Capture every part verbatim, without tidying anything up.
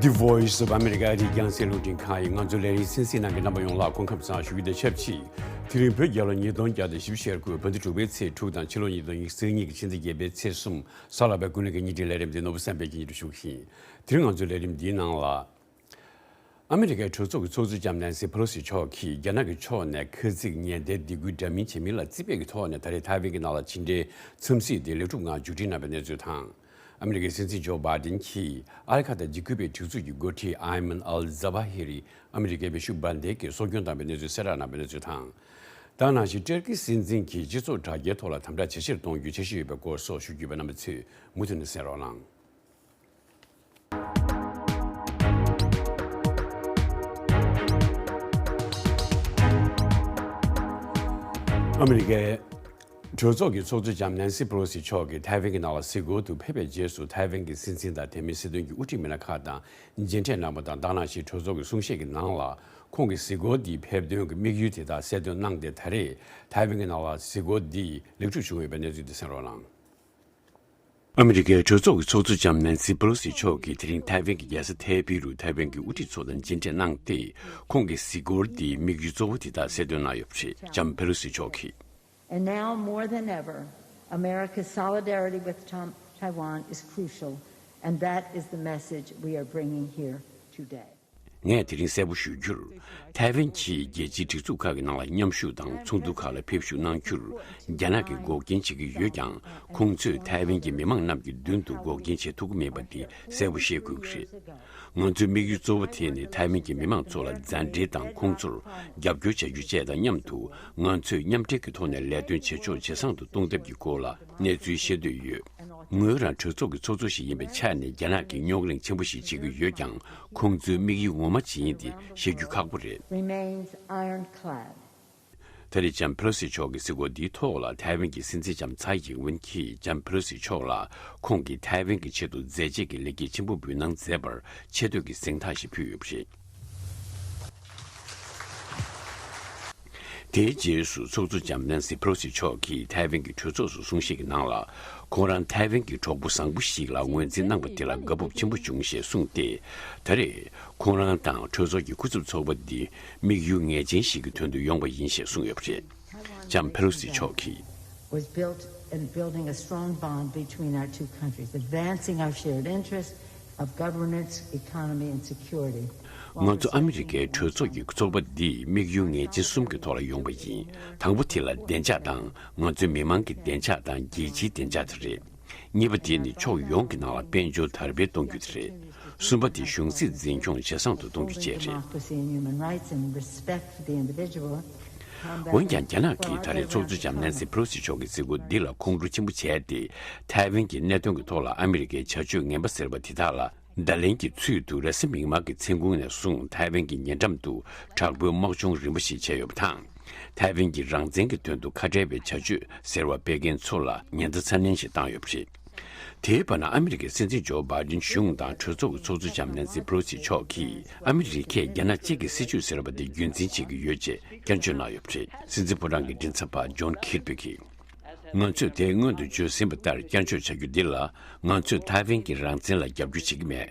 The Voice of America ཨ་རིའི་རྒྱང་སྲིང་རླུང་འཕྲིན་ཁང་ཡིས་ང་ཚོའི་ལས་རིམ་གསན་གཟིགས་གནང་མཁན་རྣམ་པ་ཡོངས་ལ་སྐུ་ཁམས་བཟང་ཞུ་རྒྱུ་དང་ཆབས་ཅིག་དེ་རིང་བོད་རྒྱལ་ལོ་ཉིས་སྟོང་བརྒྱ་དང་བཞི་བཅུ་ཞེ་དགུ་བོད་ཟླ་དྲུག་པའི་ཚེས་དྲུག་དང་ཕྱི་ལོ་ཉིས་སྟོང་ཉི་ཤུ་རྩ་གཉིས་ཀྱི་ཕྱི་ཟླ་བརྒྱད་པའི་ཚེས་གསུམ། གཟའ་ལྷག་པའི་ཀུན་གླེང་གི་ཉིན་རེའི་ལས་རིམ་འདི་ནོར་བུ་བསམ་འཕེལ་གྱིས་སྙན་སྒྲོན་ཞུ་གི་ཡིན། དེ་རིང་ང་ཚོའི་ལས་རིམ་འདིའི་ནང་ལ། ཨ་མི་རི་ཀའི་གྲོས་ཚོགས་ཀྱི་ཚོགས་གཙོ་ལྕམ་ནན་སི་པེ་ལོ་སི་མཆོག་གིས་རྒྱ་ནག་གི་ཕྱོགས་ནས་ཁ་ཚིག་ཉེན་བརྡའི་སྡིགས་སྐུལ་འདྲ་མིན་བྱེད་མིན་ལ་རྩིས་སྤྲོད་ཀྱི་ཐོག་ནས་ད་རེས་ཐའེ་ཝན་གྱི་ནང་ལ་ཕྱི་འབྲེལ་འཚམས་གཟིགས་དེ་ལེགས་གྲུབ་ངང་མཇུག་སྒྲིལ་གནང་བའི་གནས་ཚུལ་དང་། ཨ་མི་རི་ཀའི་སྲིད་འཛིན་ཇོ་བྷའི་ཌེན་གྱིས་ཨ་རི་ཁ་དང་འཇིགས་སྐུལ་བའི་སྒྲིག་འཛུགས་ཀྱི་འགོ་ཁྲིད་ཨའི་མན་ཨལ་ཛ་བྷ་ཧི་རི་ཨ་མི་རི་ཀའི་བེད་སྤྱོད་འབར་མདེལ་གྱིས་སྲོག་སྐྱོན་བཏང་བའི་གནས་ཚུལ་གསལ་བསྒྲགས་གནང་བའི་གནས་ཚུལ་དང་། ད་ག་ནང་བཞིན་ཏུར་ཀི་སྲིད་འཛིན་གྱིས་སྤྱི་ཚོགས་དྲ་རྒྱའི་ཐོག་ལ་དམ་དྲག་ཇེ་ཆེར་གཏོང་རྒྱུའི་འཆར་གཞི་ཡོད་པའི་སྐོར་སོགས་ཞུ་རྒྱུ་ཡོད་པ་རྣམ་པ་ཚོས་མུ་མཐུད་ནས་གསན་རོགས་གནང་། ཨ་མི་རི་ཀའི་གྲོས་ཚོགས་ཀྱི་ཚོགས་གཙོ་ལྕམ་ནན་སི་པེ་ལོ་སི་མཆོག་གིས་ཐའེ་ཝན་གྱི་ནང་ལ་གཟིགས་སྐོར་དུ་ཕེབས་པའི་རྗེས་སུ། ཐའེ་ཝན་གྱི་སྲིད་འཛིན་དང་དེ་མིན་སྲིད་དོན་གྱི་དབུ་ཁྲིད་མི་སྣ་ཁག་དང་མཇལ་འཕྲད་གནང་བ་དང་། ད་ག་ནང་བཞིན་གྲོས་ཚོགས་ཀྱི་གསུང་བཤད་ཀྱི་ནང་ལ་ཁོང་གི་གཟིགས་སྐོར་འདིའི་ཕེབས་དོན་གྱི་དམིགས་ཡུལ་དེ་དག་གསལ་སྟོན་གནང་སྟེ། ད་རེས་ཐའེ་ཝན་གྱི་ནང་ལ་གཟིགས་སྐོར་འདི་ལེགས་གྲུབ་བྱུང་ཡོད་པའི་གནས་ཚུལ་འདི་གསན་རོགས་གནང་། ཨ་མི་རི་ཀའི་གྲོས་ཚོགས་ཀྱི་ཚོགས་གཙོ་ལྕམ་ནན་སི་པེ་ལོ་སི་མཆོག་གིས་དེ་རིང་ཐའེ་ཝན་གྱི་རྒྱལ་ས་ཐའེ་པེ་རུ་ཐའེ་ཝན་གྱི་དབུ་ཁྲིད་ཚོ་དང་མཇལ་འཕྲད་གནང་སྟེ། ཁོང་གི་གཟིགས་སྐོར་འདིའི་དམིགས་ཡུལ་གཙོ་བོ་དེ་དག་གསལ་སྟོན་གནང་ཡོད་པ་རེད། ལྕམ་པེ་ལོ་སི་མཆོག་གིས། And now more than ever, America's solidarity with Tam- Taiwan is crucial, and that is the message we are bringing here today. ངས་དེ་རིང་གསལ་པོ་ཞུ་རྒྱུར། ཐའེ་ཝན་གྱིས་རྒྱལ་སྤྱིའི་སྒྲིག་འཛུགས་ཁག་གི་ནང་ལ་མཉམ་ཞུགས་དང་ཚོགས་འདུ་ཁག་ལ་ཕེབས་ཞུགས་གནང་རྒྱུར་རྒྱ་ནག་གིས་འགོག་རྐྱེན་བྱེད་ཀྱི་ཡོད་ཀྱང་། ཁོང་ཚོས་ཐའེ་ཝན་གྱི་མི་མང་རྣམས་ཀྱི་མདུན་དུ་འགོག་རྐྱེན་བྱེད་ཐུབ་ཀྱི་མེད་པ་དེ་གསལ་པོ་ཤེས་དགོས་ཀྱི་རེད། ང་ཚོའི་དམིགས་ཡུལ་གཙོ་བོ་དེ་ནི་ཐའེ་ཝན་གྱི་མི་མང་ཚོ་ལ་མཛའ་འབྲེལ་དང་ཁོང་ཚོར་རྒྱབ་སྐྱོར་བྱ་རྒྱུ་བཅས་དང་མཉམ་དུ། ང་ཚོས་མཉམ་འབྲེལ་གྱི་ཐོག་ནས་ལས་དོན་བྱེད་ཕྱོགས་ཇེ་བཟང་དུ་གཏོང་ཐབས་ཀྱི་སྐོར་ལ་གནས་ཚུལ་ཤེས་འདོད་ཡོད། ངོས་རང་གྲོས་ཚོགས་ཀྱི་ཚོགས་གཙོ་ཞིག་ཡིན་པའི་ཆ་ནས་རྒྱ་ནག་གིས་རྙོག་གླེང་ཆེན་པོ་ཞིག་བྱེད་ཀྱི་ཡོད་ཀྱང་། ཁོང་ཚོའི་དམིགས་ཡུལ་ངོ་མ་ཇི་ཡིན་དེ་ཤེས་རྒྱུ་ཁག་པོ་རེད། Remains ironclad. ད་རེས་ལྕམ་པེ་ལོ་སི་མཆོག་གི་གཟིགས་སྐོར་འདིའི་ཐོག་ལ་ཐའེ་ཝན་གྱི་སྲིད་འཛིན་ལྕམ་ཚའེ་ཡིང་ཝེན་གྱིས་ལྕམ་པེ་ལོ་སི་མཆོག་ལ་ཁོང་གིས་ཐའེ་ཝན་གྱི་ཆེད་དུ་མཛད་རྗེས་ཀྱི་ལེགས་སྐྱེས་ཆེན་པོ་འབུལ་གནང་མཛད་པར་ཆེ་བསྟོད་ཀྱི་གཟེངས་རྟགས་ཤིག་ཕུལ་ཡོད་པ་རེད། དེའི་རྗེས་སུ་ཚོགས་གཙོ་ལྕམ་ནན་སི་པེ་ལོ་སི་མཆོག་གིས་ཐའེ་ཝན་གྱི་གྲོས་ཚོགས་སུ་གསུང་བཤད་ཀྱི་ནང་ལ། ཁོང་རང་ཐའེ་ཝན་གྱི་གྲོགས་པོ་བཟང་པོ་ཞིག་ལ་ངོས་འཛིན་གནང་པ་དེ་ལ་དགའ་སྤོབས་ཆེན་པོ་བྱུང་ཞེས་གསུངས་ཏེ། ད་རེས་ཁོང་རང་དང་གྲོས་ཚོགས་ཀྱི་སྐུ་ཚབ་ཚོགས་པ་འདི་དམིགས་ཡུལ་ངེས་ཅན་ཞིག་གི་དོན་དུ་ཡོང་བ་ཡིན་ཞེས་གསུངས་ཡོད་པ་རེད། ལྕམ་པེ་ལོ་སི་མཆོག་གིས། Was built in building a strong bond between our two countries, advancing our shared interests of governance, economy, and security. ང་ཚོ་ཨ་མི་རི་ཀའི་གྲོས་ཚོགས་ཀྱི་ཚོགས་པ་འདིས་དམིགས་ཡུལ་ངེས་ཅན་གསུམ་གྱི་ཐོག་ལ་ཡོང་བ་ཡིན། དང་པོ་དེ་ལ་བདེ་འཇགས་དང་། ང་ཚོའི་མི་མང་གི་བདེ་འཇགས་དང་རྒྱལ་སྤྱིའི་བདེ་འཇགས་དེ་རེད། གཉིས་པ་དེ་ནི་ཕྱོགས་ཡོངས་ཀྱི་ནང་ལ་དཔལ་འབྱོར་དར་སྤེལ་གཏོང་རྒྱུ་དེ་རེད། གསུམ་པ་དེ་གཞུང་སྲིད་འཛིན་སྐྱོང་ཇེ་བཟང་དུ་གཏོང་རྒྱུ་བཅས་རེད། འོན་ཀྱང་རྒྱ་ནག་གིས་ད་རེས་ཚོགས་གཙོ་ལྕམ་ནན་སི་པེ་ལོ་སི་མཆོག་གི་གཟིགས་སྐོར་འདི་ལ་ཁོང་ཁྲོ་ཆེན་པོ་བྱས་ཏེ། ཐའེ་ཝན་གྱི་གནད་དོན་གྱི་ཐོག་ལ་ཨ་མི་རི་ཀའི་བྱ་སྤྱོད་ངན་པ་ཟེར་བ་དེ་དག་ལ་བརྡ་ལན་གྱི་ཚུལ་དུ་རེས་གཟའ་མིག་དམར་གྱི་མཚན་གུང་ནས་བཟུང་ཐའེ་ཝན་གྱི་ཉེ་འགྲམ་དུ་དྲག་པོའི་དམག་སྦྱོང་རིམ་པ་ཞིག་བྱས་ཡོད་པ་དང་། ཐའེ་ཝན་གྱི་རང་བཙན་གྱི་དོན་དུ་ཁ་བྲལ་བའི་བྱ་སྤྱོད་ཟེར་བ་སྤེལ་མཁན་ཚོ་ལ་ཉེན་བརྡ་ཚ་ནན་ཞིག་བཏང་ཡོད་པ་རེད། དེའི་བར་ན་ཨ་མི་རི་ཀའི་སྲིད་འཛིན་ཇོ་བྷའི་ཌེན་གཞུང་དང་གྲོས་ཚོགས་ཀྱི་ཚོགས་གཙོ་ལྕམ་ནན་སི་པེ་ལོ་སི་མཆོག་གིས་ཨ་མི་རི་ཀས་རྒྱ་ནག་གཅིག་གི་སྲིད་བྱུས་ཟེར་བ་དེ་རྒྱུན་འཛིན་བྱེད་ཀྱི་ཡོད་ཅེས་བསྐྱར་བརྗོད་གནང་ཡོད་པ་རེད། སྲིད་འཛིན་ཕོ་བྲང་གི་མགྲིན་ཚབ་པ་ཇོན་ཁིར་བི་གིས། ང་ཚོས་དེ་སྔོན་དུ་བརྗོད་ཟིན་པ་ལྟར་བསྐྱར་བརྗོད་བྱ་རྒྱུ་འདི་ལ། ང་ཚོས་ཐའེ་ཝན་གྱི་རང་བཙན་ལ་རྒྱབ་སྐྱོར་བྱེད་ཀྱི་མེད།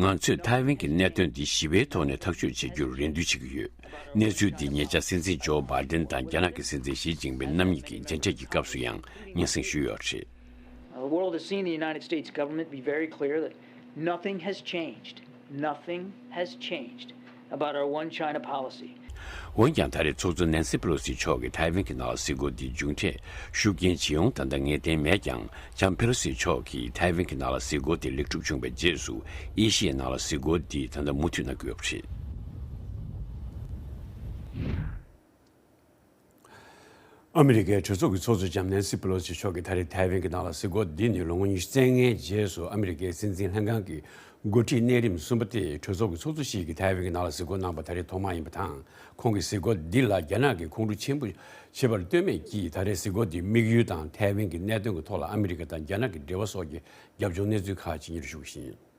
ང་ཚོས་ཐའེ་ཝན་གྱི་གནད་དོན་འདི་ཞི་བའི་ཐོག་ནས་ཐག་གཅོད་བྱེད་རྒྱུར་རེ་འདུན་བྱེད་ཀྱི་ཡོད། གནས་ཚུལ་འདི་ཉེ་ཆར་སྲིད་འཛིན་ཇོ་བྷའི་ཌེན་དང་རྒྱ་ནག་གི་སྲིད་འཛིན་ཞི་ཅིན་ཕིན་རྣམ་གཉིས་ཀྱི་མཇལ་འཕྲད་ཀྱི་སྐབས་སུ་ཡང་སྙན་སེང་ཞུས་ཡོད་པ་རེད། The world has seen the United States government be very clear that nothing has changed. Nothing has changed about our one China policy. འོན་ཀྱང་ད་རེས་ཚོགས་གཙོ་ནན་སི་པེ་ལོ་སི་མཆོག་གིས་ཐའེ་ཝན་གྱི་ནང་ལ་གཟིགས་སྐོར་འདིའི་མཇུག་འབྲས་ཤུགས་རྐྱེན་ཇི་ཡོང་ད་ལྟ་ངེས་གཏན་མེད་ཀྱང་། ལྕམ་པེ་ལོ་སི་མཆོག་གིས་ཐའེ་ཝན་གྱི་ནང་ལ་གཟིགས་སྐོར་དེ་ལེགས་གྲུབ་བྱུང་བའི་རྗེས་སུ། ཨེ་ཤི་ཡའི་ནང་ལ་གཟིགས་སྐོར་འདི་ད་ལྟ་མུ་མཐུད་གནང་གི་ཡོད་པ་རེད། ཨ་མི་རི་ཀའི་གྲོས་ཚོགས་ཀྱི་ཚོགས་གཙོ་ལྕམ་ནན་སི་པེ་ལོ་སི་མཆོག་གིས་ད་རེས་ཐའེ་ཝན་གྱི་ནང་ལ་གཟིགས་སྐོར་འདི་ནི་ལོ་ངོ་ཉི་ཤུ་རྩ་ལྔའི་རྗེས་སུ་ཨ་མི་རི་ཀའི་སྲིད་འཛིན་ལྷན་ཁང་གི་འགོ་ཁྲིད་གནས་རིམ་གསུམ་པ་སྟེ། གྲོས་ཚོགས་ཀྱི་ཚོགས་གཙོ་ཞིག་གིས་ཐའེ་ཝན་གྱི་ནང་ལ་གཟིགས་སྐོར་གནང་པ་ད་རེས་ཐོག་མ་ཡིན་པ་དང་། ཁོང་གི་གཟིགས་སྐོར་འདི་ལ་རྒྱ་ནག་གིས་ཁོང་ཁྲོ་ཆེན་པོ་བྱེད་པར་ལྟོས་མེད་ཀྱིས། ད་རེས་གཟིགས་སྐོར་འདིའི་དམིགས་ཡུལ་དང་ཐའེ་ཝན་གྱི་གནད་དོན་གྱི་ཐོག་ལ་ཨ་མི་རི་ཀ་དང་རྒྱ་ནག་གི་འབྲེལ་བ་སོགས་ཀྱི་རྒྱབ་ལྗོངས་གནས་ཚུལ་ཁག་ཅིག་སྙན་སྒྲོན་ཞུ་གི་ཡིན།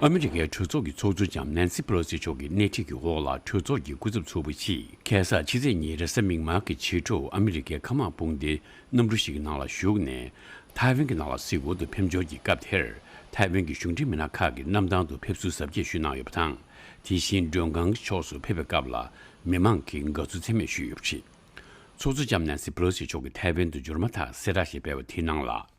ཨ་མི་རི་ཀའི་གྲོས་ཚོགས་ཀྱི་ཚོགས་གཙོ་ལྕམ་ནན་སི་པེ་ལོ་སི་མཆོག་གི་སྣེ་ཁྲིད་ཀྱི་འོག་ལ་གྲོས་ཚོགས་ཀྱི་སྐུ་ཚབ་ཚོགས་པ་ཞིག་ཁ་སང་ཕྱི་ཚེས་གཉིས་རེས་གཟའ་མིག་དམར་གྱི་ཕྱི་དྲོ་ཨ་མི་རི་ཀའི་མཁའ་དམག་དཔུང་སྡེའི་གནམ་གྲུ་ཞིག་གི་ནང་ལ་ཞུགས་ནས། ཐའེ་ཝན་གྱི་ནང་ལ་གཟིགས་སྐོར་དུ་ཕེབས་འབྱོར་གྱི་སྐབས་དེར། ཐའེ་ཝན་གྱི་གཞུང་འབྲེལ་མི་སྣ་ཁག་གིས་གནམ་ཐང་དུ་ཕེབས་བསུ་གཟབ་རྒྱས་ཞུས་གནང་ཡོད་པ་དང་། དེ་བཞིན་མགྲོན་ཁང་གི་ཕྱོགས་སུ་ཕེབས་པའི་སྐབས་ལ་མི་མང་གིས་དགའ་བསུ་ཚད་མེད་ཞུས་ཡོད་པ་རེད། ཚོགས་གཙོ་ལྕམ་ནན་སི་པེ་ལོ་སི་མཆོག་གིས་ཐའེ་ཝན་དུ་འབྱོར་མ་ཐག་གསལ་བསྒྲགས་ཤིག་སྤེལ་བ་དེའི་ནང་ལ།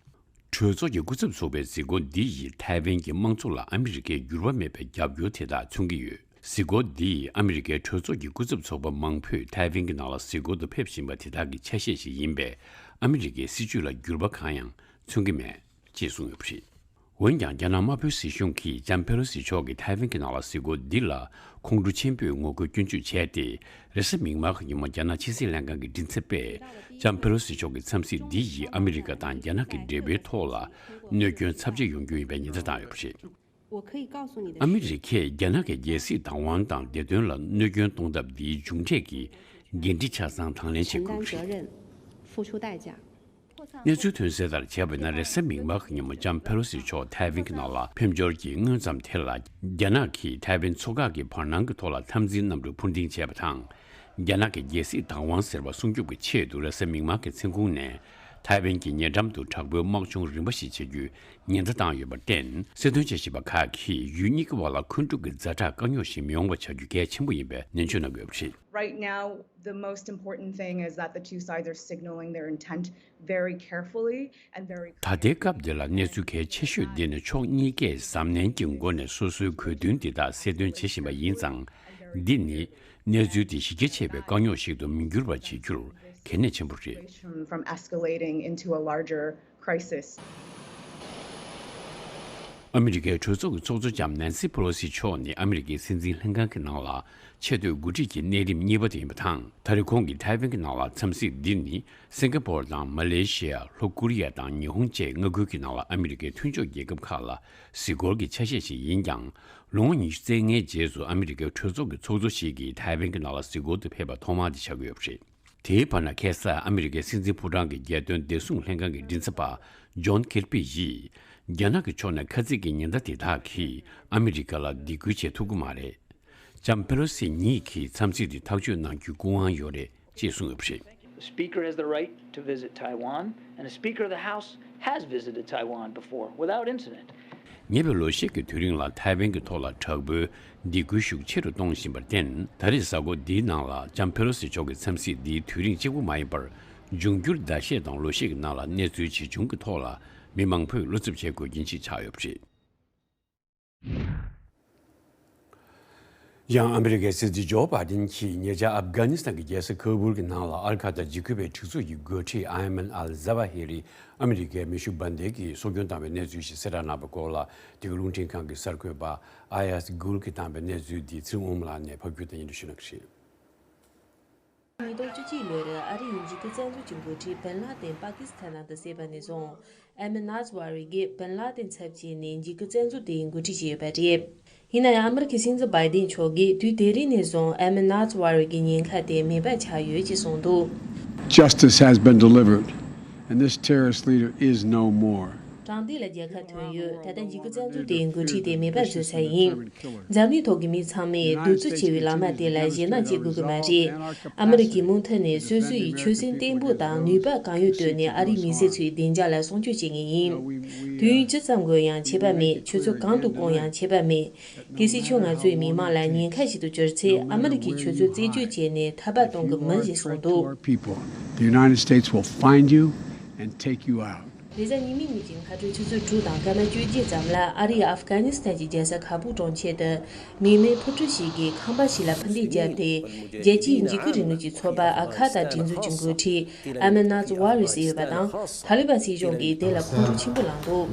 གྲོས་ཚོགས་ཀྱི་སྐུ་ཚབ་ཚོགས་པའི་གཟིགས་སྐོར་འདི་ཡིས་ཐའེ་ཝན་གྱི་དམངས་གཙོ་ལ་ཨ་མི་རི་ཀའི་འགྱུར་བ་མེད་པའི་རྒྱབ་སྐྱོར་དེ་དག་མཚོན་གྱི་ཡོད། གཟིགས་སྐོར་འདི་ཡིས་ཨ་མི་རི་ཀའི་གྲོས་ཚོགས་ཀྱི་སྐུ་ཚབ་ཚོགས་པ་མང་པོས་ཐའེ་ཝན་གྱི་ནང་ལ་གཟིགས་སྐོར་དུ་ཕེབས་བཞིན་པ་དེ་དག་གི་ཆ་ཤས་ཤིག་ཡིན་པས། ཨ་མི་རི་ཀའི་སྲིད་བྱུས་ལ་འགྱུར་བ་གང་ཡང་མཚོན་གྱི་མེད་ཅེས་གསུངས་ཡོད་པ་རེད། འོན་ཀྱང་། རྒྱ་ནག་དམར་པོའི་སྲིད་གཞུང་གིས་ལྕམ་ཕེ་ལོ་སི་མཆོག་གི་ཐའེ་ཝན་གྱི་ནང་ལ་གཟིགས་སྐོར་འདི་ལ་ཁོང་ཁྲོ་ཆེན་པོས་ངོ་རྒོལ་སྐྱོན་བརྗོད་བྱས་ཏེ། རེས་གཟའ་མིག་དམར་གྱི་ཉིན་མོ་རྒྱ་ནག་ཕྱི་སྲིད་ལྷན་ཁང་གི་མགྲིན་ཚབ་པས། ལྕམ་ཕེ་ལོ་སི་མཆོག་གི་འཚམས་གཟིགས་འདི་ཡིས་ཨ་མི་རི་ཀ་དང་རྒྱ་ནག་གི་འབྲེལ་བའི་ཐོག་ལ་གནོད་སྐྱོན་ཚབས་ཆེ་ཡོང་རྒྱུ་ཡིན་པའི་ཉེན་བརྡ་བཏང་ཡོད་པ་རེད། ཨ་མི་རི་ཀས་རྒྱ་ནག་གི་རྒྱལ་སྲིད་བདག་དབང་དང་བདེ་དོན་ལ་གནོད་སྐྱོན་གཏོང་ཐབས་འདིའི་མཇུག་འབྲས་ཀྱི་འགན་འཁྲི་ཆ་ཚང་དང་ལེན་བྱེད་དགོས་པ་རེད། གནས་ཚུལ་ཐོན་གསལ་ལྟར་བྱས་པ་ན། རེས་གཟའ་མིག་དམར་གྱི་ཉིན་མོ་ལྕམ་ཕེ་ལོ་སི་མཆོག་ཐའེ་ཝན་གྱི་ནང་ལ་ཕེབས་འབྱོར་གྱི་སྔོན་ཙམ་དེ་ལ། རྒྱ་ནག་གིས་ཐའེ་ཝན་མཚོ་འགག་གི་བར་སྣང་གི་ཐོག་ལ་འཐབ་འཛིང་གནམ་གྲུ་འཕུར་ལྡིང་བྱས་པ་དང་། རྒྱ་ནག་གི་རྒྱལ་སྲིད་བདག་དབང་ཟེར་བ་སྲུང་སྐྱོབ་ཀྱི་ཆེད་དུ། རེས་གཟའ་མིག་དམར་གྱི་མཚན་གུང་ནས་ཐའེ་ཝན་གྱི་ཉེ་འགྲམ་དུ་དྲག་པོའི་དམག་སྦྱོང་རིམ་པ་ཞིག་བྱེད་རྒྱུའི་ཉེན་བརྡ་བཏང་ཡོད་པར་བརྟེན། གསལ་སྟོན་བྱེད་བཞིན་པ་ཁག་གིས་ཡུལ་གཉིས་ཀྱི་བར་ལ་འཁོན་འཁྲུག་གི་ཛ་དྲག་དཀའ་རྙོག་ཞིག་མི་ཡོང་བ་བྱ་རྒྱུ་གལ་ཆེན་པོ་ཡིན་པའི་ནན་བརྗོད་གནང་གི་ཡོད་པ་རེད། Right now, the most important thing is that the two sides are signaling their intent very carefully and very ད་ལྟའི་སྐབས་འདི་ལ་གནས་ཚུལ་གལ་ཆེ་ཤོས་འདི་ནི་ཕྱོགས་གཉིས་ཀས་གཟབ་ནན་གྱི་སྒོ་ནས་སོ་སོའི་གོ་དོན་འདི་དག་གསལ་སྟོན་བྱེད་བཞིན་པ་ཡིན་ཙང་། འདི་ནི་གནས་ཚུལ་དེ་གཞི་རྒྱ་ཆེ་བའི་དཀའ་རྙོག་ཞིག་ཏུ་མི་འགྱུར་བ་བྱེད་རྒྱུར་གལ་གནད་ཆེན་པོ་རེད། From escalating into a larger crisis. ཨ་མི་རི་ཀའི་གྲོས་ཚོགས་ཀྱི་ཚོགས་གཙོ་ལྕམ་ནན་སི་པེ་ལོ་སི་མཆོག་ནི་ཨ་མི་རི་ཀའི་སྲིད་འཛིན་ལྷན་ཁང་གི་ནང་ལ་ཆེས་མཐོའི་འགོ་ཁྲིད་ཀྱི་གནས་རིམ་གཉིས་པ་དེ་ཡིན་པ་དང་། ད་རེས་ཁོང་གིས་ཐའེ་ཝན་གྱི་ནང་ལ་འཚམས་གཟིགས་འདི་ནི་སིང་ག་པོར་དང་མ་ལེ་ཤི་ཡ། ལྷོ་ཀོ་རི་ཡ་དང་ཉི་ཧོང་བཅས་མངའ་ཁུལ་གྱི་ནང་ལ་ཨ་མི་རི་ཀའི་མཐུན་ཕྱོགས་རྒྱལ་ཁབ་ཁག་ལ་གཟིགས་སྐོར་གྱི་ཆ་ཤས་ཤིག་ཡིན་ཀྱང་། ལོ་ངོ་ཉི་ཤུ་རྩ་ལྔའི་རྗེས་སུ་ཨ་མི་རི་ཀའི་གྲོས་ཚོགས་ཀྱི་ཚོགས་གཙོ་ཞིག་གིས་ཐའེ་ཝན་གྱི་ནང་ལ་གཟིགས་སྐོར་དུ་ཕེབས་པ་ཐོག་མ་དེ་ཆགས་ཀྱི་ཡོད་པ་རེད། དེའི་བར་ན་ཁ་སང་ཨ་མི་རི་ཀའི་སྲིད་འཛིན་ཕོ་བྲང་གི་རྒྱལ་དོན་བདེ་སྲུང་ལྷན་ཁང་གི་མགྲིན་ཚབ་པ་ཇོན་ཁེར་པི་ཡིས། རྒྱ་ནག་གི་ཕྱོགས་ནས་ཁ་གསབ་ཀྱི་ཉེན་བརྡ་དེ་དག་གིས་ཨ་མི་རི་ཀ་ལ་སྡིགས་སྐུལ་བྱེད་ཐུབ་ཀྱི་མ་རེད། ལྕམ་ཕེ་ལོ་སི་ཉིད་ཀྱིས་འཚམས་གཟིགས་དེ་ཐག་གཅོད་གནང་རྒྱུའི་སྐུ་དབང་ཡོད་རེད་ཅེས་གསུངས་ཡོད་པ་རེད། The Speaker has the right to visit Taiwan, and the Speaker of the House has visited Taiwan before without incident. ཉེ་བའི་ལོ་ཤས་ཀྱི་དུས་རིང་ལ་ཐའེ་ཝན་གྱི་ཐོག་ལ་དྲག་པོའི་སྡིགས་སྐུལ་ཤུགས་ཆེ་རུ་གཏོང་བཞིན་པར་བརྟེན། ད་རེས་གཟའ་འཁོར་འདིའི་ནང་ལ་ལྕམ་ཕེ་ལོ་སི་མཆོག་གི་འཚམས་གཟིགས་འདིའི་དུས་རིང་གཅིག་པུ་མ་ཡིན་པར། འབྱུང་འགྱུར་ཟླ་ཤས་དང་ལོ་ཤས་ཀྱི་ནང་ལ་གནས་ཚུལ་ཇི་བྱུང་གི་ཐོག་ལ་མི་མང་པོས་བློ་འཚབ་བྱེད་དགོས་རྐྱེན་ཞིག་ཆགས་ཡོད་པ་རེད། ཡང་ཨ་མི་རི་ཀའི་སྲིད་འཛིན་ཇོ་བྷའི་ཌེན་གྱིས་ཉེ་ཆར་ཨབ་གྷ་ནི་སི་ཐན་གྱི་རྒྱལ་ས་ཁ་བུལ་གྱི་ནང་ལ་ཨལ་ཁ་ད་འཇིགས་སྐུལ་བའི་སྒྲིག་འཛུགས་ཀྱི་འགོ་ཁྲིད་ཨ་ཡ་མན་ཨལ་ཛ་ཝ་ཧི་རི་ཨ་མི་རི་ཀའི་མེ་ཤུགས་འབར་མདེལ་གྱིས་སྲོག་སྐྱོན་བཏང་བའི་གནས་ཚུལ་ཞིག་གསལ་བསྒྲགས་གནང་བའི་སྐོར་ལ། འདི་ག་རླུང་འཕྲིན་ཁང་གི་གསར་འགོད་པ་ཨ་ཡ་སི་གུལ་གྱིས་བཏང་བའི་གནས་ཚུལ་འདི་ཚེ་རིང་དབང་མོ་ལགས་ནས་ཕབ་སྒྱུར་དང་སྙན་སྒྲོན་ཞུ་གནང་གི་རེད། ཉིས་སྟོང་བཅུ་གཅིག་ལོར་ཨ་རིའི་འཇིགས་སྐུལ་བཙན་འཛུལ་གྱི་འགོ་ཁྲིད་བན་ལ་དེན་པ་ཀི་སི་ཐན་ནང་དུ་བསད་པ་ནས་བཟུང་། ཨེ་མན་ཨལ་ཛ་ཝ་ཧི་རི་གིས་བན་ལ་དེན་ཚབ་བྱས་ནས་འཇིགས་སྐུལ་བཙན་འཛུལ་དེའི་འགོ་ཁྲིད་བྱས་ཡོད་པ་རེད། ཡིན་ན་ཡང་ཨ་མི་རི་ཀའི་སྲིད་འཛིན་བྷའི་ཌེན་མཆོག་གིས་དུས་དེ་རིང་ནས་བཟུང་ཨེ་མན་ཨལ་ཛ་ཝ་ཧི་རི་གི་ཉེན་ཁ་དེ་མེད་པ་ཆགས་ཡོད་ཅེས་གསུངས་འདུག Justice has been delivered, and this terrorist leader is no more. དྲང་བདེན་ལ་རྒྱལ་ཁ་ཐོན་ཡོད། ད་ལྟ་འཇིགས་སྐུལ་བཙན་འཛུལ་དེའི་འགོ་ཁྲིད་དེ་མེད་པ་བཟོས་ཚར་ཡིན། འཛམ་གླིང་ཐོག་གི་མི་ཚང་མས་གདུག་རྩུབ་ཆེ་བའི་ལམ་དེ་ལ་ཞེད་སྣང་བྱེད་དགོས་ཀྱི་མ་རེད། ཨ་མི་རི་ཀའི་མུ་མཐུད་ནས་སོ་སོ་ཡི་ཆོད་སེམས་བརྟན་པོ་དང་ནུས་པ་གང་ཡོད་བཏོན་ནས་ཨ་རིའི་མི་སེར་ཚོའི་བདེ་འཇགས་ལ་སྲུང་སྐྱོབ་བྱེད་ངེས་ཡིན། དུས་ཡུན་ཇི་ཙམ་འགོར་ཡང་ཁྱད་པར་མེད། ཆུ་ཚོད་གང་དུ་བསྐོང་ཡང་ཁྱད་པར་མེད། གལ་སྲིད་ཁྱོད་ང་ཚོའི་མི་མང་ལ་ཉེན་ཁ་ཞིག་ཏུ་གྱུར་ཚེ་ཨ་མི་རི་ཀས་ཁྱོད་ཚོ་རྩད་གཅོད་བྱས་ནས་ཐར་པ་གཏོང་གི་མིན་ཞེས་གསུངས་འདུག People, the United States will find you and take you out. རེས་གཟའ་ཉི་མའི་ཉིན་གྱི་སྔ་དྲོ་ཆུ་ཚོད་དྲུག་དང་སྐར་མ་བཅོ་བརྒྱད་ཙམ་ལ་ཨ་རིའི་ཨབ་གྷ་ནི་སི་ཐན་གྱི་རྒྱལ་ས་ཁ་བུལ་གྲོང་ཁྱེར་དུ་མི་མེད་འཕུར་གྲུ་ཞིག་གིས་ཁང་པ་ཞིག་ལ་འཕུར་མདེལ་བརྒྱབ་སྟེ། རྒྱལ་སྤྱིའི་འཇིགས་སྐུལ་རིང་ལུགས་ཀྱི་ཚོགས་པ་ཨལ་ཁ་ད་སྒྲིག་འཛུགས་ཀྱི་འགོ་ཁྲིད་ཨ་མན་ཨལ་ཛ་ཝ་ཧི་རི་ཟེར་ཡོད་པ་དང་། ཐ་ལི་བན་སྲིད་གཞུང་གིས་དེ་ལ་ཁོང་ཁྲོ་ཆེན་པོ་ལངས་འདུག་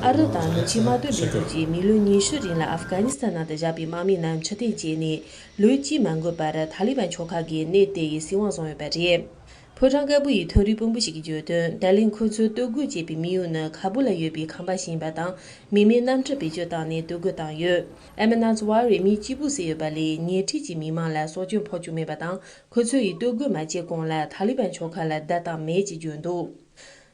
ཨ་རི་དང་ནུབ་ཕྱོགས་དམག་དོན་སྡེ་ཚོགས་ཀྱིས་མི་ལོ་ཉི་ཤུ་རིང་ལ་ཨབ་གྷ་ནི་སི་ཐན་ནང་དུ་བཞག་པའི་དམག་མི་རྣམས་ཕྱིར་འཐེན་བྱས་ནས་ལོ་གཅིག་མ་འགོར་བར་ཐ་ལི་བན་ཕྱོགས་ཁག་གིས་གནས་དེ་ཡི་སྲིད་དབང་བཟུང་ཡོད་པ་རེད། ཕོ་བྲང་དཀར་པོ་ཡི་མཐོ་རིམ་དཔོན་པོ་ཞིག་གིས་བརྗོད་དོན། ད་ལན་ཁོ་ཚོས་གཏོར་རྒོལ་བྱས་པའི་དམིགས་ཡུལ་ནི་ཁ་བུལ་ལ་ཡོད་པའི་ཁང་པ་ཞིག་ཡིན་པ་དང་། མི་མེད་གནམ་གྲུ་བེད་སྤྱོད་བཏང་ནས་གཏོར་རྒོལ་བཏང་ཡོད། ཨེ་མན་ཨལ་ཛ་ཝ་ཧི་རི་མི་གཅིག་པུ་བསད་ཡོད་པ་ལས་ཉེ་འཁྲིས་ཀྱི་མི་མང་ལ་སྲོག་སྐྱོན་ཕོག་བཅུག་མེད་པ་དང་། ཁོ་ཚོ་ཡིས་གཏོར་རྒོལ་མ་བྱས་གོང་ལ་ཐ་ལི་བན་ཕྱོགས་ཁག་ལ་བརྡ་བཏང་མེད་ཅེས་བརྗོད་འདུག་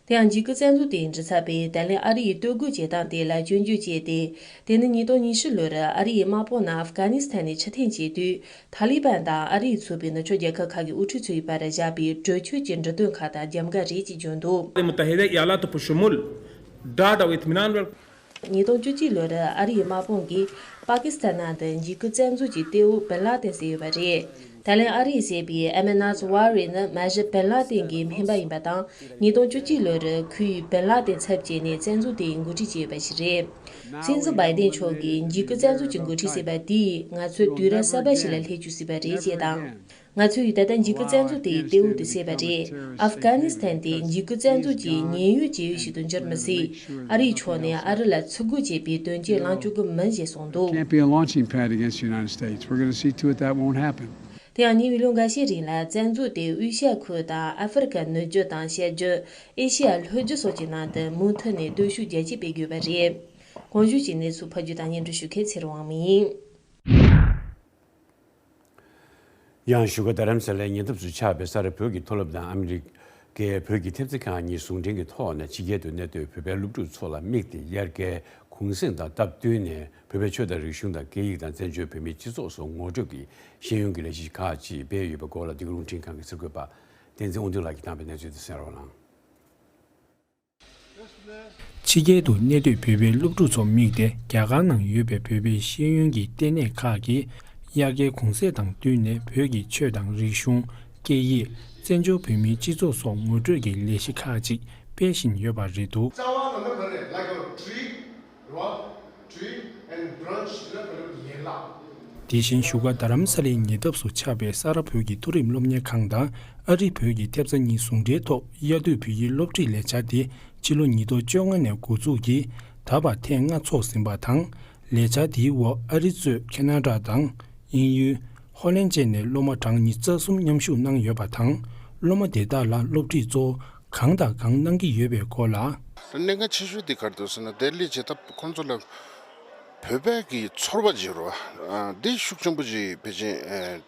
དེ་ཡང་འཇིགས་སྐུལ་བཙན་འཛུལ་དེ་འགྲུབ་ཚར་བའི་ད་ལན་ཨ་རི་ཡིས་གཏོར་རྒོལ་བྱེད་སྟངས་དེ་ལ་སྐྱོན་བརྗོད་བྱས་ཏེ། དེ་ནི་ཉིས་སྟོང་ཉི་ཤུ་ལོར་ཨ་རི་ཡི་དམག་དཔུང་རྣམས་ཨབ་གྷ་ནི་སི་ཐན་ནས་ཕྱིར་འཐེན་བྱས་དུས། ཐ་ལི་པན་དང་ཨ་རི་ཡིས་གཙོས་པའི་ནུབ་ཕྱོགས་རྒྱལ་ཁབ་ཁག་གི་དབུ་ཁྲིད་ཚོའི་བར་བཞག་པའི་གྲོས་ཆོད་ཀྱི་འབྲི་དོན་ཁག་དང་རྒྱབ་འགལ་རེད་ཅེས་བརྗོད་འདུག། المتحدة ایالات په شمول ډاډ او اطمینان ور- ཉིས་སྟོང་བཅུ་གཅིག་ལོར་ཨ་རིའི་དམག་དཔུང་གིས་པ་ཀི་སི་ཐན་ནང་དུ་འཇིགས་སྐུལ་བཙན་འཛུལ་གྱི་གཏེ་བོ་བིན་ལ་ཏན་བསད་ཡོད་པ་རེད། ད་ལན་ཨ་རིས་བསད་པའི་ཨེ་མེ་ནཱས་ཝ་རེ་ནི་མ་གཞི་བིན་ལ་ཏན་གྱི་སྨན་པ་ཡིན་པ་དང་། ཉིས་སྟོང་བཅུ་གཅིག་ལོར་ཁོས་བིན་ལ་ཏན་ཚབ་བྱས་ནས་བཙན་འཛུལ་དེའི་འགོ་ཁྲིད་བྱས་ཡོད་པ་ཞིག་རེད། སྲིད་འཛིན་བྷའི་ཏན་མཆོག་གིས་འཇིགས་སྐུལ་བཙན་འཛུལ་གྱི་འགོ་ཁྲིད་བསད་པ་དེས་ང་ཚོའི་དུས་རབས་གསར་པ་ཞིག་ལ་སླེབས་བཅུག་སྲིད་པ་རེད་ཅེས་དང་། ང་ཚོས་ད་ལྟ་འཇིགས་སྐུལ་བཙན་འཛུལ་དེའི་གཏེ་བོ་དེ་བསད་པ་རེད། ཨབ་གྷ་ནི་སི་ཐན་དེ་འཇིགས་སྐུལ་བཙན་འཛུལ་གྱི་ཉེན་གཡོལ་བྱེད་ཡུལ་ཞིག་ཏུ་འགྱུར་མི་སྲིད། ཨ་རིའི་ཕྱོགས་ནས་ཨ་རི་ལ་ཚུར་རྒོལ་བྱེད་པའི་དོན་རྐྱེན་བསླང་བཅུག་གི་མིན་ཞེས་གསུངས་འདུག། Can't be a launching pad against the United States. We're going to see to it that won't happen. དེ་ཡང་ཉེ་བའི་ལོ་འགའ་ཤས་རིང་ལ་བཙན་འཛུལ་དེ་དབུས་ཤར་ཁུལ་དང་ཨ་ཧྥེ་རི་ཁ་ནུབ་རྒྱུད་དང་བྱེས་རྒྱུད། ཨེ་ཤི་ཡ་ལྷོ་རྒྱུད་སོགས་ཀྱི་ནང་དུ་མུ་མཐུད་ནས་སྟོབས་ཤུགས་རྒྱ་སྐྱེད་སྤེལ་དགོས་པ་རེད། གོང་ཞུས་ཀྱི་གནས་ཚུལ་ཕབ་སྒྱུར་དང་སྙན་སྒྲོན་ཞུ་མཁན་ཚེ་རིང་དབང་མོ་ཡིན། ཡང་བཞུགས་སྒར་རྡ་རམ་ས་ལའི་ཉེ་འདབས་སུ་ཆགས་པའི་ས་རཱ་བོད་ཀྱི་མཐོ་སློབ་དང་ཨ་མི་རི་ཀའི་བོད་ཀྱི་ཐེབས་རྩ་ཁང་གཉིས་ཟུང་འབྲེལ་གྱི་ཐོག་ནས་ཕྱི་རྒྱལ་དུ་གནས་སྡོད་བོད་པའི་སློབ་ཕྲུག་ཚོ་ལ་དམིགས་ཏེ། དབྱར་ཁའི་གུང་གསེང་དང་སྟབས་བསྟུན་ནས་བོད་པའི་ཆོས་དང་རིག་གཞུང་དང་སྐད་ཡིག་དང་བཙན་བྱོལ་བོད་མིའི་སྤྱི་ཚོགས་སོགས་ངོ་སྤྲོད་ཀྱི་ཤེས་ཡོན་གྱི་ལས་གཞི་ཁག་ཅིག་སྤེལ་ཡོད་པའི་སྐོར་ལ་འདི་ག་རླུང་འཕྲིན་ཁང་གི་གསར་འགོད་པ་བསྟན་འཛིན་དབང་འདུས་ལགས་ཀྱིས་བཏང་བའི་གནས་ཚུལ་དེ་གསན་རོགས་གནང་། ཕྱི་རྒྱལ་དུ་གནས་སྡོད་བོད་པའི་སློབ་ཕྲུག་ཚོ་དམིགས་ཏེ། རྒྱ་གར་ནང་ཡོད་པའི་བོད་པའི་ཤེས་ཡོན་གྱི་ལྟེ་གནས་ཁག་གིས་དབྱར་ཁའི་གུང་གསེང་དང་བསྟུན་ནས་བོད་ཀྱི་ཆོས་དང་རིག་གཞུང་། སྐད་ཡིག་བཙན་བྱོལ་བོད་མིའི་སྤྱི་ཚོགས་སོགས་ངོ་སྤྲོད་ཀྱི་ལས་གཞི་ཁག་ཅིག་སྤེལ་བཞིན་ཡོད་པ་རེད་འདུག། རྩ་བ་ནང་ན་ག་རེ་like a tree, rock, tree and branch ལ་ག་རེ་ཡན་ལག། དེ་བཞིན་བཞུགས་སྒར་རྡ་རམ་ས་ལའི་ཉེ་འདབས་སུ་ཆགས་པའི་ས་རཱ་བོད་ཀྱི་མཐོ་རིམ་སློབ་གཉེར་ཁང་དང་ཨ་རི་བོད་ཀྱི་ཐེབས་རྩ་གཉིས་ཟུང་འབྲེལ་ཐོག་དབྱར་དུས་བོད་ཡིག་སློབ་ཁྲིད་ལས་འཆར་དེ་ཕྱི་ལོ་ཉིས་སྟོང་བཅོ་ལྔ་ནས་འགོ་འཛུགས་ཀྱིས་ད་བར་ཐེངས་ལྔ་འཚོགས་ཟིན་པ་དང་། ལས་འཆར་དེའི་འོག་ཨ་རི་གཙོས་ཁེ་ན་ཌ་དང་དབྱིན་ཡུལ། ཧོ་ལན་བཅས་ནས་སློབ་མ་གྲངས་ཉི་ཤུ་རྩ་གསུམ་མཉམ་ཞུགས་གནང་ཡོད་པ་དང་། སློབ་མ་དེ་དག་ལ་སློབ་ཁྲིད་གཙོ་བོ་གང་དང་གང་གནང་གི་ཡོད་པའི་སྐོར་ལ། གནད་འགག་ཆེ་ཤོས་དེ་ག་རེ་འདུག་ཟེར་ན། དེ་ལས་བྱེད་ཐབས་ཁོང་ཚོ་ལ་བོད་པའི་གི་ཚོར་བ་ཅིག་ཡོད་རེད་བ། འདི་ཤུགས་ཆེན་པོ་ཅིག་ཕལ་ཆེར་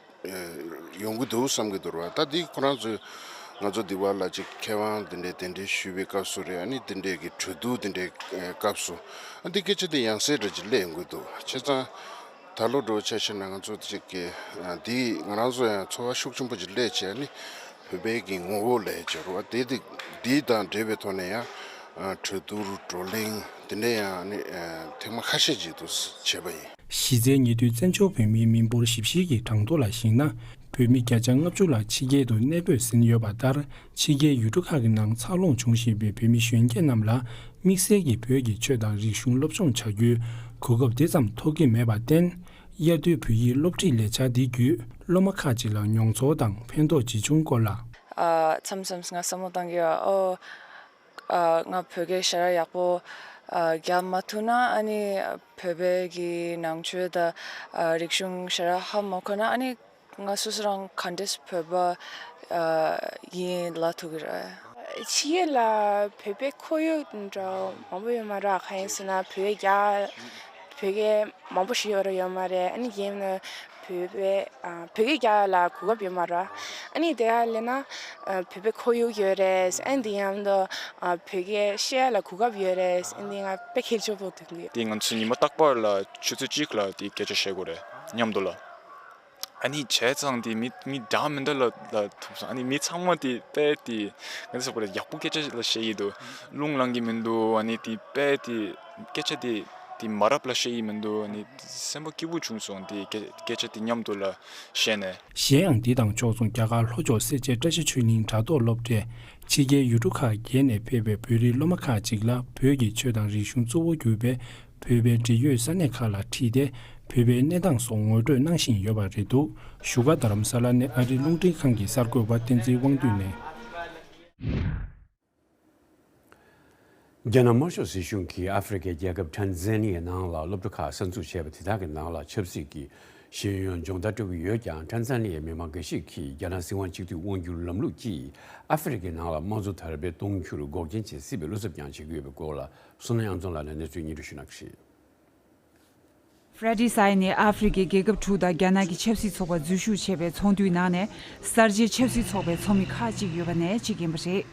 ཡོང་གི་འདུག་བསམ་གྱི་འདུག་རེད་བ། ད་འདི་ཁོ་རང་ཚོས་ང་ཚོ་འདི་བར་ལ་ཅིག་མཁས་དབང་དེ་འདྲའི་གདན་འདྲེན་ཞུས་པའི་སྐབས་སུ་རེད། ཨ་ནི་དེ་འདྲའི་གི་གྲོས་བསྡུར་དེ་འདྲའི་སྐབས་སུ་ཨ་འདི་སྐད་ཆ་དེ་ཡང་སེ་འདྲ་ཅིག་སླེབས་ཡོང་གི་འདུག། བྱས་ཙང་ད་ལོ་འགྲོ་ཆ་བཞག་ན་ང་ཚོ་ཅིག་གི་འདི་ང་རང་ཚོ་ཡང་ཚོར་བ་ཤུགས་ཆེན་པོ་ཅིག་སླེབས་བྱས། ཨ་ནི་བོད་པའི་གི་ངོ་བོ་ལས་སྦྱོར་བ་དེ་དེ་དེ་དང་འབྲེལ་བའི་ཐོག་ནས་ཡང་གྲོས་བསྡུར་བགྲོ་གླེང་དེ་འདྲ་ཡང་ནི་ཐེངས་མ་ཁ་ཤས་ཅིག་ཏུ་བྱས་པ་ཡིན། གཞི་རྩའི་ཉེ་དུས་བཙན་བྱོལ་བོད་མིའི་མི་འབོར་ཞིབ་བཤེར་གྱི་གྲངས་ཐོ་ལ་གཞིགས་ན། བོད་མི་བརྒྱ་ཆ་ལྔ་བཅུ་ལ་ཕྱི་རྒྱལ་དུ་གནས་སྤོས་ཟིན་ཡོད་པ་ལྟར། ཕྱི་རྒྱལ་ཡུལ་གྲུ་ཁག་གི་ནང་འཚར་ལོངས་བྱུང་བཞིན་པའི་བོད་མི་གཞོན་སྐྱེས་རྣམས་ལ་དམིགས་བསལ་གྱི་བོད་ཀྱི་ཆོས་དང་རིག་གཞུང་སློབ་སྦྱོང་བྱ་རྒྱུའི་གོ་སྐབས་དེ་ཙམ་ཐོབ་ཀྱི་མེད་པར་བརྟེན། དབྱར་དུས་བོད་ཡིག་སློབ་ཁྲིད་ལས་འཆར་འདི་བརྒྱུད་སློབ་མ་ཁག་ཅིག་ལ་མྱོང་ཚོར་དང་ཕན་ཐོགས་ཇི་བྱུང་སྐོར་ལ། ཨ། མཚམས་མཚམས་ང་བསམ་བློ་བཏང་གི་ཡོད། ཨོ། ཨ། ང་བོད་སྐད་ཞེ་དྲག་ཡག་པོ། ཨ། རྒྱག་མ་ཐུབ་ན་ཨ་ནི་བོད་པའི་གི་ནང་ཆོས་དང་། ཨ། རིག་གཞུང་ཞེ་དྲག་ཧ་མ་གོ་ན་ཨ་ནི་ང་སོ་སོ་རང་ག་འདྲས་བོད་པ། ཨ། ཡིན་ལབ་ཐུབ་ཀྱི་རེད། ཕྱི་རྒྱལ་ལ་བོད་པའི་ཁོར་ཡུག་འདྲ་མང་པོ་ཡོད་མ་རེད། གང་ཡིན་ཟེར་ན་བོད་རྒྱ་བོད་སྐད་མང་པོ་ཞིག་ཡོད་རེད་ཡོད་མ་རེད། ཨ་ནི་ཡིན་ན་བོད་པའི་ཨ་བོད་སྐད་རྒྱག་ཡ་ལ་གོ་སྐབས་ཡོད་མ་རེད། ཨ་ནི་དེ་ག་ལས་ན་ཨ་བོད་པའི་ཁོར་ཡུག་ཡོད་རེད། ཨ་ནི་དེ་མཉམ་དུ་ཨ་བོད་སྐད་བཤད་ཡ་ལ་གོ་སྐབས་ཡོད་རེད། ཨ་ནི་ང་དཔེ་ཁྱད་ཆོས་པོ་མཐོང་གི་ཡོད། དེ་ང་ཚོ་ཉི་མ་རྟག་པར་ལ་ཆུ་ཚོད་གཅིག་ལ་དེ་སྐད་ཆ་བཤད་དགོས་རེད་མཉམ་དུ་ལ། ཨ་ནི་བྱས་ཙང་དེ་མི་མི་འདྲ་མི་འདྲ་ལ་ལ་ཐུག་སོང་། ཨ་ནི་མི་ཚང་མ་དེ་དཔེ་དེ་ང་ཚོ་ལ་ཡག་པོ་སྐད་ཆ་ལ་བཤད་ཡི་འདུག། རླུང་ལངས་གི་མི་འདུག། ཨ་ནི་དེ་དཔེ་དེ་སྐད་ཆ་དེ་དེ་མ་རབས་ལ་བཤད་ཡི་མི་འདུག། ཨ་ནི་སེམས་པ་སྐྱིད་པོ་བྱུང་སོང་། དེ་སྐད་སྐད་ཆ་དེ་མཉམ་དུ་ལ་བཤད་ནས། གཞན་ཡང་འདི་དང་ཕྱོགས་མཚུངས་རྒྱ་གར་ལྷོ་ཕྱོགས་སེར་བྱེས་བཀྲ་ཤིས་ཆོས་གླིང་དྲ་ཐོག་སློབ་གྲྭས་ཕྱི་རྒྱལ་ཡུལ་གྲུ་ཁག་བརྒྱད་ནས་ཕེབས་པའི་བོད་རིགས་སློབ་མ་ཁག་ཅིག་ལ་བོད་ཀྱི་ཆོས་དང་རིག་གཞུང་གཙོ་བོ་གྱུར་པའི་བོད་པའི་འབྲེལ་ཡོད་ས་གནས་ཁག་ལ་ཁྲིད་དེ་བོད་པའི་གནས་སྟངས་སོགས་ངོ་སྤྲོད་གནང་བཞིན་ཡོད་པ་རེད་འདུག། བཞུགས་སྒར་རྡ་རམ་ས་ལ་ནས་ཨ་རིའི་རླུང་འཕྲིན་ཁང་གི་གསར་འགོད་པ་བསྟན་འཛིན་དབང་འདུས་ནས། རྒྱ་ནག་དམར་ཤོག་སྲིད་གཞུང་གིས་ཨ་ཧྥེ་རི་ཁའི་རྒྱལ་ཁབ་ཊན་ཛན་ནི་ཡའི་ནང་ལ་སློབ་གྲྭ་ཁག་གསར་འཛུགས་བྱས་པ་དེ་དག་གི་ནང་ལ་ཆབ་སྲིད་ཀྱི་ཤེས་ཡོན་སྦྱོང་བརྡར་སྤྲོད་ཀྱི་ཡོད་ཀྱང་། ཊན་ཛན་ནི་ཡའི་མི་མང་འགའ་ཞིག་གིས་རྒྱ་ནག་སྲིད་དབང་གཅིག་སྡུད་དབང་སྒྱུར་ལམ་ལུགས་ཀྱིས་ཨ་ཧྥེ་རི་ཁའི་ནང་ལ་དམངས་གཙོ་དར་སྤེལ་གཏོང་རྒྱུར་འགོག་རྐྱེན་བྱེད་སྲིད་པའི་བློ་འཚབ་ཀྱང་བྱེད་ཀྱི་ཡོད་པའི་སྐོར་ལ། བསོད་ནམས་དབྱངས་འཛོམས་ལགས་ནས་གནས་ཚུལ་སྙན་སྒྲོན་ཞུ་གནང་གི་རེད། ཧྥ་རེ་ཌི་སའི་ནི་ཨ་ཧྥེ་རི་ཁའི་རྒྱལ་ཁབ་དྲུག་དང་རྒྱ་ནག་གི་ཆབ་སྲིད་ཚོགས་པ་འཛུལ་ཞུགས་བྱས་པའི་ཚོགས་འདུའི་ནང་ནས་གསར་བརྗེའི་ཆབ་སྲིད་ཚོགས་པའི་ཚོགས་མི་ཁག་ཅིག་ཡོད་པ་ནས་གཅིག་ཡིན་པ་རེད།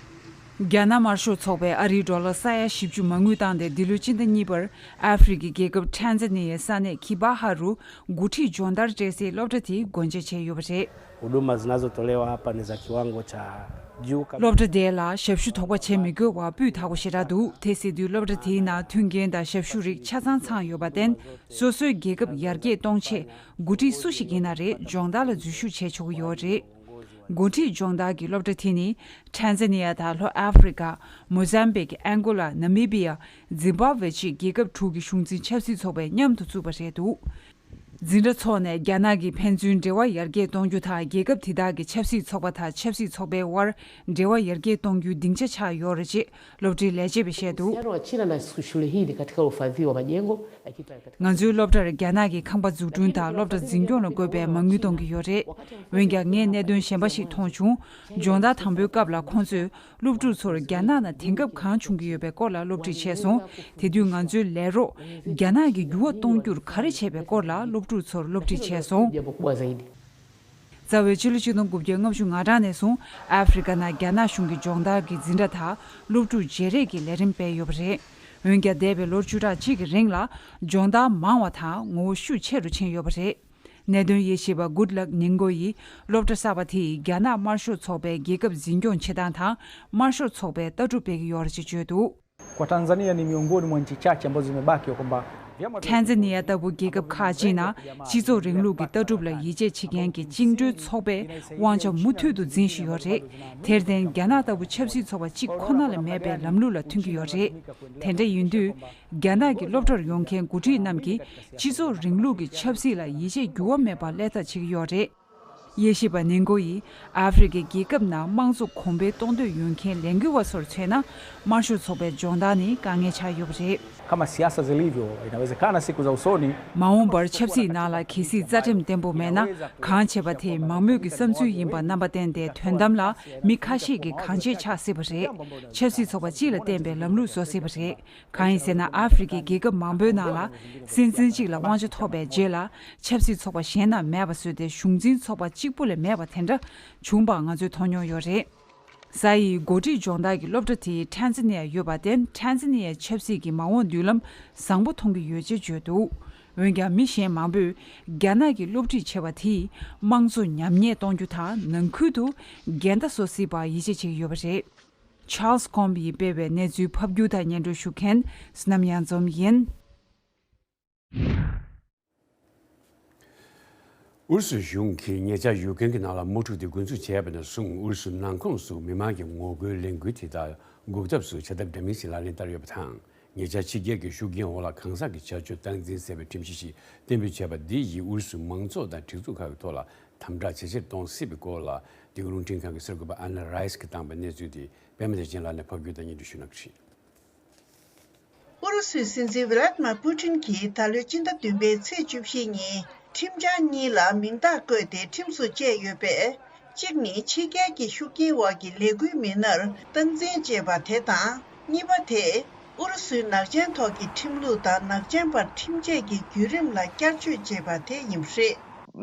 རྒྱ་ནག་དམར་ཤོག་ཚོགས་པས་ཨ་རིའི་ཌོ་ལར་ས་ཡ་བཞི་བཅུ་མ་དངུལ་བཏང་སྟེ་འདི་ལོའི་སྤྱི་ཟླ་གཉིས་པར་ཨ་ཧྥེ་རི་ཁའི་རྒྱལ་ཁབ་ཊན་ཛ་ནི་ཡའི་ས་གནས་ཁི་བྷ་ཧ་རུ་འགོ་ཁྲིད་སྦྱོང་བརྡར་སྤྲད་སའི་སློབ་གྲྭ་དེ་སྒོ་འབྱེད་བྱས་ཡོད་པ་རེད། Huduma zinazotolewa hapa ni za kiwango cha juu kabisa. སློབ་གྲྭ་དེ་ལ་ཞབས་ཞུ་དོགས་པ་བྱེད་མི་དགོས་པར་སྤུས་དག་པོ་ཞེ་དྲག་འདུག་དེ་ཟེར་དུས་སློབ་གྲྭ་དེའི་ནང་མཐུན་རྐྱེན་དང་ཞབས་ཞུ་རིགས་ཆ་ཚང་ཚང་ཡོད་པར་བརྟེན། སོ་སོའི་རྒྱལ་ཁབ་ཡར་རྒྱས་གཏོང་ཆེད་འགོ་ཁྲིད་སུ་ཞིག་ཡིན་ན་རེད། སྦྱོང་བརྡར་ལ་འཛུལ་ཞུགས་བྱེད་ཆོག་གི་ཡོད་རེད། འགོ་ཁྲིད་སྦྱོང་བརྡར་གྱི་སློབ་གྲྭ་དེ་ནི་ཊན་ཛ་ནི་ཡ་དང་ལྷོ་ཨ་ཧྥེ་རི་ཁ། མོ་ཟམ་བིག་ཨན་གོ་ལ། ནཱ་མི་བི་ཡ། ཛིམ་བྷབ་ཝེ་བཅས་རྒྱལ་ཁབ་དྲུག་གི་གཞུང་འཛིན་ཆབ་སྲིད་ཚོགས་པས་མཉམ་དུ་བཙུགས་པ་རེད་འདུག་འཛིན་གྲྭ་འཚོགས་ནས་རྒྱ་ནག་གིས་ཕན་ཚུན་འབྲེལ་བ་ཡར་རྒྱས་གཏོང་རྒྱུ་དང་། རྒྱལ་ཁབ་དེ་དག་གི་ཆབ་སྲིད་ཚོགས་པ་དང་ཆབ་སྲིད་ཚོགས་པའི་དབར་འབྲེལ་བ་ཡར་རྒྱས་གཏོང་རྒྱུའི་སྡིངས་ཆ་ཆགས་ཡོད་རེད་ཅེས་སློབ་གྲྭའི་ལས་བྱེད་པས་བཤད་འདུག་ང་ཚོའི་སློབ་གྲྭར་རྒྱ་ནག་གི་ཁང་པ་འཛུགས་སྐྲུན་དང་སློབ་གྲྭ་འཛིན་སྐྱོང་ལ་དགོས་པའི་མ་དངུལ་གཏོང་གི་ཡོད་རེད། འོན་ཀྱང་ངས་གནད་དོན་གཞན་པ་ཞིག་མཐོང་བྱུང་། སྦྱོང་བརྡར་དང་པོའི་སྐབས་ལ་ཁོང་ཚོས་སློབ་ཕྲུག་ཚོར་རྒྱ་ནག་ནང་དེང་སྐབས་གང་བྱུང་གི་ཡོད་པའི་སྐོར་ལ་སློབ་ཁྲིད་བྱས་སོང་། དེ་དུས་ང་ཚོའི་ལས་རོགས་རྒྱ་ནག་གི་འགྱུར་བ་གཏོང་རྒྱུར་ག་རེ་བྱས་པའི་སྐོར་ལ་སློབ་ཕྲུག་ཚོར་སློབ་ཁྲིད་བྱས་སོང་། རྩ་བའི་ཕྱི་ལོ་ཆིག་སྟོང་དགུ་བརྒྱ་ལྔ་བཅུ་ང་གྲངས་ནས་བཟུང་ཨ་ཧྥེ་རི་ཁ་ནང་རྒྱ་ནག་གཞུང་གི་སྦྱོང་བརྡར་གྱི་འཛིན་གྲྭ་དང་སློབ་ཕྲུག་བརྗེ་རེས་ཀྱི་ལས་རིམ་སྤེལ་ཡོད་པ་རེད། འོན་ཀྱང་འདས་པའི་ལོ་བཅུ་ཕྲག་གཅིག་གི་རིང་ལ་སྦྱོང་བརྡར་མང་བ་དང་ངོ་བོ་ཤུགས་ཆེ་རུ་ཕྱིན་ཡོད་པ་རེད། གནད་དོན་དབྱེ་ཞིབ་པ་Goodluck Ningo ཡིས་སློབ་གྲྭ་གསར་པ་དེས་རྒྱ་ནག་དམར་ཤོག་ཚོགས་པའི་རྒྱལ་ཁབ་འཛིན་སྐྱོང་བྱེད་སྟངས་དང་དམར་ཤོག་ཚོགས་པའི་ལྟ་གྲུབ་སྤེལ་གྱི་ཡོད་རེད་ཅེས་བརྗོད་འདུག Kwa Tanzania ni miongoni mwa nchi chache ambazo zimebaki kwamba vyama vya ཊན་ཛ་ནི་ཡ་ལྟ་བུ་རྒྱལ་ཁབ་ཁག་ཅིག་ནང་སྤྱི་ཚོགས་རིང་ལུགས་ཀྱི་ལྟ་གྲུབ་ལ་ཡིད་ཆེས་བྱེད་མཁན་གྱི་བཅིངས་འགྲོལ་ཚོགས་པས་དབང་ཆ་མུ་མཐུད་དུ་འཛིན་བཞིན་ཡོད་རེད། དེར་བརྟེན་རྒྱ་ནག་ལྟ་བུ་ཆབ་སྲིད་ཚོགས་པ་གཅིག་ཁོ་ན་ལ་མེད་པའི་ལམ་ལུགས་ལ་མཐུན་གྱི་ཡོད་རེད། དེ་འདྲ་ཡིན་དུས། རྒྱ་ནག་གི་སློབ་གྲྭར་ཡོང་མཁན་འགོ་ཁྲིད་རྣམས་ཀྱིས་སྤྱི་ཚོགས་རིང་ལུགས་ཀྱི་ཆབ་སྲིད་ལ་ཡིད་ཆེས་འགྱུར་བ་མེད་པར་སླེབས་ཐབས་བྱེད་ཀྱི་ཡོད་རེད། དབྱེ་ཞིབ་པ་ནིང་གོ་ཡིས་ཨ་ཧྥེ་རི་ཁའི་རྒྱལ་ཁབ་ནང་དམངས་གཙོ་གོང་འཕེལ་གཏོང་འདོད་ཡོད་མཁན་ལས་འགུལ་བ་ཚོར་མཚོན་ན། དམར་ཤོག་ཚོགས་པའི་སྦྱོང་བརྡར་ནི་དཀའ་ངལ་ཆགས་ཡོད་པ་རེད། Kama siasa zilivyo, inawezekana siku za usoni མ་འོངས་པར་ཆབ་སྲིད་ནང་ལ་གལ་སྲིད་རྩ་ཁྲིམས་བརྟན་པོ་མེད་ན། གང་བྱས་པ་དེ་མང་མོས་ཀྱི་བསམ་ཚུལ་ཡིན་པ་རྣམ་པ་བསྟན་ཏེ། དོན་དམ་ལ་མི་ཁ་ཤས་ཀྱིས་གང་བྱེད་ཆགས་སྲིད་པ་རེད། ཆབ་སྲིད་ཚོགས་པ་སྤྱི་ལ་བརྟེན་པའི་ལམ་ལུགས་བཟོ་སྲིད་པ་རེད། གང་ཡིན་ཟེར་ན། ཨ་ཧྥེ་རི་ཁའི་རྒྱལ་ཁབ་མང་པོའི་ནང་ལ་སྲིད་འཛིན་གཅིག་ལ་དབང་ཆ་ཐོབ་པའི་རྗེས་ལ། ཆབ་སྲིད་ཚོགས་པ་གཞན་རྣམས་མེད་པ་བཟོས་ཏེ། གཞུང་འཛིན་ཚོགས་པ་གཅིག་པུ་ལས་མེད་པ་དེ་འདྲ་བྱུང་པ་ང་ཚོས་མཐོང་མྱོང་ཡོད་རེད། ས་ཡི་འགོ་ཁྲིད་སྦྱོང་བརྡར་གྱི་སློབ་གྲྭ་དེ་ཊན་ཛ་ནི་ཡ་ཡོད་པར་བརྟེན། ཊན་ཛ་ནི་ཡའི་ཆབ་སྲིད་ཀྱི་མ་འོངས་མདུན་ལམ་བཟང་པོ་མཐོང་གི་ཡོད་ཅེས་བརྗོད་འདུག་འོན་ཀྱང་། མི་གཞན་མང་པོས་རྒྱ་ནག་གི་སློབ་ཁྲིད་བྱས་པ་དེས་དམངས་གཙོ་ཉམས་ཉེས་གཏོང་རྒྱུ་དང་། ནང་ཁུལ་དུ་འགལ་ཟླ་བཟོ་སྲིད་པར་ཡིད་ཆེས་བྱེད་ཀྱི་ཡོད་པ་རེད། Charles Combs ཡིས་སྤེལ་བའི་གནས་ཚུལ་ཕབ་སྒྱུར་དང་སྙན་སྒྲོན་ཞུ་མཁན་བསོད་ནམས་གཡང་འཛོམས་ཡིན། ཨུ་རུ་སུའི་གཞུང་གིས་ཉེ་ཆར་ཡུཀ་རེན་གྱི་ནང་ལ་དམག་འཁྲུག་དེ་འགོ་འཛུགས་བྱས་པ་ནས་བཟུང་། ཨུ་རུ་སུའི་ནང་ཁོངས་སུ་མི་མང་གི་ངོ་རྒོལ་ལས་འགུལ་དེ་དག་འགོག་ཐབས་སུ་བྱ་ཐབས་འདྲ་མིན་ཞིག་ལག་ལེན་བསྟར་ཡོད་པ་དང་། ཉེ་ཆར་ཕྱི་རྒྱལ་གྱི་ཤུགས་རྐྱེན་འོག་ལ་གང་ཟག་གི་བྱ་སྤྱོད་སྟངས་འཛིན་ཟེར་བའི་ཁྲིམས་གཞི་ཞིག་གཏན་འབེབས་བྱས་པ་འདི་ཡིས་ཨུ་རུ་སུའི་མང་ཚོགས་དང་སྒྲིག་འཛུགས་ཁག་གི་ཐོག་ལ་དམ་དྲག་ཇེ་ཆེར་གཏོང་སྲིད་པའི་སྐོར་ལ། འདི་ག་རླུང་འཕྲིན་ཁང་གི་གསར་འགོད་པ་ཨན་ན་རའེ་སི་གིས་བཏང་པའི་གནས་ཚུལ་དེ་པད་མ་བདེ་ཆེན་ལགས་ནས་ཕབ་སྒྱུར་དང་སྙན་སྒྲོན་ཞུ་གནང་གི་རེད། ཨུ་རུ་སུའི་སྲིད་འཛིན་ཝི་ལ་ཏི་མ་པུ་ཏིན་གྱིས་ད་ལོའི་སྤྱི་ཟླ་བདུན་པའི་ཚེས་བཅུ་བཞི་ཉིན་ཁྲིམས་འཆར་གཉིས་ལ་མིང་རྟགས་བཀོད་དེ་ཁྲིམས་སུ་བཅད་ཡོད་པས། གཅིག་ནི་ཕྱི་རྒྱལ་གྱི་ཤུགས་རྐྱེན་འོག་གི་ལས་འགུལ་མི་སྣར་སྟངས་འཛིན་བྱེད་པ་དེ་དང་། གཉིས་པ་དེ་ཨུ་རུ་སུའི་ནག་ཅན་ཐོག་གི་ཁྲིམས་ལུགས་དང་ནག་ཅན་པར་ཁྲིམས་ཆད་ཀྱི་བརྒྱུད་རིམ་ལ་བསྐྱར་བཅོས་བྱེད་པ་དེ་ཡིན་པ་རེད།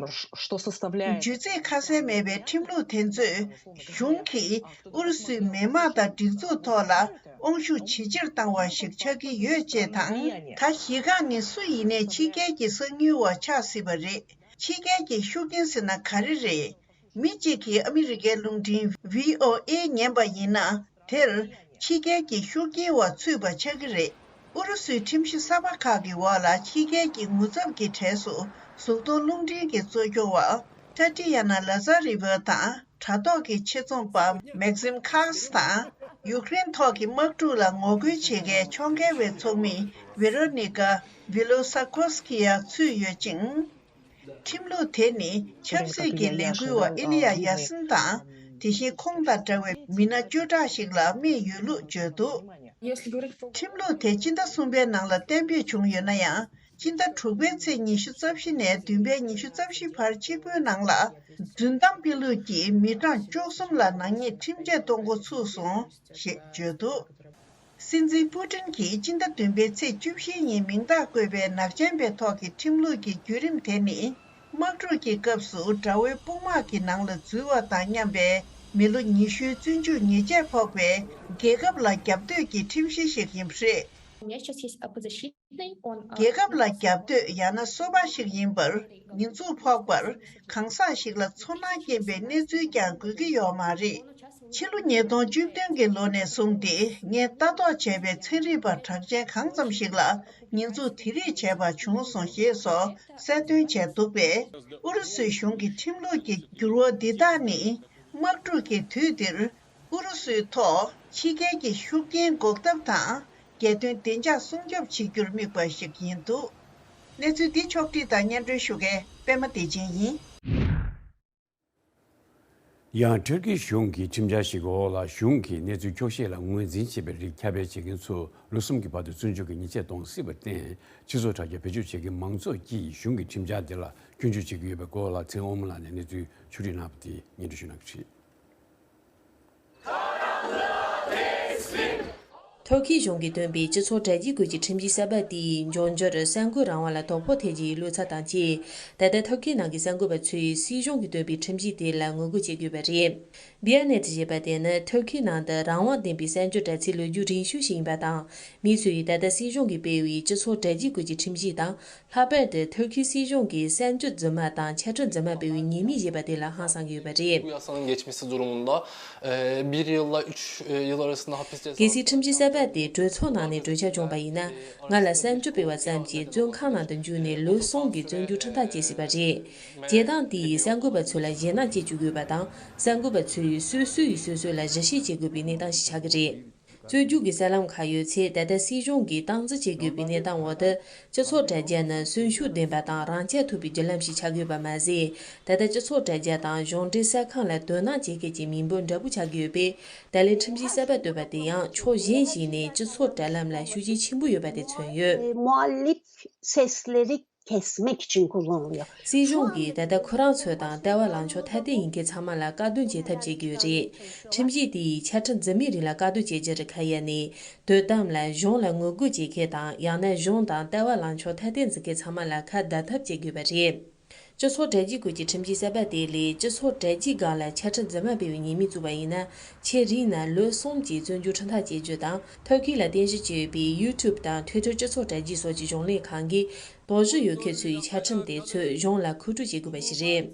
Что составляет ཇུས་ཚིག་ཁ་གསལ་མེད་པའི་ཁྲིམས་ལུགས་དེ་ཚོས་གཞུང་གིས་ཨུ་རུ་སུའི་མི་དམངས་དང་སྒྲིག་འཛུགས་ཐོག་ལ་དབང་ཤུགས་ཇེ་ཆེར་བཏང་བ་ཞིག་ཆགས་ཀྱི་ཡོད་ཅེས་དང་། ད་གཞི་རྐང་ནི་སུ་ཡིན་ནའི་ཕྱི་རྒྱལ་གྱི་གསང་མྱུལ་བ་ཆགས་སྲིད་པ་རེད། ཕྱི་རྒྱལ་གྱི་ཤུགས་རྐྱེན་ཟེར་ན་ག་རེ་རེད། མི་གཅིག་གིས་ཨ་མི་རི་ཀའི་རླུང་འཕྲིན་ཝི་ཨོ་ཨེ་ཉན་པ་ཡིན་ན། དེར་ཕྱི་རྒྱལ་གྱི་ཤུགས་རྐྱེན་འོག་ཚུད་པ་ཆགས་ཀྱི་རེད། ཨུ་རུ་སུའི་ཁྲིམས་གཞི་གསར་པ་ཁག་གི་འོག་ལ་ཕྱི་རྒྱལ་གྱི་ངོ་ཚབ་ཀྱི་གྲས་སུ་གཟུགས་མཐོང་རླུང་འཕྲིན་གྱི་གཙོ་སྐྱོང་བ་ཊ་ཏི་ཡ་ན་ལ་ཛ་རི་བྷ་དང་། དྲ་ཐོག་གི་ཆེད་རྩོམ་པ་མེག་ཟིམ་ཁཱས་དང་། ཡུཀ་རེན་ཐོག་གི་དམག་འཁྲུག་ལ་ངོ་རྒོལ་བྱེད་མཁན་ཕྱོགས་འགལ་བའི་ཚོགས་མི་ཝེ་རོ་ནི་ཀ་ཝི་ལོ་ས་ཁོ་སི་ཀི་ཡ་ཚུད་ཡོད་ཅིང་། ཁྲིམས་ལུགས་དེ་ནི་ཆབ་སྲིད་ཀྱི་ལས་འགུལ་བ་ཨི་ལི་ཡ་ཡ་སིན་དང་། དེ་བཞིན་ཁོང་དང་འདྲ་བའི་མི་སྣ་བཅུ་ཕྲག་ཞིག་ལ་དམིགས་ཡོད་ལུགས་བརྗོད་འདུག་ཁྲིམས་ལུགས་དེ་སྤྱི་ཟླ་གསུམ་པའི་ནང་ལ་གཏན་འབེབས་བྱུང་ཡོད་ན་ཡང་། སྤྱི་ཟླ་དྲུག་པའི་ཚེས་ཉི་ཤུ་རྩ་བཞི་ནས་བདུན་པའི་ཉི་ཤུ་རྩ་བཞི་བར་གཅིག་པུའི་ནང་ལ། རྫུན་གཏམ་སྤེལ་ལུགས་ཀྱིས་མི་གྲངས་བཅུ་གསུམ་ལ་ནག་ཉེས་ཁྲིམས་ཆད་གཏོང་འགོ་ཚུགས་སོང་ཞེས་བརྗོད་འདུག་སྲིད་འཛིན་པུ་ཏིན་གྱིས་སྤྱི་ཟླ་བདུན་པའི་ཚེས་བཅུ་བཞི་ཉིན་མིང་རྟགས་བཀོད་པའི་ནག་ཅན་པའི་ཐོག་གི་ཁྲིམས་ལུགས་ཀྱི་བརྒྱུད་རིམ་དེ་ནི། དམག་འཁྲུག་གི་སྐབས་སུ་དགྲ་བོའི་དཔུང་དམག་གི་ནང་ལ་འཛུལ་བ་དང་མཉམ་པའི་ མི་ལོ་ཉི་ཤུའི་བཙོན་འཇུག་ཉེས་ཆད་ཕོག་པའི་རྒྱལ་ཁབ་ལ་རྒྱབ་གཏོད་ཀྱི་ཁྲིམས་གཞི་ཞིག་ཡིན་པ་རེད། У меня сейчас есть оппозащитный, он... རྒྱལ་ཁབ་ལ་རྒྱབ་གཏོད་ཡང་ན་སོ་པ་ཞིག་ཡིན་པར་ཉེས་འཛུགས་ཕོག་པར་གང་ཟག་ཞིག་ལ་ཚོར་སྣང་སྐྱེན་པའི་གནས་ཚུལ་ཀྱང་དགོས་ཀྱི་ཡོད་མ་རེད། ཕྱི་ལོ་ཉིས་སྟོང་བཅུ་བདུན་གྱི་ལོ་ནས་བཟུང་སྟེ་ངས་ལྟ་རྟོག་བྱས་པའི་ཚན་རིག་པ་གྲགས་ཅན་གང་ཙམ་ཞིག་ལ་ཉེས་འཛུགས་དེ་རིགས་བྱས་པ་བྱུང་སོང་ཞེས་སོགས་གསལ་སྟོན་བྱས་འདུག་པས། ཨུ་རུ་སུའི་གཞུང་གི་ཁྲིམས་ལུགས་ཀྱི་འགྱུར་བ་འདི་དག་ནི་དམག་འཁྲུག་གི་དུས་འདིར་ཨུ་རུ་སུའི་ཐོག་ཕྱི་རྒྱལ་གྱི་ཤུགས་རྐྱེན་འགོག་ཐབས་དང་། རྒྱལ་དོན་བདེ་འཇགས་སྲུང་སྐྱོབ་བྱེད་རྒྱུར་དམིགས་པ་ཞིག་ཡིན་འདུག་གནས་ཚུལ་འདི་ཕྱོགས་བསྒྲིགས་དང་སྙན་སྒྲོན་ཞུ་མཁན་པད་མ་བདེ་ཆེན་ཡིན། ཡང་ཊར་ཀི་གཞུང་གི་ཁྲིམས་འཆར་ཞིག་གི་འོག་ལ་གཞུང་གིས་གནས་ཚུལ་འཁྱོག་བཤད་ལ་ངོས་འཛིན་བྱེད་པའི་རིགས་ཁྱབ་སྤེལ་བྱེད་མཁན་ཚོ་ལོ་གསུམ་གྱི་བར་དུ་བཙོན་འཇུག་གི་ཉེས་ཆད་གཏོང་སྲིད་པར་བརྟེན། སྤྱི་ཚོགས་དྲ་རྒྱ་བེད་སྤྱོད་བྱེད་མཁན་མང་ཚོགས་ཀྱིས་གཞུང་གི་ཁྲིམས་འཆར་འདི་ལ་སྐྱོན་བརྗོད་བྱེད་ཀྱི་ཡོད་པའི་སྐོར་ལ་ཚེ་དབང་མོ་ལགས་ནས་གནས་ཚུལ་ཕྱོགས་སྒྲིག་གནང་བ་དེ་སྙན་སྒྲོན་ཞུ་གནང་གི་རེད། ཐོར་ཁི་གཞུང་གིས་བཏོན་པའི་སྤྱི་ཚོགས་དྲ་རྒྱའི་བཀོད་ཀྱི་ཁྲིམས་གཞི་གསར་པ་དེས་འབྱུང་འགྱུར་གསར་འགོད་རང་དབང་ལ་དོ་ཕོག་ཐེབས་ཀྱི་ཡོད་ལུགས་ཚ་དང་བཅས། ད་ལྟ་ཐོར་ཁིའི་ནང་གི་གསར་འགོད་པ་ཚོས་སྲིད་གཞུང་གིས་བཏོན་པའི་ཁྲིམས་གཞི་དེ་ལ་ངོ་རྒོལ་བྱེད་དགོས་པ་རེད། བི་ཨ་ནེ་ཊི་ཞེས་པ་དེ་ནི་ཐོར་ཁིའི་ནང་དུ་རང་དབང་ལྡན་པའི་གསར་འགྱུར་དྲ་ཚིགས་ལོ་རྒྱུས་རིང་ཤོས་ཤིག་ཡིན་པ་དང་། མི་ཚོས་ད་ལྟ་སྲིད་གཞུང་གིས་སྤེལ་བའི་སྤྱི་ཚོགས་དྲ་རྒྱའི་བཀོད་ཀྱི་ཁྲིམས་གཞི་དང་། ལྷག་པར་དུ་ཐུར་ཁེའི་སྲིད་གཞུང་གིས་གསར་འགྱུར་རྫུན་མ་དང་འཆལ་ཁྲིམས་རྫུན་མ་སྤེལ་བའི་ཉེས་དམིགས་ཞེས་པ་དེ་ལ་ཧང་སངས་ཀྱི་ཡོད་པ་རེད། Bu yasanın geçmesi durumunda e, bir yılla üç e, yıl arasında hapis cezası. གལ་སྲིད་ཁྲིམས་གཞི་གསར་པ་དེ་གྲོས་ཚོགས་ནང་ནས་གྲོས་འཆར་བྱུང་པ་ཡིན་ན། ང་ལ་གསར་འགྱུར་སྤེལ་བ་ཙམ་གྱིས་བཙོན་ཁང་ནང་དུ་འཇུག་ནས་ལོ་གསུམ་གྱི་བཙོན་འཇུག་ཁྲིམས་ཐག་བཅད་སྲིད་པ་རེད། བྱེད་སྟངས་དེ་ཡིས་གསར་འགོད་པ་ཚོ་ལ་ཞེད་སྣང་སྐྱེ་བཅུག་ཡོད་པ་དང་། གསར་འགོད་པ་ཚོས་སོ་སོ་ཡིས་སོ་སོ་ལ་གཞི་བྱེད་བྱེད་དགོས་པའི་གནས་སྟངས་ཤིག་ཆགས་ཀྱི་རེད། བཙོན་འཇུག་གི་གསར་ལམ་ཁག་ཡོད་ཚེ། ད་ལྟ་སྲིད་གཞུང་གིས་སྟངས་འཛིན་བྱེད་དགོས་པའི་གནས་སྟངས་འོག་ཏུ། སྤྱི་ཚོགས་དྲ་རྒྱ་ནི་གསོན་ཤུགས་ལྡན་པ་དང་རང་རྐྱ་ཐུབ་པའི་བརྒྱུད་ལམ་ཞིག་ཆགས་ཡོད་པ་མ་ཟད། ད་ལྟ་སྤྱི་ཚོགས་དྲ་རྒྱ་དང་གཞུང་འབྲེལ་གསར་ཁང་ལ་དོ་སྣང་བྱེད་མཁན་གྱི་མི་འབོར་འདྲ་པོ་ཆགས་ཀྱི་ཡོད་པས། ད་ལན་ཁྲིམས་གཞི་གསར་པ་བཏོད་པ་དེ་ཡང་ཕྱོགས་གཞན་ཞིག་ནས་སྤྱི་ཚོགས་དྲ་ལམ་ལ་ཤུགས་རྐྱེན་ཆེན་པོ་ཡོད་པ་དེ་མཚོན་ཡོད། Muhalif sesleri kesmek için kullanılıyor. སྲིད་གཞུང་གིས་ད་ལྟ་ཁོ་རང་ཚོ་དང་ལྟ་བ་ལངས་ཕྱོགས་ཐ་དད་ཡིན་མཁན་ཚང་མ་ལ་བཀག་སྡོམ་བྱེད་ཐབས་བྱེད་ཀྱི་ཡོད་རེད། ཁྲིམས་གཞི་དེ་ཡིས་འཆལ་ཁྲིམས་འཛིན་མའི་རིགས་ལ་བཀག་སྡོམ་བྱེད་རྒྱུར་ཁ་གཡར་ནས། དོ་དམ་ལ་གཞུང་ལ་ངོ་རྒོལ་བྱེད་མཁན་དང་། ཡང་ན་གཞུང་དང་ལྟ་བ་ལངས་ཕྱོགས་ཐ་དད་འཛིན་མཁན་ཚང་མ་ལ་ཁ་བརྡ་ཐབས་བྱེད་དགོས་པ་རེད། སྤྱི་ཚོགས་དྲ་རྒྱའི་བཀོད་ཀྱི་ཁྲིམས་གཞི་གསར་པ་དེ་ལས་སྤྱི་ཚོགས་དྲ་རྒྱའི་སྒང་ལ་འཆལ་ཁྲིམས་རྫུན་མ་སྤེལ་བའི་ཉེས་དམིགས་བཙུགས་པ་ཡིན་ན། ཆེས་རིང་ན་ལོ་གསུམ་གྱི་བཙོན་འཇུག་ཁྲིམས་ཐག་བཅད་རྒྱུ་དང་། ཐུར་ཁེ་ལ་རྟེན་གཞི་བྱས་ཡོད་པའི་ཡུ་ཊུབ་དང་ཊུའི་ཊར་སྤྱི་ཚོགས་དྲ་རྒྱའི་སོགས་ཀྱི་གཞུང་ལས་ཁང་གིས། དོགས་གཞི་ཡོད་མཁན་ཚོའི་འཆལ་ཁྲིམས་དེ་ཚོས་གཞུང་ལ་མཁོ་སྤྲོད་བྱེད་དགོས་པ་ཞིག་རེད།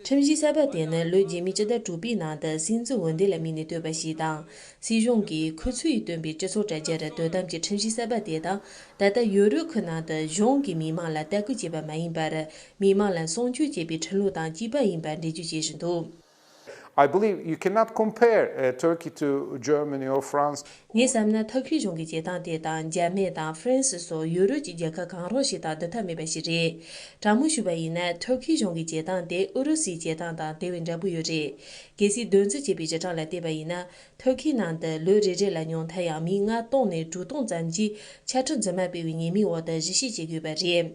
ཁྲིམས་གཞི་གསར་པ་དེ་ནི་ལོ་རྗེས་མའི་སྤྱི་ཟླ་དྲུག་པའི་ནང་དུ་སྲིད་འཛིན་འོས་འདེམས་ལ་དམིགས་ནས་བཏོད་པ་ཞིག་དང་། སྲིད་གཞུང་གིས་ཁོ་ཚོས་བཏོན་པའི་སྤྱི་ཚོགས་དྲ་རྒྱ་རུ་དོ་དམ་གྱི་ཁྲིམས་གཞི་གསར་པ་དེ་དང་། ད་ལྟ་ཡུ་རོབ་ཁུལ་ནང་དུ་གཞུང་གིས་མི་མང་ལ་ལྟ་སྐུལ་བྱེད་པ་མ་ཡིན་པར། མི་མང་ལ་སྲུང་སྐྱོབ་བྱེད་པའི་ཁྲིམས་ལུགས་དང་གཅིག་པ་ཡིན་པར་འགྲེལ་བརྗོད་བྱེད་བཞིན་འདུག I believe you cannot compare uh, Turkey to Germany or France. ངས་བསམ་ན་ཐུར་ཁེའི་གཞུང་གི་བྱེད་སྟངས་དེ་དང་འཇར་མན་དང་ཧྥ་རན་སི་སོགས་ཡུ་རོབ་ཀྱི་རྒྱལ་ཁབ་གང་རུང་ཞིག་དང་བསྡུར་ཐབས་མེད་པ་ཞིག་རེད། དྲང་མོ་ཞུས་པ་ཡིན་ན་ཐུར་ཁེའི་གཞུང་གི་བྱེད་སྟངས་དེ་ཨུ་རུ་སུའི་བྱེད་སྟངས་དང་དེ་བས་འདྲ་པོ་ཡོད་རེད། གལ་སྲིད་འདོན་རྩིས་བྱས་པའི་སྤྱི་གྲངས་ལ་བལྟས་པ་ཡིན་ན། ཐུར་ཁེའི་ནང་དུ་ལོ་རེ་རེ་ལ་ཉུང་མཐའ་ཡང་མི་ལྔ་སྟོང་ནས་དྲུག་སྟོང་ཙམ་གྱིས་འཆལ་ཁྲིམས་རྫུན་མ་སྤེལ་བའི་ཉེས་མིང་འོག་ཏུ་གཞི་བྱེད་བྱེད་དགོས་པ་རེད།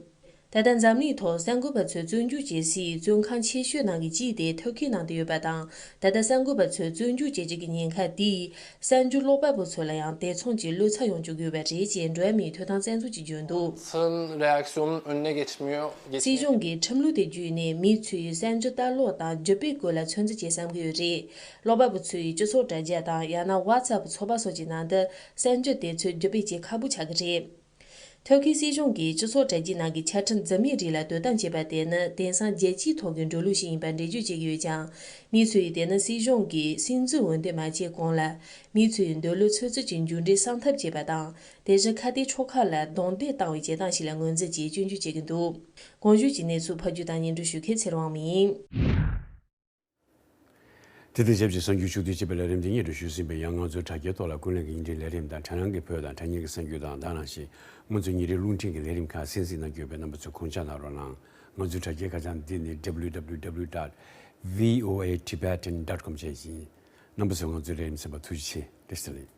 ད་ལྟ་འཛམ་གླིང་ཐོག་གསར་འགོད་པ་ཚོས་བཙོན་འཇུག་བྱེད་སའི་བཙོན་ཁང་ཆེ་ཤོས་ནང་གི་གཅིག་དེ་ཐུར་ཁེའི་ནང་དུ་ཡོད་པ་དང་། ད་ལྟ་གསར་འགོད་པ་ཚོས་བཙོན་འཇུག་བྱེད་རྒྱུ་གི་ཉེན་ཁ་དེས་གསར་འགྱུར་ཀློག་པ་པོ་ཚོ་ལ་ཡང་དེ་མཚུངས་ཀྱི་བློ་འཚབ་ཡོང་བཅུག་ཡོད་པ་རེད་ཅེས་འགྲོ་བ་མིའི་ཐོབ་ཐང་བཙན་འཛུལ་གྱིས་བརྗོད་འདུག Sırın reaksiyonun önüne geçmiyor. སྲིད་གཞུང་གིས་ཁྲིམས་ལུགས་དེ་བརྒྱུད་ནས་མི་ཚོས་གསར་འགྱུར་ལྟ་ཀློག་དང་བརྒྱུད་སྤེལ་སྐོར་ལ་ཚོད་འཛིན་བྱེད་བསམ་གྱི་ཡོད་རེད། ཀློག་པ་པོ་ཚོས་སྤྱི་ཚོགས་དྲ་རྒྱ་དང་ཡང་ན་ཝ་ཚབ་ཚོགས་པ་སོགས་ཀྱི་ནང་དུ་གསར་འགྱུར་དེ་ཚོ་བརྒྱུད་སྤེལ་བྱེད་ཁག་པོ་ཆགས་ཀྱི་རེད། ཐུར་ཁེའི་སྲིད་གཞུང་གིས་སྤྱི་ཚོགས་དྲ་རྒྱའི་ནང་གི་འཆལ་ཁྲིམས་འཛིན་མའི་རིགས་ལ་དོ་དམ་བྱེད་པ་དེ་ནི་དེང་སང་རྒྱལ་སྤྱིའི་ཐོག་གི་འགྲོ་ལུགས་ཤིག་ཡིན་པར་འགྲེལ་བརྗོད་བྱེད་ཀྱི་ཡོད་ཀྱང་། མི་ཚོས་དེ་ནི་སྲིད་གཞུང་གིས་སྲིད་འཛིན་འོས་འདེམས་མ་བྱས་གོང་ལ། མི་ཚོའི་འདོད་བློ་ཚོད་རྩིས་ཀྱི་མཇུག་འབྲས་སྲུང་ཐབས་བྱེད་པ་དང་། དེ་བཞིན་ཁ་གཏད་ཕྱོགས་ཁག་ལ་རྡུང་རྡེག་བཏང་བའི་བྱེད་སྟངས་ཤིག་ལ་ངོས་འཛིན་གྱིས་སྐྱོན་བརྗོད་བྱེད་ཀྱི་འདུག་གོང་ཞུས་ཀྱི་གནས་ཚུལ་ཕབ་སྒྱུར་དང་སྙན་སྒྲོན་ཞུ་མཁན་ཚེ་རིང་དབང་མོ་ཡིན། དེ་དང་ཆབས་ཅིག་གསར་འགྱུར་ཕྱོགས་བསྡུས་བྱས་པའི་ལས་རིམ་འདི་སྙན་སྒྲོན་ཞུས་ཟིན་པས། ཡང་ང་ཚོའི་དྲ་རྒྱའི་ཐོག་ལ་ཀུན་གླེང་གི་བརྙན་འཕྲིན་ལས་རིམ་དང་དྲ་སྙིང་གི་གསར་འགྱུར་དང་དྲ་བརྙན་གྱི་གསར་འགྱུར་དང་དེ་ནང་བཞིན་ང་ཚོའི་ཉིན་རེའི་རླུང་འཕྲིན་གྱི་ལས་རིམ་ཁག་གསན་གཟིགས་གནང་རྒྱུ་ཡོད་པས་རྣམ་པ་ཚོས་དགོངས་འཇགས་གནང་རོགས་གནང་། ང་ཚོའི་དྲ་རྒྱའི་ཁ་བྱང་འདི་ནི་W W W dot V O A Tibetan dot com བཅས་ཡིན། རྣམ་པ་ཚོས་ང་ཚོའི་ལས་རིམ་གསན་པར་ཐུགས་རྗེ་ཆེ། བཀྲ་ཤིས་བདེ་ལེགས།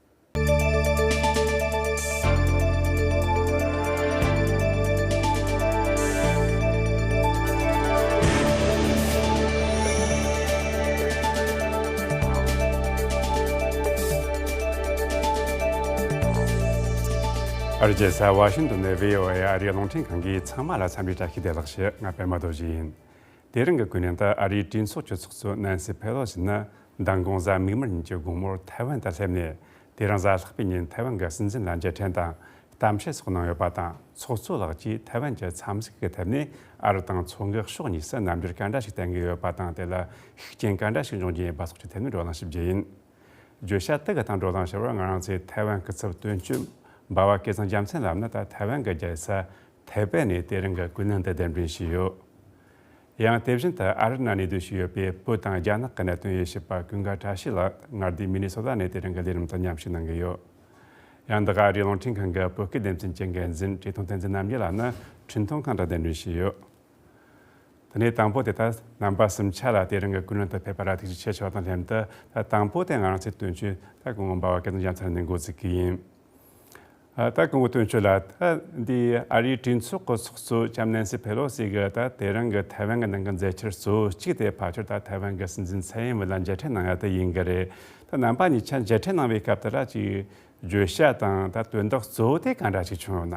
ཨ་རིའི་རྒྱལ་ས་ཝ་ཤིང་ཏོན་ནས་བྷི་ཨོ་ཨེ་ཨ་རིའི་རླུང་འཕྲིན་ཁང་གིས་ཚང་མ་ལ་འཚམས་འདྲི་བཀྲ་ཤིས་བདེ་ལེགས་ཞུ། ང་པད་མ་རྡོ་རྗེ་ཡིན། དེ་རིང་གི་ཀུན་གླེང་དུ་ཨ་རིའི་གྲོས་ཚོགས་གྲོས་ཚོགས་གཙོ་ནན་སི་ཕེ་ལོ་སི་ནི་ མདང་དགོང་གཟའ་མིག་དམར་ཉིན་གྱི་དགོང་མོར་ཐའེ་ཝན་དུ་སླེབས་ནས། དེ་རིང་གཟའ་ལྷག་པའི་ཉིན་ཐའེ་ཝན་གྱི་སྲིད་འཛིན་ལ་མཇལ་འཕྲད་དང་གཏམ་བཤད་སོགས་གནང་ཡོད་པ་དང་། ཚོགས་གཙོ་ལགས་ཀྱིས་ཐའེ་ཝན་གྱི་འཚམས་གཟིགས་ཀྱི་ཐད་ནས། ཨ་རི་དང་མཚོ་འགག་ཕྱོགས་གཉིས་སུ་རྣམ་འགྱུར་ག་འདྲ་ཞིག་བསྟན་གྱི་ཡོད་པ་དང་། དེ་ལ་ཤུགས་རྐྱེན་ག་འདྲ་ཞིག་འབྱུང་རྒྱུ་ཡིན་པ་སོགས་ཀྱི་ཐད་ནས་བགྲོ་གླེང་ཞིག་བགྱིས་ཡིན། བརྗོད་བྱ་དེ་གི་སྟེང་བགྲོ་གླེང་བྱེད་པར། ང་རང་ཚོའི་ཐའེ་ཝན་སྐུ་ཚབ་དོན་གཅོད་འབའ་བ་སྐལ་བཟང་རྒྱལ་མཚན་ལགས་ནི་ད་ཐའེ་ཝན་གྱི་རྒྱལ་ས་ཐའེ་པེ་ནས་དེ་རིང་གི་ཀུན་གླེང་དུ་གདན་འདྲེན་ཞུས་ཡོད། ཡང་དེ་བཞིན་དུ་ཨ་རིར་གནས་ནས་བསྡད་བཞིན་ཡོད་པའི་བོད་དང་རྒྱ་ནག་གི་གནད་དོན་དབྱེ་ཞིབ་པ་ཀུན་དགའ་བཀྲ་ཤིས་ལགས་མངའ་སྡེ་མི་ནི་སོ་ཏ་ནས་དེ་རིང་གི་ལས་རིམ་དུ་མཉམ་ཞུགས་གནང་གི་ཡོད། ཡང་འདི་ག་ཨ་རིའི་རླུང་འཕྲིན་ཁང་གི་བོད་སྐད་སྡེ་ཚན་གྱི་འགན་འཛིན་བཀྲས་མཐོང་བསྟན་འཛིན་རྣམ་རྒྱལ་ལགས་ནི་འཕྲིན་ཐུང་ཁང་དུ་གདན་འདྲེན་ཞུས་ཡོད། དེ་ནས་དང་པོ་དེ་ད་རྣམ་པ་གསུམ་ཆ་ལ་དེ་རིང་གི་ཀུན་གླེང་དུ་ཕེབས་པ་ལ་ཐུགས་རྗེ་ཆེ་ཞུ་བ་དང་ལྷན་དུ། ད་དང་པོ་དེ་ང་རང་ཚོའི་དོན་གཅོད་ད་སྐུ་ངོ་འབའ་བ་སྐལ་བཟང་རྒྱལ་མཚན་ནས་འགོ་འཛུགས་ཀྱི་ཡིན། ཨ། ད་སྐུ་ངོ་དོན་གཅོད་ལགས། ད་འདི་ཨ་རིའི་གྲོས་ཚོགས་ཀྱི་ཚོགས་གཙོ་ལྕམ་ནན་སི་ཕེ་ལོ་སི་གིས་ད་དེ་རིང་གི་ཐའེ་ཝན་གྱི་ནང་གི་མཛད་འཆར་གཙོ་བོ་གཅིག་དེ་ཕལ་ཆེར་ད་ཐའེ་ཝན་གྱི་སྲིད་འཛིན་ཚའེ་ཡིན་ཝེན་ལ་མཇལ་འཕྲད་གནང་ཡ་དེ་ཡིན་གྱི་རེད། ད་རྣམ་པ་གཉིས་ཆ་མཇལ་འཕྲད་གནང་བའི་སྐབས་དེ་ལ་ཅིག་བརྗོད་བྱ་དང་ད་དོན་དག་གཙོ་བོ་དེ་ག་འདྲ་ཞིག་བྱུང་ཡོད་ན།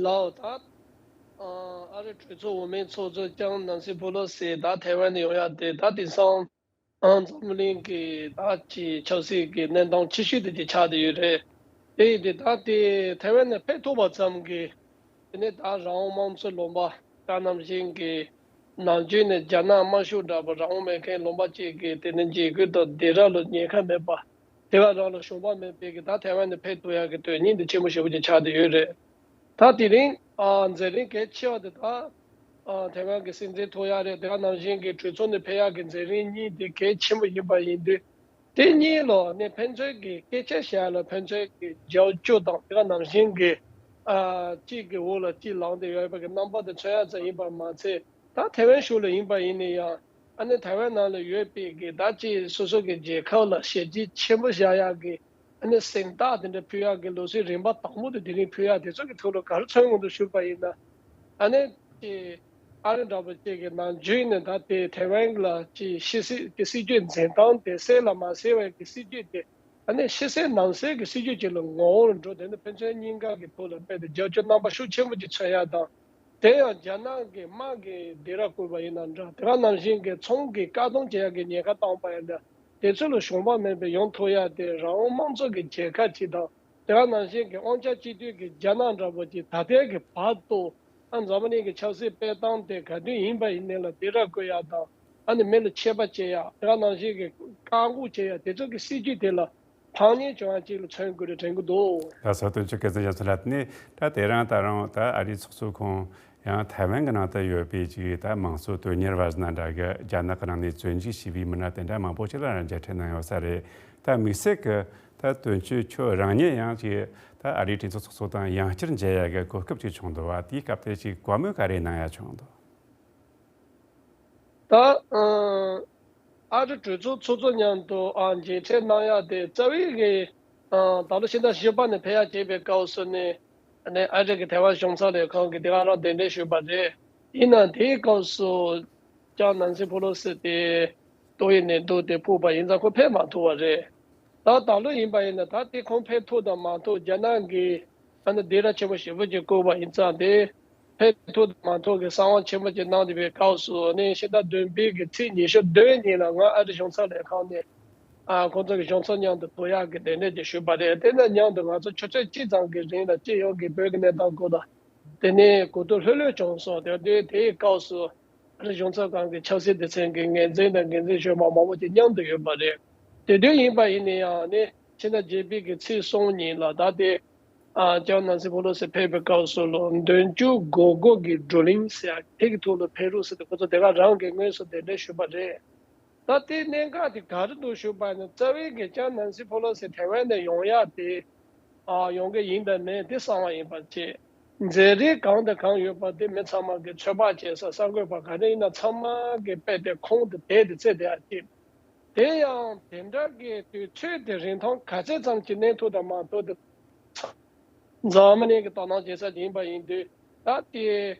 ལགས། ད་ཨ་རི་གྲོས་ཚོགས་འོས་མི་ཚོགས་གཙོ་ལྕམ་ནན་སི་ཕེ་ལོ་སི་ད་ཐའེ་ཝན་ནས་ཡོང་ཡ་དེ་ད་དེང་སང་ཨ་འཛམ་གླིང་གི་ད་ཅིག་ཆབ་སྲིད་ཀྱི་གནས་སྟངས་ཆེ་ཤོས་དེ་ཅིག་ཆགས་བསྡད་ཡོད་རེད། དེ་ཡིན་དུས་ད་དེ་ཐའེ་ཝན་ནས་ཕེབས་ཐུབ་པ་ཙམ་གྱིས། དེ་ནས་ད་རང་དབང་དམངས་གཙོའི་ལུང་པ་ད་ནང་བཞིན་གྱི་ནམ་རྒྱུན་ནས་རྒྱ་ནག་དམར་ཤོག་འདྲ་པོ་རང་དབང་མེད་མཁན་ལུང་པ་གཅིག་གི་དེ་ནས་འཇིགས་སྐུལ་དང་སྡིགས་ར་ལ་ཉེན་ཁ་མེད་པ། དེ་བ་རང་ལ་ཞུམ་པ་མེད་པའི་གི་ད་ཐའེ་ཝན་ནས་ཕེབས་ཐུབ་ཡག་གི་དོན་སྙིང་དེ་ཆེན་པོ་ཞེ་པོ་ཅིག་ཆགས་བསྡད་ཡོད་རེད། ད་དེ་རིང་ཨ་མཛད་རིམ་གལ་ཆེ་བ་དེ་ད་ཨ་ཐའེ་ཝན་གྱི་སྲིད་འཛིན་ཐུག་ཡག་རེད། དེ་ག་ནང་བཞིན་གྱི་གྲོས་ཚོགས་ནས་ཕེབས་ཡག་གི་མཛད་རིམ་གཉིས་དེ་གལ་ཆེན་པོ་ཡིན་པ་ཡིན་དུས། དེ་གཉིས་ལ་ནི་ཕན་ཚུན་གྱི་སྐད་ཆ་བཤད་ཡ་ལ་ཕན་ཚུན་གྱི་རྒྱབ་སྐྱོར་དང་། དེ་ག་ནང་བཞིན་གྱི་ཨ་གཅིག་གི་འོག་ལ་གཅིག་ལངས་ཏེ་ཡོད་པ་གི་རྣམ་པ་དེ་མཚོན་ཡ་ཙམ་ཡིན་པ་མ་ཚད། ད་ཐའེ་ཝན་ཕྱོགས་ལ་ཡིན་པ་ཡིན་ན་ཡང་། ཨ་ནི་ཐའེ་ཝན་ནང་ལ་ཡོད་པའི་གི་ད་ཅིག་སོ་སོ་གི་རྒྱལ་ཁབ་ལ་ཞབས་ཕྱི་ཆེན་པོ་བཞག་ཡག་གི་ཨ་ནི་གཟེངས་རྟགས་དེ་འདྲ་ཕུལ་ཡག་གི་ལུགས་སྲོལ་རིམ་པ་དང་པོ་དེ་དེ་རིང་ཕུལ་ཡག་དེ་ཚོ་གི་ཐོག་ལ་ག་རེ་མཚོན་ཡོང་དུ་ཞུས་པ་ཡིན་ན། ཨ་ནི་ཅིག་ཨ་རི་འདྲ་པོ་ཅིག་གི་ནང་རྒྱུན་ནས་ད་དེ་ཐའེ་ཝན་ལ་ཅིག་ཕྱི་སྲིད་ཀྱི་སྲིད་ཇུས་འཛིན་སྟངས་དེ་གསལ་ལ་མ་གསལ་བའི་གི་སྲིད་ཇུས་དེ། ཨ་ནི་ཕྱི་གསལ་ནང་གསལ་གྱི་སྲིད་ཇུས་ཅིག་ལ་ངོ་བོར་འགྲོ། དེ་ནི་ཕན་ཚུན་གཉིས་ཀ་གི་ཐོག་ལ་རྦད་དེ་རྒྱབ་སྐྱོར་རྣམ་པ་ཤུགས་ཆེན་པོ་ཅིག་མཚོན་ཡ་དང་། དེ་ཡང་རྒྱ་ནག་གི་དམག་གི་སྡིགས་ར་བསྐུལ་བ་ཡིན་ན་འདྲ། དེ་ག་ནང་བཞིན་གྱི་ཚོང་གི་བཀག་སྡོམ་བྱེད་ཡག་གི་ཉེན་ཁ་བཏང་པ་ཡིན་ན་འདྲ། དེ་ཚོ་ལ་ཞུམ་པ་མེད་པའི་ཡོང་ཐུབ་ཡ་དེ་རང་དབང་དམངས་གཙོ་གི་རྒྱལ་ཁབ་ཅིག་དང་། དེ་ག་ནང་བཞིན་གྱི་དབང་ཆ་གཅིག་སྡུད་ཀྱི་རྒྱ་ནག་འདྲ་པོ་ཅིག་ད་ལྟའི་གི་བར་དུ་ཨ་འཛམ་བུ་གླིང་གི་ཆབ་སྲིད་སྤེལ་སྟངས་དེ་ག་དུས་ཡིན་པ་ཡིན་ནའི་ལ་སྡིགས་ར་བསྐུལ་ཡ་དང་། ཨ་ནི་མི་ལ་ཆད་པ་བཅད་ཡ། དེ་ག་ནང་བཞིན་གྱི་བཀག་འགོག་བྱེད་ཡ། དེ་ཚོ་གི་སྲིད་ཇུས་དེ་ལ་ཕངས་སྙིང་བྱུང་ཡ་ཅིག་ལ་མཚོན་དགོས་རེད་དྲན་གྱི་འདུག་ལགས་སོ། དོན་གཅོད་སྐལ་བཟང་རྒྱ་མཚོ་ལགས། དེ་ནས་ད་དེ་རིང་ད་རུང་ད་ཨ་རིའི་ཚོགས་གཙོ་ཁོང་ཡང་ཐའེ་ཝན་གྱི་ནང་དུ་ཡོད་པའི་ཅིག་ད་དམངས་གཙོ་དོན་གཉེར་བ་ཟེར་ན་འདྲ་གི་རྒྱ་ནག་གི་ནང་ནས་བཙོན་འཇུག་བྱས་པའི་མི་སྣ་དེ་འདྲ་མང་པོ་ཞིག་ལ་མཇལ་འཕྲད་གནང་ཡོད་ས་རེད། ད་དམིགས་བསལ་གྱི་ད་དོན་གཅོད་ཁྱོད་རང་ཉིད་ཡང་ཅིག་ད་ཨ་རིའི་གྲོས་ཚོགས་ཚོགས་གཙོ་དང་ཡང་བསྐྱར་མཇལ་ཡ་གི་གོ་སྐབས་ཅིག་བྱུང་འདུག་བ། དེའི་སྐབས་དེ་ཅིག་བཀའ་མོལ་ག་རེ་གནང་ཡ་བྱུང་འདུག་ད་ཨ་ཨ་རི་གྲོས་ཚོགས་ཚོགས་གཙོ་མཉམ་དུ་ཨ་མཇལ་འཕྲད་གནང་ཡ་དེ་རྩ་བའི་གི་ཨ་ད་ལོ་ཕྱི་ཟླ་བཞི་པ་ནས་ཕེབས་ཡ་བྱས་པའི་སྐབས་སུ་ནས་ཨ་ནི་ཨ་རི་གི་ཐའེ་ཝན་གཞུང་ཚབ་ལས་ཁང་གིས་དེ་ག་རང་གདན་འདྲེན་ཞུས་པ་རེད། ཡིན་ནའང་དེའི་སྐབས་སུ་ལྕམ་ནན་སི་ཕེ་ལོ་སི་དེ་ཏོག་དབྱིབས་ནད་དུག་དེ་ཕོག་པ་ཡིན་ཙང་ཁོ་ཕེབས་མ་ཐུབ་པ་རེད། ད་ད་ལོ་ཡིན་པ་ཡིན་ན་ད་དེ་ཁོང་ཕེབས་ཐུབ་དང་མ་ཐུབ་རྒྱ་ནག་གིས་ཨ་ནི་སྡིགས་ར་ཆེན་པོ་ཞེ་པོ་ཅིག་བསྐུལ་བ་ཡིན་ཙང་དེ། ཕེབས་ཐུབ་དང་མ་ཐུབ་ཀྱི་གསང་བ་ཆེན་པོ་ཅིག་གནང་བསྡད་པའི་སྐབས་སུ་ནི་ཕྱི་ཟླ་བདུན་པའི་གི་ཚེས་ཉི་ཤུ་བདུན་ཉིན་ལ་ང་ཨ་རི་གཞུང་ཚབ་ལས་ཁང་ནས་ཨ་ཁོང་ཚོ་གི་གཞུང་ཚབ་མཉམ་དུ་ཐུག་ཡག་གི་གདན་འདྲེན་ཅིག་ཞུས་པ་རེད། དེ་ནས་མཉམ་དུ་ང་ཚོ་ཆུ་ཚོད་གཅིག་ཙམ་གྱི་རིང་ལ་སྤྱི་ཡོངས་ཀྱི་བོད་ཀྱི་གནས་སྟངས་སྐོར་ལ་དེ་ནས་གོ་བསྡུར་ལྷོད་ལྷོད་བྱུང་སོང་། དེ་དུས་དེའི་སྐབས་སུ་ཨ་རི་གཞུང་ཚབ་ཁང་གི་ཆབ་སྲིད་སྡེ་ཚན་གྱི་འགན་འཛིན་དང་འགན་འཛིན་གཞོན་པ་མང་པོ་ཅིག་མཉམ་དུ་ཡོད་པ་རེད། དེ་དུས་ཡིན་པ་ཡིན་ན་ཡང་ནི་ཕྱི་ཟླ་བརྒྱད་པའི་གི་ཚེས་གསུམ་ཉིན་ལ་ད་དེ། ཨ་ལྕམ་ནན་སི་ཕེ་ལོ་སི་ཕེབས་པའི་སྐབས་སུ་ལོ་མདུན་སྐྱོད་སྒོར་སྒོར་གྱི་བགྲོ་གླེང་ཟེར་ཡག་དེ་གི་ཐོག་ལ་ཕེབས་རོགས་ཟེར་ཏེ་ཁོ་ཚོ་དེ་ག་རང་གི་དངོས་སུ་གདན་འདྲེན་ཞུས་པ་རེད། ད་དེ་གནད་འགག་དེ་ག་རེ་འདུག་ཞུས་པ་ཡིན་ན། རྩ་བའི་གི་ལྕམ་ནན་སི་ཕེ་ལོ་སི་ཐའེ་ཝན་ནས་ཡོང་ཡག་དེ་ཨ་ཡོང་གི་ཡིན་དང་མིན་དེ་གསང་བ་ཡིན་པ་བྱས། མཛད་རིམ་གང་དང་གང་ཡོད་པ་དེ་མི་ཚང་མ་གི་ཚོད་དཔག་བྱེད་ས་གསར་འགོད་པ་ག་རེ་ཡིན་ན་ཚང་མ་གི་དཔེ་དེ་ཁོང་དུ་དེད་དེ་ཚེ་དེ་ཡག་ཅིག་དེ་ཡང་དེ་འདྲ་གི་དུས་ཚོད་དེ་རིན་ཐང་ག་ཚད་ཙམ་གྱི་གནས་ཐུབ་དང་མ་ཐུབ་དེ་འཛམ་བུ་གླིང་གི་དོ་སྣང་བྱེད་ས་ཅིག་ཡིན་པ་ཡིན་དུས། ད་དེ་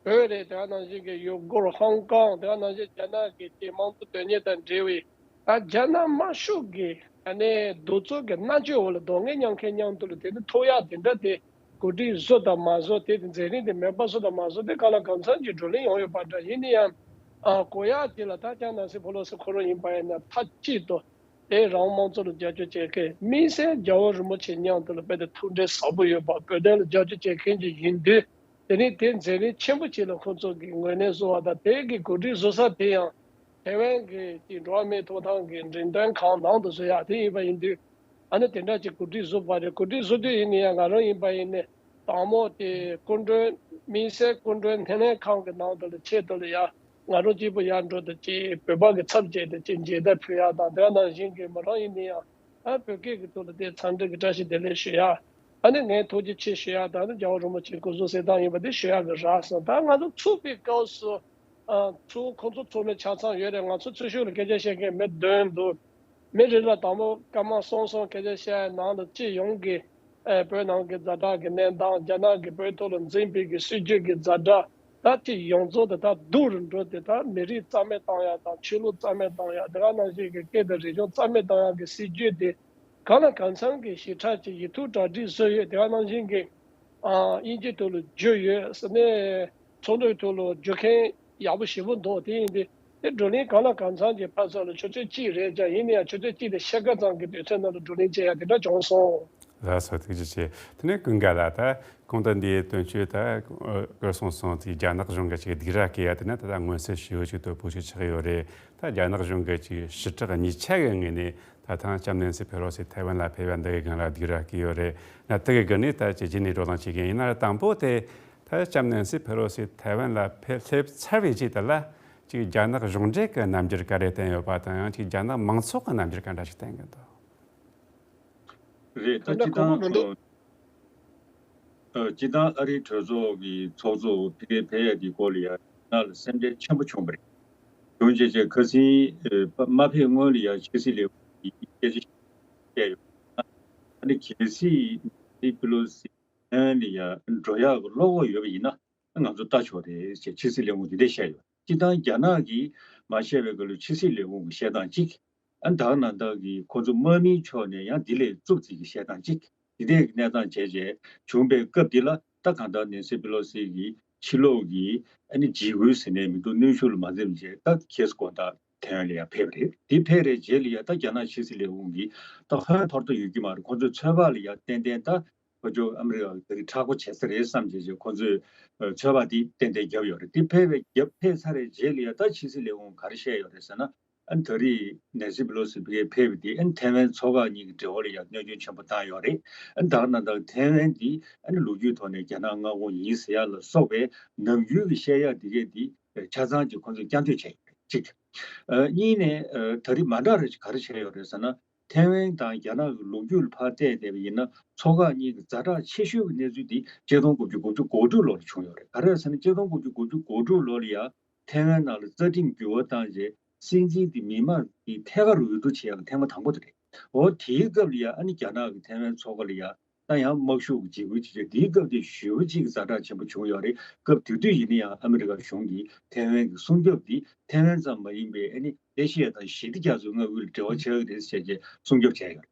བོད་རེད། དེ་ག་ནང་བཞིན་གྱི་ཡུ་གུར་ཧོང་ཀོང་། དེ་ག་ནང་བཞིན་རྒྱ་ནག་གི་དེ་དམངས་གཙོ་དོན་གཉེར་དང་འབྲེལ་བའི་ད་རྒྱ་ནག་དམར་ཤོག་གི་ཨ་ནི་གདུག་རྩུབ་ཀྱི་མནར་གཅོད་འོག་ལ་སྡུག་བསྔལ་མྱངས་མཁན་མཉམ་དུ་ལ་དེ་ནི་ཐུག་ཡག་དེ་འདྲ་དེ་གོ་སྒྲིག་བཟོ་དང་མ་བཟོ། དེ་དེ་མཛད་རིམ་དེ་མེད་པ་བཟོ་དང་མ་བཟོ་དེ་གང་ལ་གང་འཚམ་གྱི་བགྲོ་གླེང་ཡོང་ཡོད་པ་འདྲ། ཡིན་ན་ཡང་ ཨ་གོ་ཡག་དེ་ལ་ད་ཀྱང་ནན་སི་ཕེ་ལོ་སི་ཁོ་རང་ཡིན་པ་ཡིན་ན་མཐའ་གཅིག་ཏུ་དེ་རང་དམངས་གཙོ་ལ་རྒྱབ་སྐྱོར་བྱེད་མཁན། དམིགས་བསལ་རྒྱལ་བ་རིན་པོ་ཆེ་མཉམ་དུ་ལ་དཔེ་དེ་ཐུགས་འབྲེལ་ཟབ་པོ་ཡོད་པ། བོད་དོན་ལ་རྒྱབ་སྐྱོར་བྱེད་མཁན་ཅིག་ཡིན་དུས། དེ་ནི་དེ་འཛིན་རིམ་ཆེན་པོ་ཅིག་ལ་ཁོང་ཚོ་གི་ངོས་ནས་བཟོ་བ་དང་། དེ་གི་གོ་སྒྲིག་བཟོ་ས་དེ་ཡང་ཐའེ་ཝན་གྱི་དེ་འགྲོ་བ་མིའི་ཐོབ་ཐང་གི་འགྲེམས་སྟོན་ཁང་ནང་དུ་བཟོ་ཡག་དེ་ཡིན་པ་ཡིན་དུས། ཨ་ནི་དེ་འདྲ་ཅིག་གོ་སྒྲིག་བཟོས་པ་རེད། གོ་སྒྲིག་བཟོ་དུས་ཡིན་ན་ཡང་ང་རང་ཡིན་པ་ཡིན་ནའི་དང་མོ་དེ་སྐུ་མགྲོན། དམིགས་བསལ་སྐུ་མགྲོན་སྣེ་ལེན་ཁང་གི་ནང་དུ་ལ་ཆེད་དུ་ལ་ཡ་ང་རང་གཅིག་པུ་ཡར་འགྲོ་དུས་ཅིག་བོད་པ་གི་ཚབ་བྱས་ཏེ་ཅིག་མཇལ་དར་ཕུལ་ཡག་དང་། དེ་ནང་བཞིན་གྱི་མོ་རང་ཡིན་ན་ཡང་ཨ་བོད་སྐད་ཀྱི་ཐོག་ལ་དེ་འཚམས་འདྲི་གི་བཀྲ་ཤིས་བདེ་ལེགས་ཞུ་ཡག་ཨ་ནི་ངས་ཐུགས་རྗེ་ཆེ་ཞུ་ཡག་དང་། ཨ་ནི་རྒྱལ་བ་རིན་པོ་ཆེའི་སྐུ་གཟུགས་གསལ་ཐང་ཡིན་པ་དེ་ཞུ་ཡག་གི་རག་སོང་། ད་ང་ཚོ་ཚུགས་པའི་སྐབས་སུ། ཨ་ཚུགས། ཁོང་ཚོ་ཚུགས་ནས་ཆ་ཚང་ཡོད་རེད། ང་ཚོ་ཚུགས་ཤུགས་ལ་སྐད་ཆ་བཤད་མཁན་མི་བདུན་འདུག་མི་རེ་ལ་དང་པོ་སྐར་མ་གསུམ་གསུམ་སྐད་ཆ་བཤད་ནང་ལ་སྤྱི་ཡོངས་ཀྱི་ཨེ་བོད་ནང་གི་ཛ་དྲག་གི་གནས་སྟངས། རྒྱ་ནག་གིས་བོད་ཐོག་ལ་འཛིན་པའི་གི་སྲིད་བྱུས་ཀྱི་ཛ་དྲག་ད་སྤྱི་ཡོངས་རྫོགས་དེ་དག་སྡུག་རུ་འགྲོ་དེ་དག་མི་རིགས་རྩ་མེད་བཏང་ཡག་དང་། ཆོས་ལུགས་རྩ་མེད་བཏང་ཡག་དེ་ག་ནང་བཞིན་གྱི་སྐད་དང་རིག་གཞུང་རྩ་མེད་བཏང་ཡག་གི་སྲིད་བྱུས་དེ་གང་ལ་གང་འཚམ་གྱི་ཞིབ་ཕྲ་ཅིག་ཡིག་ཐོག་གྲ་སྒྲིག་བཟོས་ཡོད། དེ་ག་ནང་བཞིན་གྱི་ཨ་དབྱིན་ཇིའི་ཐོག་ལ་བསྒྱུར་ཡོད་ཟེར་ནས། ཚོགས་འདུའི་ཐོག་ལ་བསྒྱུར་མཁན་ཡག་པོ་ཞེ་པོ་འདུག་དེ་ཡིན་དུས་དེ་བགྲོ་གླེང་གང་ལ་གང་འཚམ་གྱི་ཕར་ཚུར་ལ་ཆུ་ཚོད་གཅིག་རེད་ཀྱང་། ཡིན་ན་ཡང་ཆུ་ཚོད་གཅིག་དེ་ཕྱེད་ཀ་ཙམ་གྱི་དུས་ཚོད་ནང་ལ་བགྲོ་གླེང་བྱེད་ཡག་དེ་འདྲ་བྱུང་སོང་། ལགས་སོ། ཐུགས་རྗེ་ཆེ། དེ་ནས་ཀུན་དགའ་ལགས། ད་གོང་དུ་འདིའི་དོན་གཅོད་ད་ཨ་གོ་སོང་སོང་དེ་རྒྱ་ནག་གཞུང་གིས་ཅིག་སྡིགས་ར་སྐུལ་ཡག་དེ་ནི་ད་ལྟ་མངོན་གསལ་ཞེ་པོ་ཅིག་ཏུ་བོད་ཆོས་ཆགས་ཡོད་རེད། ད་རྒྱ་ནག་གཞུང་གིས་ཅིག་ཞི་དྲག་གཉིས་ཆ་གི་ངོས་ནས་ད་ཐེངས་ལྕམ་ནན་སི་ཕེ་ལོ་སི་ཐའེ་ཝན་ལ་ཕེབས་པ་འདི་གི་སྒང་ལ་སྡིགས་ར་སྐུལ་ཡོད་རེད། ན་དེ་གི་སྒང་ནས་ད་ཅིག་རྗེས་ནས་བགྲོ་གླེང་བྱེད་མཁན་ཡིན་ན། དང་པོ་དེ་ད་ལྕམ་ནན་སི་ཕེ་ལོ་སི་ཐའེ་ཝན་ལ་ཕེབས་སླེབས་ཚར་བའི་རྗེས་དེ་ལ་ཅིག་རྒྱ་ནག་གཞུང་འབྲེལ་གྱི་རྣམ་འགྱུར་ག་རེ་བསྟན་ཡོད་པ་དང་། ཡང་ཅིག་རྒྱ་ནག་མང་ཚོགས་ཀྱི་རྣམ་འགྱུར་ག་འདྲ་ཞིག་བསྟན་གྱི་འདུག་རེད། ད་དེ་འདྲ་སྤྱིར་གོ་བ་བཏང་མི་འདུག་ཨ་སྤྱིར་བཏང་ཨ་རིའི་གྲོས་ཚོགས་ཀྱི་ཚོགས་གཙོ་ཕ་གིར་ཕེབས་ཡག་གི་སྐོར་ལ་ཡ་ང་ལ་སེམས་ཁྲལ་ཆེན་པོ་བྱུང་བ་རེད། བྱུང་བྱས་བྱས་ཁ་སང་ཨ་མ་ཕེབས་སྔོན་ལ་ཡ་ཕྱི་སྲིད་ལས་ཁུངས་ཀྱིས་སྐད་ཆ་བཤད་ཡོད། ཨ་ནི་གལ་སྲིད་ནན་སི་པེ་ལོ་སི་ཐའེ་ཝན་ལ་ཡ་འགྲོ་ཡག་གི་བློ་ཁོག་ཡོད་པ་ཡིན་ན། ང་ཚོ་ལྟ་ཆོག་རེད་ཅེས་ཕྱི་སྲིད་ལས་ཁུངས་དེ་འདྲས་བཤད་ཡོད། སྤྱིར་བཏང་རྒྱ་ནག་གིས་མ་བཤད་པའི་སྐབས་ལ་ཕྱི་སྲིད་ལས་ཁུངས་ཀྱིས་བཤད་སྟངས་གཅིག་ཨ་ནི་ད་ག་ནང་བཞིན་གྱི་ཁོ་ཚོ་དམག་མིའི་ཕྱོགས་ནས་ཡང་དེ་ལས་རྩུབ་ཙིག་གི་བཤད་སྟངས་གཅིག་དེ་འདྲས་ཀྱི་གནས་སྟངས་བྱས་བྱས་བྱུང་བའི་སྐབས་འདི་ལ། ད་གང་ལྟར་ནན་སི་པེ་ལོ་སི་གིས་ཕྱི་ལོགས་ཀྱི་ཨ་ནི་འཇིགས་སྐུལ་ཟེར་ནས་མི་འདུག་གནོན་ཤུགས་ལ་མ་འཛེམས་བྱས། ད་ཁེ་སི་དགོང་དག་ཐའེ་ཝན་ལ་ཡང་ཕེབས་པ་རེད། དེ་ཕེབས་རེད་རྗེས་ལ་ཡང་ད་རྒྱ་ནག་ཕྱི་སྲིད་ལས་ཁུངས་ཀྱིས་ད་ཧོན་འཐོར་ཐོར་ཡོད་ཀྱི་མ་རེད། ཁོ་ཚོས་ཚོད་དཔག་ལ་ཡང་ཏན་ཏན་ད་ཁོ་ཚོ་ཨ་མི་རི་ཀ་གི་མཁྲེགས་པོ་བྱེད་ས་རེད་བསམ་བྱས་བྱས་ཁོ་ཚོས་ཨ་ཚོད་དཔག་དེ་ཏན་ཏན་བརྒྱབ་ཡོད་རེད། དེ་ཕེབས་པའི་རྒྱབ་ཕེབས་ཚར་རེད་རྗེས་ལ་ཡང་ད་ཕྱི་སྲིད་ལས་ཁུངས་ག་རེ་བཤད་ཡོད་རེད་ཟེར་ན། ཨ་ནི་ད་རེས་ནན་སི་པེ་ལོ་སི་ཕ་གིར་ཕེབས་པ་དེ་ཨ་ནི་ཐའེ་ཝན་མཚོ་འགག་གཉིས་ཀྱི་འབྲེལ་བ་ལ་ཡང་གནོད་སྐྱོན་ཆེན་པོ་བཏང་ཡོད་རེད། ཨ་ནི་ད་ག་ནང་བཞིན་ཐའེ་ཝན་འདི་ཨ་ནི་ལོ་རྒྱུས་ཐོག་ནས་རྒྱ་ནག་མངའ་ཁོངས་ཡིན་ཟེར་ཡག་ལ་སོགས་པའི་ནམ་རྒྱུན་གྱི་བཤད་ཡག་དེ་གས་དེ་ཆ་ཚང་ཅིག་ཁོ་ཚོས་བསྐྱར་ཟློས་བྱས་ཡོད་རེད་གཅིག་ཨ་གཉིས་ནས་ཨ་ད་རེས་མ་འདྲ་རེ་ག་རེ་བྱས་ཡོད་རེད་ཟེར་ན། ཐའེ་ཝན་དང་རྒྱ་ནག་གི་ལོ་རྒྱུས་ལ་ཕར་བལྟས་བསྡད་པ་ཡིན་ན། མཚོ་འགག་གཉིས་ཀྱི་ཛ་དྲག་ཆེ་ཤོས་ཀྱི་གནས་ཚུལ་འདི་ཆིག་སྟོང་དགུ་བརྒྱ་དགུ་བཅུ་གོ་དྲུག་ལོ་ལ་བྱུང་ཡོད་རེད། ག་རེ་ཟེར་ན་ཆིག་སྟོང་དགུ་བརྒྱ་དགུ་བཅུ་གོ་དྲུག་ལོ་ལ་ཡ་ཐའེ་ཝན་ནང་ལ་རྩ་ཁྲིམས་འགྱུར་བ་བཏང་རྗེས་སྲིད་འཛིན་དེ་མི་མང་གི་ཐད་ཀར་འོས་བསྡུ་བྱེད་ཡག་གི་ཐེངས་མ་དང་པོ་དེ་རེད། འོ་དེའི་སྐབས་ལ་ཡ་ཨ་ནི་རྒྱ་ནག་གི་ཐའེ་ཝན་མཚོ་ཁ་ལ་ཡ་ད་ཡང་དམག་ཤུགས་ཀྱི་འཇིགས་སྐུལ་བྱས་རྗེས་དེའི་སྐབས་དེ་ཞེ་པོ་ཅིག་ཛ་དྲག་ཆེན་པོ་བྱུང་ཡོད་རེད། སྐབས་དེ་དུས་ཡིན་ན་ཡང་ཨ་མི་རི་ཀ་གཞུང་གིས་ཐའེ་ཝན་གྱི་སྲུང་སྐྱོབ་འདི་ཐའེ་ཝན་ཙམ་མ་ཡིན་པའི་ཨ་ནི་ཨེ་ཤི་ཡ་དང་ཞི་བདེ་རྒྱ་མཚོའི་མངའ་ཁུལ་ལ་འབྲེལ་བ་ཆགས་ཀྱི་རེད་ཟེར་བྱས་སྲུང་སྐྱོབ་བྱས་ཡོད་རེད།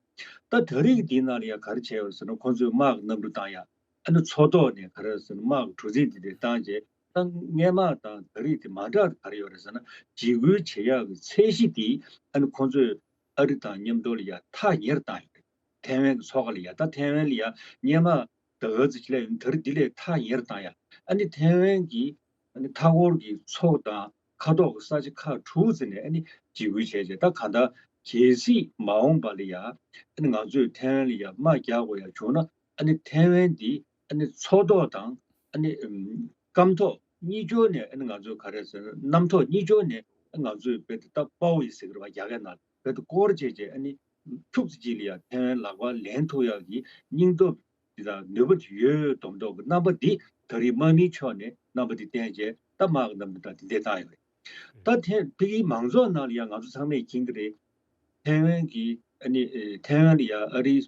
ད་ད་རེས་ཀྱི་འདིའི་ནང་ལ་ཡང་ག་རེ་བྱས་ཡོད་ཟེར་ན། ཁོང་ཚོས་དམག་གི་གནམ་གྲུ་བཏང་ཡག་ཨ་ནི་མཚོ་ཐོག་ནས་ག་རེ་ཟེར་ན་དམག་གི་གྲུ་གཟིངས་དེ་འདྲ་བཏང་རྗེས། ད་སྔས་མ་དང་ད་རེས་དེ་མ་འདྲ་ག་རེ་ཡོད་རེད་ཟེར་ན། འཇིགས་སྐུལ་བྱེད་ཡག་གི་ཚད་གཞི་དེ་ཨ་ནི་ཁོང་ཚོས་ཨ་རི་དང་མཉམ་དུ་ལ་ཡ་ཐག་ཉེ་རུ་བཏང་ཡོད་རེད། ཐའེ་ཝན་གྱི་མཚོ་ཁ་ལ་ཡ། ད་ཐའེ་ཝན་ལ་ཡ་སྔས་མ་ཟླ་ག་ཚོད་ཅིག་སླེབས་ཡོད་ན། ད་རེས་འདི་ལས་ཐག་ཉེ་རུ་བཏང་ཡག་ཨ་ནི་ཐའེ་ཝན་གྱི་ཨ་ནི་མཐའ་འཁོར་གྱི་མཚོ་དང་ཁ་ཐོག་གི་ས་ཆ་ཁག་དྲུག་ཙམ་ནས་ཨ་ནི་འཇིགས་སྐུལ་བྱས་རྗེས། ད་གང་ལྟར་གལ་སྲིད་མ་འོངས་པ་ལ་ཡ་ཨ་ནི་ང་ཚོས་ཐའེ་ཝན་ལ་ཡ་དམག་རྒྱག་དགོས་ཡག་བྱུང་ན། ཨ་ནི་ཐའེ་ཝན་འདི་ཨ་ནི་མཚོ་ཐོག་དང་ཨ་ནི་ཨམ་སྐམ་ཐོག་གཉིས་ཆར་ནས། ཨ་ནི་ང་ཚོས་ག་རེ་ཟེར་ན། གནམ་ཐོག་གཉིས་ཆར་ནས་ང་ཚོས་རྦད་དེ་ད་དཔའ་བོ་ཡི་ཟེར་གི་རེད་པ། རྒྱ་སྐད་ནང་རྦད་དེ་སྐོར་བྱས་བྱས་ཨ་ནི་ཐུག་ཙམ་ཅིག་ལ་ཡ་ཐའེ་ཝན་ལག་པར་ལེན་ཐུབ་ཡག་གི་སྙིང་སྟོབས་འདི་དང་ནུས་པ་ཡོད་མདོག་མདོག་གི་རྣམ་པ་འདི་ད་རེས་དམག་མིའི་ཕྱོགས་ནས་རྣམ་པ་འདི་བསྟན་བྱས། ད་དམག་གི་རྣམ་པ་དང་འདི་འདྲས་བཏང་ཡོད་རེད། ད་ཐེངས་ཕ་གིའི་མང་ཚོགས་ནང་ལ་ཡ་ང་ཚོ་ཚང་མས་མཁྱེན་གྱི་རེད། ཐའེ་ཝན་གྱི་ཨ་ནི་ཨེ་ཐའེ་ཝན་ལ་ཡ་ཨ་རིའི་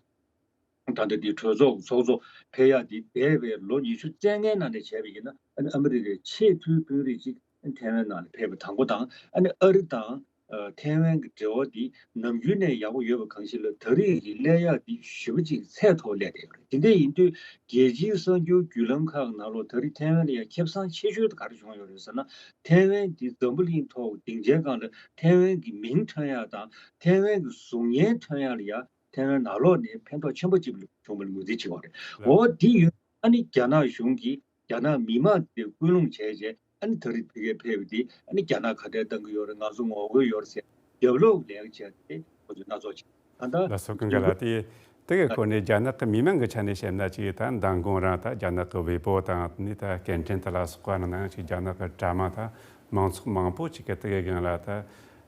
ད་ལྟ་འདི་གྲོས་ཚོགས་ཚོགས་གཙོ་ཕེབས་ཡག་འདི་འདས་པའི་ལོ་ཉི་ཤུ་རྩ་ལྔའི་ནང་ནས་བྱས་པ་ཡིན་ན། ཨ་ནི་ཨ་མི་རི་ཀའི་ཆེས་མཐོའི་དཔོན་རིགས་གཅིག་ཨ་ནི་ཐའེ་ཝན་ནང་ལ་ཕེབས་པ་དང་པོ་དང་། ཨ་ནི་ཨ་རི་དང་ ཨ་ཐའེ་ཝན་གྱི་འབྲེལ་བ་འདི་ནམ་རྒྱུན་ནས་ཡག་པོ་ཡོད་པ་གང་ཞིག་ལ་ད་རེས་ཀྱི་སླེབས་ཡག་འདི་ཞེ་པོ་ཅིག་ཚད་མཐོ་སླེབས་བསྡད་ཡོད་རེད། དེ་འདྲ་ཡིན་དུས་རྒྱལ་སྤྱིའི་གསར་འགྱུར་བརྒྱུད་ལམ་ཁག་ནང་ལོགས་ད་རེས་ཐའེ་ཝན་ལ་ཡང་ཁེ་བཟང་ཆེ་ཤོས་དེ་ག་རེ་བྱུང་ཡོད་རེད་ཟེར་ན། ཐའེ་ཝན་འདི་འཛམ་བུ་གླིང་ཐོག་སྡིངས་ཆའི་སྒང་ལ་ཐའེ་ཝན་གྱི་མིང་ཐོན་ཡག་དང་ཐའེ་ཝན་གྱི་གཟུགས་བརྙན་ཐོན་ཡག་ལ་ཡང་ཐའེ་ཝན་ནང་ལོགས་ནས་ཕན་ཐོགས་ཆེན་པོ་ཅིག་བྱུང་བ་ལ་ངོས་འཛིན་བྱེད་དགོས་རེད། འོ་འདི་ཡོད། ཨ་ནི་རྒྱ་ནག་གཞུང་གིས་རྒྱ་ནག་མི་མང་དེ་སྐུལ་སློང་བྱས་རྗེས་ཨ་ནི་ད་རེས་ཕ་གིར་ཕེབས་པ་དེ་ཨ་ནི་རྒྱ་ནག་ཁ་བྲལ་གཏང་གི་ཡོད་རེད། ང་ཚོ་ངོ་རྒོལ་ཡོད་རེད་ཟེར་རྒྱབ་ལོག་ལས་ཀ་བྱས་ཏེ་ཁོ་ཚོས་སྣ་ཚོགས་བྱས། ད་ལྟ་ལགས་སོ། ཀུན་དགའ་ལགས། དེ་དེ་གའི་སྐོར་ནས་རྒྱ་ནག་གི་མི་མང་གི་ཆ་ནས་བཤད་ན་ཅིག་ད་མདང་དགོང་རང་ད་རྒྱ་ནག་གི་ཝེ་པོ་དང་ནི་ད་སྐད་འཕྲིན་དེ་ལ་སོགས་པ་ནང་ཅིག་རྒྱ་ནག་གི་དྲ་དམངས་དང་མང་ཚོགས་མང་པོ་ཅིག་གིས་དེ་གའི་སྒང་ལ་ད་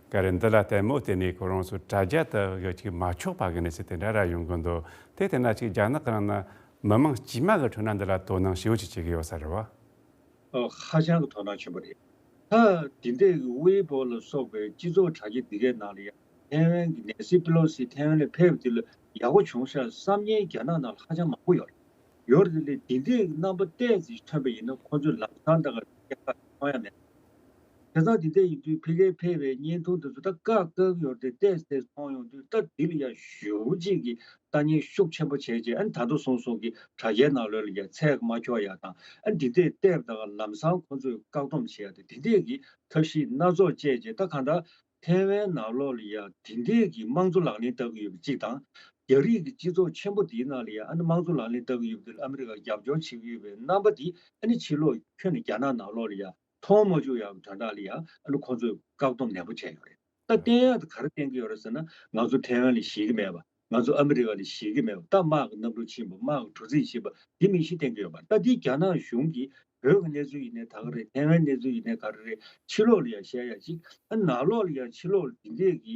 ག་རེ་འདི་ལ་ལྟད་མོ་བལྟས་ནས་ཁོ་རང་ཚོ་དྲ་རྒྱ་དེ་གི་ཅིག་མ་ཆོག་པ་གི་གནས་ཚུལ་དེ་འདྲ་ར་ཡོང་གི་འདུག་དེ་བལྟས་ན་ཅིག་རྒྱ་ནག་གི་ནང་ན་མི་མང་དཀྱུས་མ་གི་ཁྲོད་ན་འདི་ལ་དོ་སྣང་ཞེ་པོ་ཅིག་བྱེད་ཀྱི་ཡོད་ས་རེད་བ། ཨོ། ཧ་ཅང་གི་དོ་སྣང་ཆེན་པོ་རེད། ད་འདི་འདྲའི་ཝེ་པོ་ལ་སོགས་པའི་སྤྱི་ཚོགས་དྲ་རྒྱ་འདི་གའི་ནང་ལ་ཡང་ཐའེ་ཝན་གྱི་ནེན་སི་པི་ལོ་སི་ཐའེ་ཝན་ལ་ཕེབས་དུས་ལ་ཡག་པོ་བྱུང་ཤག་བསམ་མཁན་རྒྱ་ནག་ནང་ལ་ཧ་ཅང་མང་པོ་ཡོད་རེད། ཡོད་རེད་དེ་ལས་འདི་འདྲའི་རྣམ་པ་ཏོག་ཙམ་ཐོན་པ་ཡིན་ན་ཁོ་ཚོས་ལམ་སང་ད་ག་སྐྱེལ་ཁ་མཐོང་ཡ་མེད། བྱས་ཙང་འདི་འདྲ་ཡིན་དུས་ཕ་གིར་ཕེབས་པའི་བརྙན་ཐུང་དེ་ཚོ་ད་བཀག་བཀག་གི་ཡོད་རེད་དེ་ཏོག་ཙམ་མཐོང་ཡོང་དུས་ད་འདི་ལ་ཡང་ཞེ་པོ་ཅིག་གི་ལྟ་ཉན་ཤུགས་ཆེན་པོ་བྱས་རྗེས་ཨ་ནི་ད་དུང་སོང་སོང་གི་དྲ་རྒྱའི་ནང་ལོགས་ལ་ཡང་ཚད་མ་འཁྱོག་ཡག་དང་ཨ་ནི་འདི་འདྲས་བལྟས་པ་དང་ལམ་སང་ཁོ་ཚོས་བཀག་སྡོམ་བྱེད་ཡག་དེ་འདི་འདྲས་ཀྱི་ཐབས་ཤེས་སྣ་ཚོགས་སྤྱད་རྗེས་ད་གང་ལྟར་ཐའེ་ཝན་ནང་ལོགས་ལ་ཡང་འདི་འདྲས་ཀྱི་དམངས་གཙོ་ལག་ལེན་བསྟར་གྱི་ཡོད་པ་གཅིག་དང་། རྒྱ་རིགས་ཀྱི་སྤྱི་ཚོགས་ཆེན་པོ་འདིའི་ནང་ལ་ཡང་ཨ་ནི་དམངས་གཙོ་ལག་ལེན་བསྟར་གྱི་ཡོད་པ་འདི་ལ་ཨ་མི་རི་ཀ་རྒྱབ་སྐྱོར་བྱེད་ཀྱི་ཡོད་པའི་རྣམ་པ་འདི་ཨ་ནི་ཕྱི་ལོགས་ཁྱོན་ནས་རྒྱ་ནག་ནང་ལོགས་ལ་ཡང་མཐོང་མ་བཅུག་ཡག་གི་དོན་དག་ལ་ཡང་ཨ་ནི་ཁོང་ཚོས་བཀག་སྡོམ་ནན་པོ་བྱས་ཡོད་རེད། ད་བསྟན་ཡག་དེ་ག་རེ་བསྟན་གྱི་ཡོད་རེད་ཟེར་ན་ང་ཚོ་ཐའེ་ཝན་ལ་ཞེད་ཀྱི་མེད་པ། ང་ཚོ་ཨ་མི་རི་ཀ་ལ་ཞེད་ཀྱི་མེད་པ། ད་དམག་གི་གནམ་གྲུ་ཕྱིན་པ་དམག་གི་གྲུ་གཟིངས་ཕྱིན་པ་འདི་མིན་ཞིག་བསྟན་གྱི་ཡོད་པ། ད་འདི་རྒྱ་ནག་གཞུང་གིས་བོད་ཀྱི་གནས་ཚུལ་ཡིན་ནའི་ད་ག་རེད། ཐའེ་ཝན་གནས་ཚུལ་ཡིན་ནའི་ག་རེ་རེད། ཕྱི་ལོགས་ལ་ཡང་བཤད་ཡག་ཅིག་ཨ་ནང་ལོགས་ལ་ཡང་ཕྱི་ལོགས་ལ་འདི་འདྲས་ཀྱི་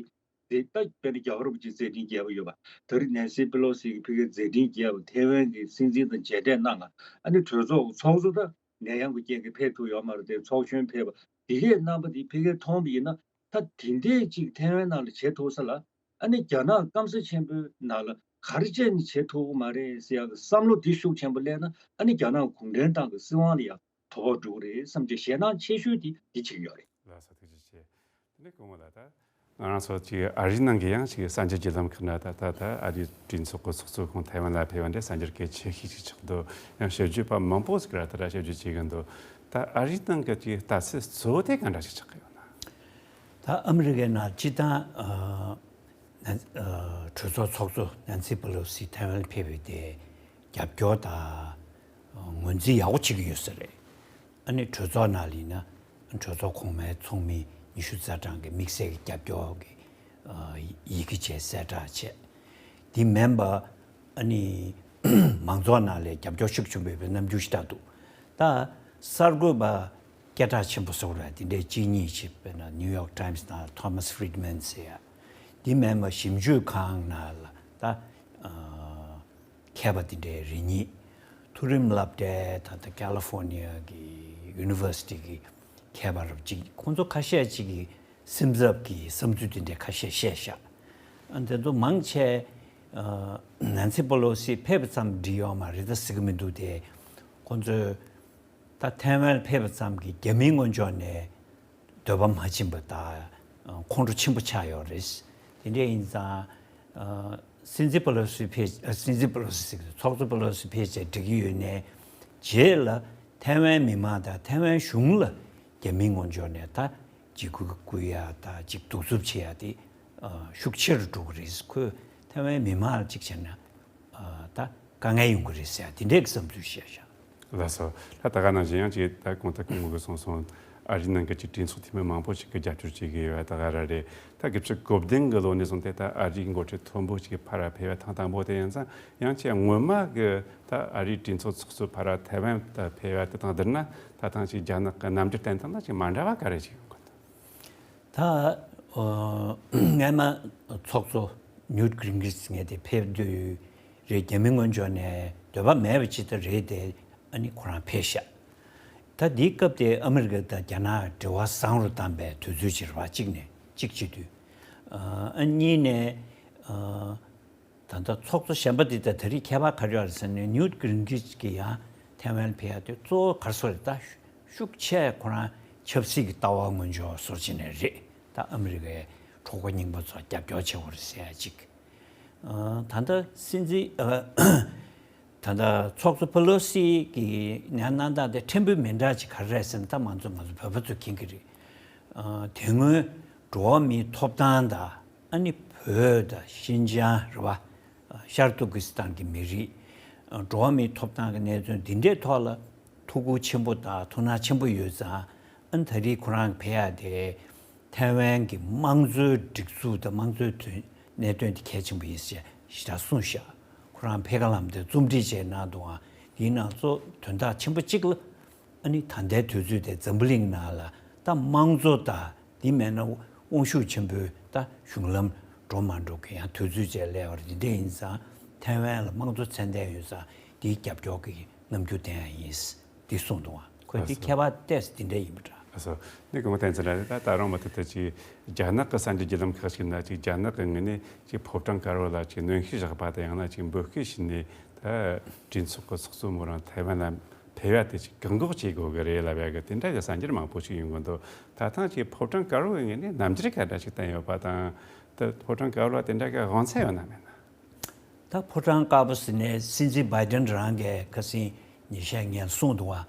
རེད། ད་དཔེར་ན་རྒྱལ་བ་རིན་པོ་ཆེས་མཛད་འཕྲིན་རྒྱས་པ་ཡོད་པ། ད་རེས་ནེན་སི་པེ་ལོ་སི་གིས་ཕ་གིར་མཛད་འཕྲིན་རྒྱས་པ། ཐའེ་ཝན་གྱི་སྲིད་འཛིན་དང་མཇལ་འཕྲད་གནང་ང་ཨ་ནི་གྲོས་ཚོགས་ཚོགས་གཙོ་ད་ནད་ཡམས་ཀྱི་རྐྱེན་གྱིས་ཕེབས་ཐུབ་ཡོད་མ་རེད་དེ་ཚོགས་གཞོན་ཕེབས་པ་འདི་གའི་རྣམ་པ་འདི་ཕ་གིར་མཐོང་བ་ཡིན་ན་ད་དེ་འདྲས་ཅིག་ཐའེ་ཝན་ནང་ལ་བྱེད་ཐུབ་ས་ལ་ཨ་ནི་རྒྱ་ནག་སྐམ་ས་ཆེན་པོའི་ནང་ལ་ག་རེ་བྱས་ནས་བྱེད་ཐུབ་ཀྱི་མ་རེད་ཟེར་ཡག་གི་བསམ་བློ་འདི་ཤུགས་ཆེན་པོ་སླེབས་ན་ཨ་ནི་རྒྱ་ནག་གུང་ཁྲན་ཏང་གི་སྲིད་དབང་ལ་ཡང་དོ་ཕོག་འགྲོ་གི་རེད་བསམ་གྱི་ཞེད་སྣང་ཆེ་ཤོས་དེ་འདི་བྱེད་ཀྱི་ཡོད་རེད། ལགས་སོ། ཐུགས་རྗེ་ཆེ། དེ་ནས་སྐུ་ངོ་ལ་ད་ང་རང་ཚོ་ཅིག་ཨ་རིའི་ནང་གི་ཡང་ཅིག་གསར་འགྱུར་བརྒྱུད་ལམ་ཁག་ན་ད་ད་ད་ཨ་རིའི་གྲོས་ཚོགས་ཀྱི་ཚོགས་གཙོ་ཁོང་ཐའེ་ཝན་ལ་ཕེབས་པ་འདྲ་གསར་འགྱུར་གལ་ཆེ་ཤོས་ཅིག་ཆགས་འདུག་ཡང་ཞིབ་འཇུག་པ་མང་པོ་ཟིག་ར་ད་ར་ཞིབ་འཇུག་བྱེད་ཀྱི་འདུག་ད་ཨ་རིའི་ནང་གི་ཅིག་ལྟ་ཚུལ་གཙོ་བོ་དེ་ག་འདྲ་ཞིག་ཆགས་ཀྱི་ཡོད་ན། ད་ཨ་མི་རི་ཀའི་ནང་སྤྱི་བཏང་ཨ་ནན་ཨ་གྲོས་ཚོགས་ཚོགས་གཙོ་ནན་སི་པེ་ལོ་སི་ཐའེ་ཝན་ཕེབས་པའི་དེ་རྒྱབ་སྐྱོར་དང་ངོས་འཛིན་ཡག་པོ་བྱེད་ཀྱི་ཡོད་ས་རེད། ཨ་ནི་གྲོས་ཚོགས་ནང་ལ་ཡིན་ན་གྲོས་ཚོགས་གོང་མའི་ཚོགས་མི་ཉི་ཤུ་རྩ་གྲངས་ཀྱི་དམིགས་བསལ་གྱི་རྒྱབ་སྐྱོར་གྱི་ཨ་ཡི་གེ་བཅས་གསལ་བསྒྲགས་བྱས། དེ་མིན་པ་ཨ་ནི་མང་ཚོགས་ནང་ལ་རྒྱབ་སྐྱོར་ཤུགས་ཆེན་པོ་ཡོད་པའི་རྣམ་འགྱུར་ཞིག་ལྟར་འདུག་ད་གསར་འགོད་པ་སྐད་གྲགས་ཆེན་པོ་བཟོ་ར་དེ་འདྲའི་གཅིག་གཉིས་ཤིག་དཔེར་ན་ནིའུ་ཡོག་ཊའིམ་སི་ནང་ཐོ་མཱས་ཧྥི་རི་ཌི་མན་ཟེར་ཡ། དེ་མིན་པ་ཞིབ་འཇུག་ཁང་ནང་ལ་ད་ཨ་མཁས་པ་དེ་འདྲའི་རེ་གཉིས། མཐོ་རིམ་སློབ་གྲྭའི་ད་ལྟ་ཀ་ལི་ཧྥོར་ནི་ཡ་གི་ཡུ་ནི་ཝར་སི་ཊི་གི་མཁས་པ་རབ་ཅིག་ཁོང་ཚོ་ཁ་ཤས་ཅིག་གིས་སེམས་འཚབ་ཀྱི་བསམ་ཚུལ་དེ་འདྲའི་ཁ་ཤས་བཤད་ཤག་ཨ་དེ་ཚོ་མང་ཆེ་ཨ་ནན་སི་པེ་ལོ་སི་ཕེབས་ཙམ་འགྲིག་ཡོད་མ་རེད་ད་ཟེར་གི་མི་འདུག་དེ་ཁོང་ཚོས་ད་ཐའེ་ཝན་ཕེབས་པ་ཙམ་གྱིས་རྒྱ་མིའི་ངོས་ཕྱོགས་ནས་འདོད་པ་མ་བྱིན་པ་དང་ཁོང་ཁྲོ་ཆེན་པོ་ཆགས་ཡོད་རེད། དེ་འདྲ་ཡིན་ཙང་ཨ་སྲིད་འཛིན་པེ་ལོ་སི་ཕེབས་ཨ་སྲིད་འཛིན་པེ་ལོ་སི་ཟེར་གི་ཚོགས་གཙོ་པེ་ལོ་སི་ཕེབས་བྱས་འགྲིག་གི་ཡོད་ནའི་རྗེས་ལ་ཐའེ་ཝན་མི་མང་དང་ཐའེ་ཝན་གཞུང་ལ་རྒྱ་མིའི་ངོས་ཕྱོགས་ནས་ད་འཇིགས་སྐུལ་བསྐུལ་ཡ་དང་ཅིག་གདུག་རྩུབ་བྱེད་ཡ་དེ་ཨ་ཤུགས་ཆེ་རུ་འགྲོ་གི་རེད། ཁོས་ཐའེ་ཝན་མི་མང་ལ་ཅིག་བྱས་ན་ཨ་ད་དཀའ་ངལ་ཡོང་གི་རེད་ཟེར་ཡ་དེ་འདྲའི་བསམ་ཚུལ་བཤད་ཤག་ལགས་སོ། ད་ད་ག་ནང་བཞིན་ཡང་ཅིག་ད་གོང་ད་གོང་གི་སོང་སོང་ཨ་རིའི་ནང་གི་ཅིག་གྲོས་ཚོགས་འཐུས་མི་མང་པོ་ཞིག་གིས་རྒྱབ་སྐྱོར་བྱེད་ཀྱི་ཡོད་པ་ད་ག་ར་རེད། ད་དགུ་བཅུ་གོ་བདུན་གི་ལོ་ནས་བཟུང་སྟེ་ད་ཨ་རིའི་འགོ་ཁྲིད་མཐོན་པོ་ཞིག་གིས་ཕར་ར་ཕེབས་པ་ཐེངས་དང་པོ་དེ་ཡིན་ཙང་ཡང་ཅིག་སྔོན་མ་གི་ད་ཨ་རིའི་གྲོས་ཚོགས་ཚོགས་གཙོ་ཕར་ར་ཐའེ་ཝན་ད་ཕེབས་པ་དེ་དང་བསྡུར་ན་ད་ཐེངས་ཅིག་རྒྱ་ནག་གི་རྣམ་འགྱུར་བསྟན་སྟངས་ལ་ཅིག་མ་འདྲ་བ་ག་རེ་ཅིག་ཡོང་གི་འདུག་ད་ཨ་སྔས་མ་ཚོགས་གཙོ་ནིའུ་ཊི་གིང་རི་ཆི་ངས་དེ་ཕེབས་དུས་རེད། རྒྱ་མི་ངོས་ཕྱོགས་ནས་འདོད་པ་མེད་པ་ཅིག་ད་རེད་དེ་ཨ་ནི་ཁོ་རང་ཕེབས་ཤག་ད་འདིའི་སྐབས་དེ་ཨ་མི་རི་ཀ་དང་རྒྱ་ནག་འབྲེལ་བ་བཟང་རུ་བཏང་པའི་དུས་ཚོད་ཅིག་རེད་བ། གཅིག་ནས་གཅིག་བྱེད་དུས་ཨ་གཉིས་ནས་ཨ་ད་ལྟ་ཚོགས་གཙོ་གཞན་པ་འདི་དང་ད་རེས་ཁྱད་པར་ག་རེ་ཡོད་རེད་ཟེར་ན་ནིའུ་ཊི་གིང་རི་ཆི་གིས་ཡང་ཐའེ་ཝན་ཕེབས་ཡ་དེ་གཙོ་བོ་ག་རེ་ཟེར་རེད། ད་ཤུགས་ཆེ་ཁོ་རང་ཆབ་སྲིད་ཀྱི་ལྟ་བ་ངོས་ཕྱོགས་བཟོ་བྱས་ནས་རེད། ད་ཨ་མི་རི་ཀའི་གྲོགས་པོ་རྙིང་པ་ཚོ་རྒྱབ་སྐྱོར་བྱེད་དགོས་རེད་ཟེར་ཡ་གཅིག་ཨ། ད་ལྟ་སྲིད་འཛིན་ཨ། ད་ལྟ་ཚོགས་གཙོ་པེ་ལོ་སི་གི་ཉར་གནང་སྟངས་དེ་ཕྲན་བུ་མི་འདྲ་ཅིག་ག་རེ་རེད་ཟེར་ན། ད་ང་ཚོ་ང་ཚོ་བོད་པ་ཚོ་མཁྱེན་གྱི་རེད། ཨ། དེ་སྔོན་འགྲོ་བ་མིའི་ཐོབ་ཐང་དང་། ཨ་ནི་བོད་དང་ཤིན་ཅང་རེད་བ། ཤར་ཏུར་ཀི་སི་ཐན་གྱི་མི་རིགས། འགྲོ་བ་མིའི་ཐོབ་ཐང་གི་གནད་དོན་འདི་འདྲའི་ཐོག་ལ་ཐུགས་ཁུར་ཆེན་པོ་དང་ཐུགས་སྣང་ཆེན་པོ་ཡོད་ཙང་། ཨ་ནི་ད་རེས་ཁོ་རང་ཕེབས་ཡག་དེ་ཐའེ་ཝན་གྱི་དམངས་གཙོའི་སྒྲིག་འཛུགས་དང་དམངས་གཙོའི་དོན་གནད་དོན་དེ་གལ་ཆེན་པོ་ཡིན་ཞེས་ཞེ་དྲག་གསུངས་ཤག་ཁོ་རང་ཕེབས་སྒང་ལམ་དེ་རྩོམ་སྒྲིག་བྱས་གནང་འདུག་ཨང་། དེའི་ནང་གཙོ་དོན་དག་ཆེན་པོ་གཅིག་ལ། ཨ་ནི་ད་ལྟའི་དུས་ཚོད་དེ་འཛམ་བུ་གླིང་ནང་ལ་ད་དམངས་གཙོ་དང་། དེ་མེད་ན་དབང་ཤུགས་ཆེན་པོའི་ད་གཞུང་ལམ་འགྲོ་མ་འགྲོ་གི་ཡང་དུས་ཚོད་ཅིག་སླེབས་པ་རེད། དེ་འདྲ་ཡིན་ཙང་ཐའེ་ཝན་ལ་དམངས་གཙོ་མཚོན་ལྡན་ཡོད་ཙང་དེའི་རྒྱབ་སྐྱོར་གྱི་རྣམ་འགྱུར་བསྟན་ཡ་ཡིན། འདི་གསུངས་འདུག་ཨ། ཁོས་འདི་ལགས་སོ། ཁྱད་པར་ཏོག་ཙམ་འདི་འདྲ་ཡིན་པ་འདྲ། ལགས་སོ། ནི་གོང་བསྟན་ཚུལ་ལ་ད་ད་རུང་མུ་མཐུད་དུ་ཅིག་རྒྱ་ནག་གི་གསར་འགྱུར་བརྒྱུད་ལམ་ཁག་ཅིག་ན་ཅིག་རྒྱ་ནག་གི་ངོས་ནས་ཅིག་ཕོ་བྲང་དཀར་པོ་ལ་ཅིག་གནོན་ཤུགས་བཞག་པ་དང་། ཡང་ན་ཅིག་འབོད་སྐུལ་བྱས་ནས་ད་གྲོས་ཚོགས་ཀྱི་ཚོགས་གཙོ་མོ་རང་ཐའེ་ཝན་ལ་ཕེབས་ཡ་དེ་ཅིག་བཀག་འགོག་བྱེད་དགོས་ཀྱི་རེད་ལབ་ཡ་གི་དེ་འདྲ་གི་གསར་འགྱུར་མང་པོ་ཞིག་ཡོང་གི་འདུག་ད་ཐེངས་ཅིག་ཕོ་བྲང་དཀར་པོ་གི་ངོས་ནས་རྣམ་འགྱུར་ག་འདྲ་ཞིག་བསྟན་ཡོད་པ་དང་། ད་ཕོ་བྲང་དཀར་པོ་ལ་དེ་འདྲ་གི་དབང་ཚད་ཡོད་ན་མེད་ན། ད་ཕོ་བྲང་དཀར་པོ་ཟེར་ནས་སྲིད་འཛིན་བྷའི་ཌེན་རང་གིས་ཁ་སང་ཉིན་ཤས་སྔོན་གསུངས་འདུག་བ།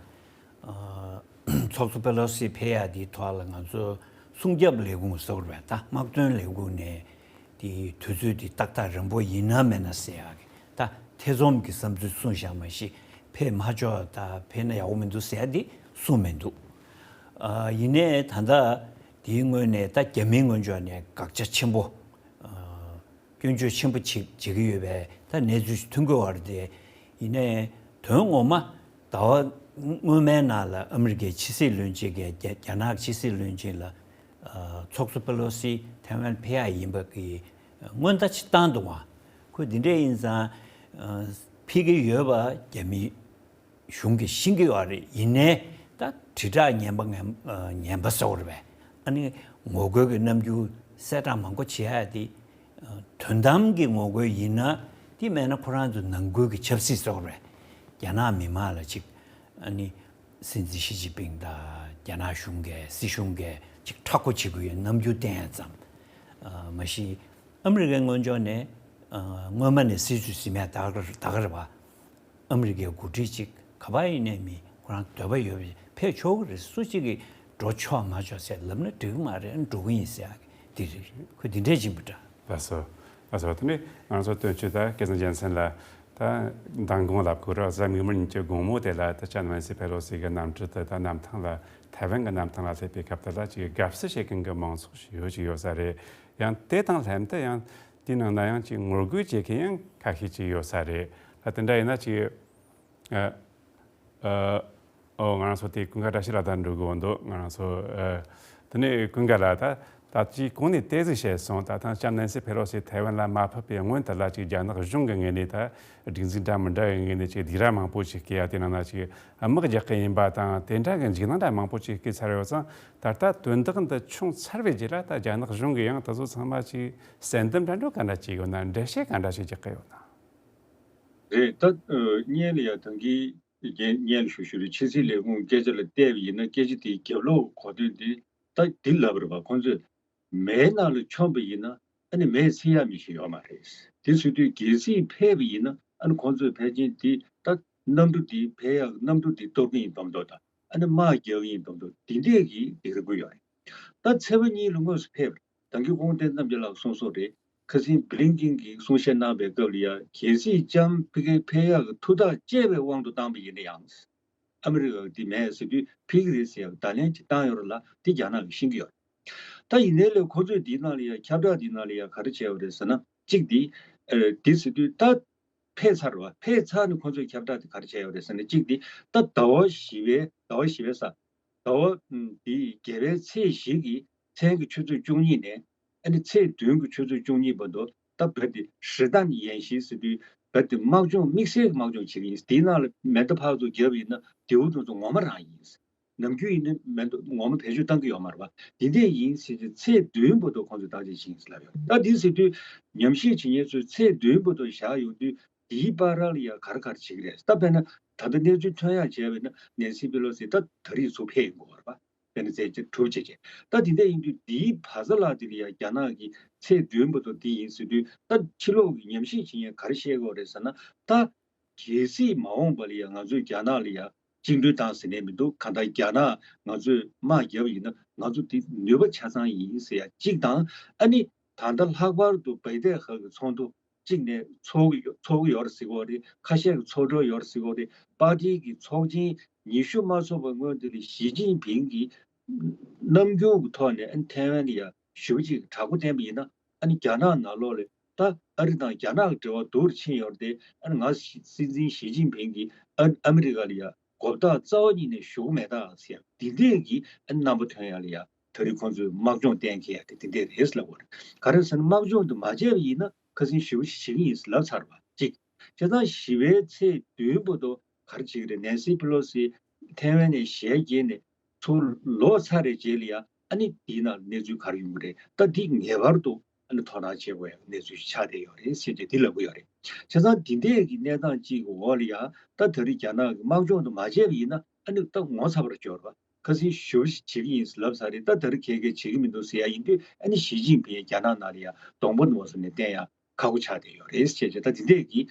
ཨ། ཚོགས་གཙོ་པེ་ལོ་སི་ཕེབས་ཡ་དེའི་ཐོག་ལ་ང་ཚོ་སྲུང་སྐྱོབ་ལས་ཁུངས་ཟེར་བ་རེད། ད་དམག་དོན་ལས་ཁུངས་ནས་དེ་དུས་ཚོད་དེ་ཏག་ཏག་རན་པོ་ཡིན་ན་མེད་ན་ཟེར་ཡ་གི་ད་ཐེ་ཚོམ་གྱི་བསམ་ཚུལ་གསུངས་བཞག་མ་གཞི་ཕེབས་མ་ཆོག་ད་ཕེབས་ན་ཡག་པོ་མི་འདུག་ཟེར་ཡ་དེ་གསུངས་མི་འདུག་ཨ། ཡིན་ནའི་ད་ལྟ་དེའི་ངོས་ནས་ད་རྒྱ་མིའི་ངོས་ཕྱོགས་ནས་དགག་བྱ་ཆེན་པོ། ཨ། སྐྱོན་བརྗོད་ཆེན་པོ་བྱེད་བྱེད་ཀྱི་ཡོད་པའི་ད་གནས་ཚུལ་ཞིག་ཐོན་གྱི་ཡོད་རེད་དེ། ཡིན་ནའི་དོན་ངོ་མ་ཟླ་བ་སྔོན་མའི་ནང་ལ་ཨ་མི་རི་ཀའི་ཕྱི་སྲིད་བློན་ཆེན་གྱིས་རྒྱ་རྒྱ་ནག་ཕྱི་སྲིད་བློན་ཆེན་ལ། ཨ། ཚོགས་གཙོ་པེ་ལོ་སི་ཐའེ་ཝན་ཕེབས་ཡ་ཡིན་པ་གི་སྔོན་བརྡ་ཅིག་བཏང་འདུག་བ། ཁོས་འདི་འདྲ་ཡིན་ཙང་། ཨ། ཕེབས་ཀྱི་ཡོད་པ་རྒྱ་མི་གཞུང་གིས་ཤེས་ཀྱི་ཡོད་རེད། ཡིན་ནའི་ད་དྲིལ་བསྒྲགས་ངན་པ་ངན་ཨ། ངན་པ་ཟེར་བ་རེད་པས། ཨ་ནི་ངོ་རྒོལ་གྱི་རྣམ་འགྱུར་གསལ་བསྒྲགས་མང་པོ་བྱེད་ཡ་དེ། ཨ། དོན་དམ་གྱི་ངོ་རྒོལ་ཡིན་ན་དེ་མེད་ན་ཁོ་རང་ཚོ་ནང་ཁུལ་གྱི་ཆབ་སྲིད་ཟེར་བ་རེད། རྒྱ་ནག་མི་མང་ལ་ཅིག་ཨ་ནི་སྲིད་འཛིན་ཞི་ཅིན་ཕིང་དང་རྒྱ་ནག་གཞུང་གིས་སྲིད་གཞུང་གིས་ཅིག་མཁྲེགས་པོ་བྱེད་ཀྱི་ཡོད་རྣམ་འགྱུར་བསྟན་ཡ་ཙམ། ཨ། མ་གཞི་ཨ་མི་རི་ཀའི་ངོས་ཕྱོགས་ནས། ཨ། སྔོན་མ་ནས་སྲིད་ཇུས་ཟིན་མེད་ད་ག་ད་ག་རེད་པ། ཨ་མི་རི་ཀའི་འགོ་ཁྲིད་ཅིག་ག་པར་ཡིན་ནའི་མི་ཁོ་རང་འདོད་པ་ཡོད་པ་ཕེབས་ཆོག་གི་རེད། སུ་གཅིག་གིས་འགྲོ་ཆོག་མ་ཆོག་ཟེར་ལབ་ན་འགྲིག་གི་མ་རེད། འགྲོ་གི་ཡིན་ཟེར་ཡག་གི་འདི་རེད། ཁོས་འདི་འདྲས་ཡིན་པ་འདྲ། ལགས་སོ། ལགས་སོ། དེ་ནས་ང་ཚོ་སྟོན་ཆོས་ད་སྐལ་བཟང་རྒྱལ་མཚན་ལ་ད་མདང་དགོང་ལབ་དགོས་རེད། གཟའ་མིག་དམར་ཉིན་གྱི་དགོང་མོ་དེ་ལ་ད་ལྕམ་ནན་སི་ཕེ་ལོ་སི་གི་གནམ་གྲུ་དེ་ད་གནམ་ཐང་ལ་ཐའེ་ཝན་གྱི་གནམ་ཐང་ལ་སླེབས་པའི་སྐབས་དེ་ལ་ཅིག་དགའ་བསུ་བྱེད་མཁན་གྱི་མང་ཚོགས་ཤིག་ཡོད་ཅིག་ཡོད་ས་རེད། ཡང་དེ་དང་ལྷན་དུ་ཡང་དེའི་ནང་ན་ཡང་ཅིག་ངོ་རྒོལ་བྱེད་མཁན་ཡང་ཁ་ཤས་ཅིག་ཡོད་ས་རེད། ད་དེ་འདྲ་ཡིན་ན་ཅིག་ཨ། ཨ། ཨོ། ང་རང་ཚོ་དེ་ཀུན་དགའ་བཀྲ་ཤིས་ལགས་དང་འགྲོ་དགོས་འདུག་ང་རང་ཚོ། ཨ། དེ་ནས་ཀུན་དགའ་ལགས། ད་ད་ཅིག་གོང་ནས་ཏོག་ཙམ་བཤད་སོང་། ད་ཐེངས་ལྕམ་ནན་སི་ཕེ་ལོ་སི་ཐའེ་ཝན་ལ་མ་ཕེབས་པའི་སྔོན་དེ་ལ་ཅིག་རྒྱ་ནག་གཞུང་གི་ངོས་ནས་ད་སྒྲིག་འཛུགས་འདྲ་མི་འདྲ་གི་ངོས་ནས་ཅིག་སྡིགས་ར་མང་པོ་ཅིག་བསྐུལ་ཡ། དེ་ནང་ན་ཅིག་དམག་རྒྱག་གི་ཡིན་པ་དང་དེ་འདྲ་གི་འཇིགས་སྣང་འདྲ་མང་པོ་ཅིག་བསྐུལ་ཚར་ཡོད་ཙང་། ད་ལྟ་དོན་དག་འདི་བྱུང་ཚར་བའི་རྗེས་ལ་ད་རྒྱ་ནག་གཞུང་གིས་ཡང་དེ་ཚོ་ཚང་མ་ཅིག་གསལ་འདེམས་འདྲ་འདྲ་བོ་ག་འདྲ་བྱེད་ཡོད་ན། འགྲེལ་བཤད་ག་འདྲ་ཞིག་རྒྱག་གི་ཡོད་ན། རེད། ད་སྔོན་ལ་ཡ་ད་གིན་རྒན་སྔོན་ལ་ཞུ་ཞུ་རེད། ཕྱི་སྲིད་ལས་ཁུངས་སྐད་ཆ་ལ་བལྟས་པ་ཡིན་ན། སྐད་ཆ་དེའི་རྒྱབ་ལོགས་གོ་དོན་དེ་ད་འདི་ལབ་རེད་པ། ཁོང་ཚོས་མེའི་ནང་ལ་མཆོངས་པ་ཡིན་ན་ཨ་ནི་མེས་འཚིག་ཡག་མི་ཞིག་ཡོད་མ་རེད། དེ་ཟེར་དུས་གལ་སྲིད་ཕེབས་པ་ཡིན་ན་ཨ་ནི་ཁོང་ཚོས་ཕལ་ཆེར་དེ་ད་གནམ་གྲུ་དེ་ཕེབས་ཡག་གནམ་གྲུ་དེ་གཏོར་གི་ཡིན་མདོག་མདོག་དང་། ཨ་ནི་དམག་རྒྱག་གི་ཡིན་མདོག་མདོག་དེ་འདྲས་ཀྱི་སྡིགས་ར་བསྐུལ་ཡོད་རེད། ད་ཚེས་པ་གཉིས་ལ་དངོས་སུ་ཕེབས་པ་རེད། ད་གིན་ཁོང་བསྟན་རྣམ་རྒྱལ་ལགས་གསུངས་སོང་རེད། ཁ་སང་བྷི་ལིན་ཀིན་གྱིས་གསུང་བཤད་གནང་བའི་སྐབས་ལ་ཡ། གལ་སྲིད་ལྕམ་ཕི་ཀེ་ཕེབས་ཡག་གི་ཐུགས་ཐག་བཅད་པའི་དབང་དུ་བཏང་བ་ཡིན་ན་ཡང་། ཨ་མི་རི་ཀ་འདི་མེད་ཟེར་དུས་ཕེབས་ཀྱི་རེད་ཟེར་ཡག་བརྡ་ལན་ཅིག་བཏང་ཡོད་རེད་ལ། དེ་རྒྱ་ནག་གིས་ཤེས་ཀྱི་ཡོད་རེད། ད་ཡིན་ནའི་ལས་ཁོ་ཚོས་འདིའི་ནང་ལ་ཡ་ཁྱབ་བསྒྲགས་འདིའི་ནང་ལ་ཡ་ག་རེ་བྱས་ཡོད་རེད་ཟེར་ན། གཅིག་འདི་ཨ་འདི་ཟེར་དུས་ད་ཕེབས་ཚར་བ། ཕེབས་ཚར་ནས་ཁོ་ཚོས་ཁྱབ་བསྒྲགས་དེ་ག་རེ་བྱས་ཡོད་རེད་ཟེར་ན། གཅིག་འདི་ད་ཟླ་བ་བཞི་པའི་ཟླ་བ་བཞི་པའི་ས། ཟླ་བ་འདིའི་བརྒྱད་པའི་ཚེས་བཞི་གི་མཚན་གྱི་ཆུ་ཚོད་བཅུ་གཉིས་ནས་ཨ་ནི་ཚེས་བདུན་གྱི་ཆུ་ཚོད་བཅུ་གཉིས་བར་དུ། ད་བོད་དེ་ཞེ་སྡང་ཡན་ཞི་ཟེར་དུས་བོད་དེ་དམག་སྦྱོང་དམིགས་བསལ་གྱི་དམག་སྦྱོང་བྱེད་ཀྱི་ཡིན། དེའི་ནང་ལ་མེ་མདའ་ཕར་ཚུར་བརྒྱབ་པ་ཡིན་ན་དེའུ་དེ་ཚོ་ངོ་མ་རང་ཡིན། ནམ་རྒྱུན་ཡིན་ན་མེ་མདའ་ངོ་མ་བེད་སྤྱོད་བཏང་གི་ཡོད་མ་རེད་པ། འདི་འདྲས་ཡིན་ཟེར་དུས་ཚེས་བདུན་བར་དུ་ཁོང་ཚོས་བརྟག་དཔྱད་བྱེད་ཀྱི་ཡིན་ཟེར་ལབ་ཡོད། ད་འདི་ཟེར་དུས་ཉམས་ཞིབ་བྱེད་མཁན་ཚོས་ཚེས་བདུན་བར་དུ་བཞག་ཡོང་དུས་དེའི་བར་ལ་ཡ་ག་རེ་ག་རེ་བྱེད་ཀྱི་རེད། ད་དཔེར་ན་ད་ལྟ་གནས་ཚུལ་ཐོན་ཡག་བྱས་པ་ཡིན་ན་ནན་སི་པེ་ལོ་སི་ད་ད་རེས་ཚུར་ཕེབས་ཡོང་གི་ཡོད་རེད་པ། ཨ་ནི་མཛད་རྗེས་གྲུབ་བྱས་བྱས། ད་དེ་འདྲ་ཡིན་དུས་དེའི་བར་མཚམས་ལ་དེ་ལ་ཡ་རྒྱ་ནག་གི་ཚེས་བདུན་བར་དུ་དེ་ཡིན་ཟེར་དུས། ད་ཕྱི་ལོགས་ཀྱི་ཉམས་ཞིབ་བྱེད་མཁན་ག་རེ་བཤད་ཀྱི་ཡོད་རེད་ཟེར་ན། ད་གལ་སྲིད་མ་འོངས་པ་ལ་ཡ་ང་ཚོས་རྒྱ་ནག་ལ་ཡ་བཅིངས་འགྲོལ་བཏང་ཟེར་ནས་མི་འདུག་གང་ལྟར་རྒྱ་ནག་ང་ཚོས་དམག་བརྒྱབ་ཡིན་ན་ང་ཚོ་དེ་ནུས་པ་ཆ་ཚང་ཡིན་ཟེར་ཡ་གཅིག་དང་། ཨ་ནི་ད་ལྟ་ལྷག་པར་དུ་བྷི་ཏེ་ཧ་གི་ཚོགས་འདུ་གཅིག་ནས་ཚོགས་ཀྱི་ཡོ་ཚོགས་ཀྱི་ཡོད་རེད་ཟེར་གྱི་ཡོད་རེད། ཁ་ཤས་ཀྱི་ཚོགས་གྲོལ་ཡོད་རེད་ཟེར་གྱི་ཡོད་རེད། པར་ཊི་གི་ཚོགས་ཆེན་ཉི་ཤུ་མ་ཚོགས་པའི་སྔོན་དེ་ལ་ཞི་ཅིན་ཕིང་གིས་རྣམ་འགྱུར་གྱི་ཐོག་ནས་ཨ་ནི་ཐའེ་ཝན་ལ་ཡ་ཞེ་པོ་ཅིག་དྲག་པོ་བསྟན་པ་ཡིན་ན། ཨ་ནི་རྒྱ་ནག་ནང་ལོགས་ལ་ད་ཨ་རི་དང་རྒྱ་ནག་གི་འབྲེལ་བ་སྡུག་རུ་ཕྱིན་ཡོད་རེད་དེ། ཨ་ནི་ང་སྲིད་འཛིན་ཞི་ཅིན་ཕིང་གིས་ཨ་ཨ་མི་རི་ཀ་ལ་ཡ་མགོ་བཏགས་རྩ་བ་ཉིད་ནས་ཞུ་གི་མེད་ད་ཟེར་ཡ་འདི་འདྲས་ཀྱི་ཨ་ནི་རྣམ་པ་ཐོན་ཡ་ལ་ཡ། ད་རེས་ཁོང་ཚོས་དམག་སྦྱོང་གཏན་འཁེལ་ཡ་དེ་དེ་འདྲས་རེད་ལབ་པ་རེད། ག་རེ་ཟེར་ན་དམག་སྦྱོང་དེ་མ་བྱས་པ་ཡིན་ན་ཁ་སང་ཞེ་པོ་ཞིག་བྱེད་ཀྱི་ཡིན་ཟེར་ལབ་ཚར་བ་གཅིག་བྱས་ཙང་བཞི་པའི་ཚེས་བདུན་བར་དུ་ག་རེ་བྱེད་ཀྱི་རེད། ནན་སི་པེ་ལོ་སི་ཐའེ་ཝན་ནས་ཞལ་གྱེས་ནས་ཚུར་ལོག་ཚར་བའི་རྗེས་ལ་ཡ། ཨ་ནི་དེའི་ནང་གནས་ཚུལ་ག་རེ་ཡོང་གི་རེད། ད་འདི་ངེས་པར་དུ་ཨ་ནི་དོ་སྣང་བྱེད་དགོས་ཡ་གནས་ཚུལ་ཞིག་ཆགས་བསྡད་ཡོད་རེད་ཟེར་ཏེ་འདི་ལབ་ཀྱི་ཡོད་རེད། བྱས་ཙང་འདི་འདྲས་ཀྱི་གནས་སྟངས་གཅིག་གི་འོག་ལ་ཡ། ད་ད་རེས་རྒྱ་ནག་གི་དམག་སྦྱོང་དུ་མ་བྱས་པ་ཡིན་ན་ཨ་ནི་ད་ངོ་ཚ་བར་འགྱུར་བ། ཁ་སང་ཞེ་པོ་ཞིག་བྱེད་ཀྱི་ཡིན་ལབ་ཚར་རེད། ད་ད་རེས་ག་གེ་བྱེད་ཀྱི་མི་འདུག་ཟེར་ཡ་ཡིན་དུས། ཨ་ནི་ཞི་ཅིན་ཕིང་རྒྱ་ནག་ནང་ལ་ཡ་གདོང་པ་ནོར་སོང་ནས་བསྟན་ཡ་ཁག་པོ་ཆགས་བསྡད་ཡོད་རེད་ཟེར་བྱས། ད་དེ་འདྲས་ཀྱི་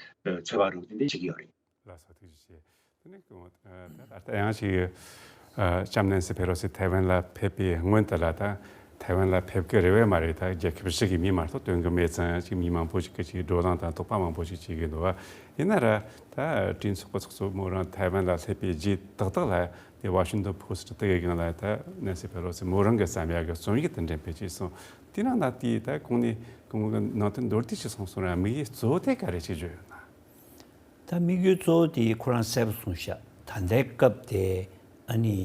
ཚོད་དཔག་རོགས་དེ་འདྲས་བྱེད་ཀྱི་ཡོད་རེད། ལགས་སོ། ཐུགས་རྗེ་ཆེ། དེ་ནས་ད་ལྟ་ཡང་ཞིག་ལྕམ་ནན་སི་ཕེ་ལོ་སི་ཐའེ་ཝན་ལ་ཕེབས་པའི་སྔོན་དུ་ལ་ད་ཐའེ་ཝན་ལ་ཕེབས་ཀྱི་རེད་བས་མ་རེད། ད་རྒྱལ་ཁབ་ཞིག་གི་མི་མ་གཏོགས་སྟོན་གྱི་མེད་ཙང་ཅིག་མི་མང་པོ་ཞིག་གིས་ཅིག་བགྲོ་གླེང་དང་དོགས་པ་མང་པོ་ཞིག་བྱེད་ཀྱི་འདུག་བ། ཡིན་ན་ར་ད་གྲོས་ཚོགས་ཀྱི་ཚོགས་གཙོ་མོ་རང་ཐའེ་ཝན་ལ་སླེབས་པའི་རྗེས་ཏག་ཏག་ལ་དེ་ཝ་ཤིང་ཏོན་པོ་སི་ཊི་དེ་གའི་སྒང་ལ་ད་ནན་སི་ཕེ་ལོ་སི་མོ་རང་གི་བརྩམས་ཡག་གི་རྩོམ་ཡིག་དེ་འདྲ་ཕེབས་ཀྱི་སོང་། དེ་ནང་ད་དེ་ད་གོང་ནས་གོང་གི་ནང་དོན་མདོར་བསྡུས་ཤིག་གསུངས་སོང་ར། དམིགས་ཡུལ་གཙོ་བོ་དེ་ག་རེ་ཞིག་བརྗོད་ཡོད་ན། ད་དམིགས་ཡུལ་གཙོ་བོ་དེ་ཁོ་རང་གསལ་པོ་གསུངས་ཤག་ད་ལྟའི་སྐབས་དེ་ཨ་ནི་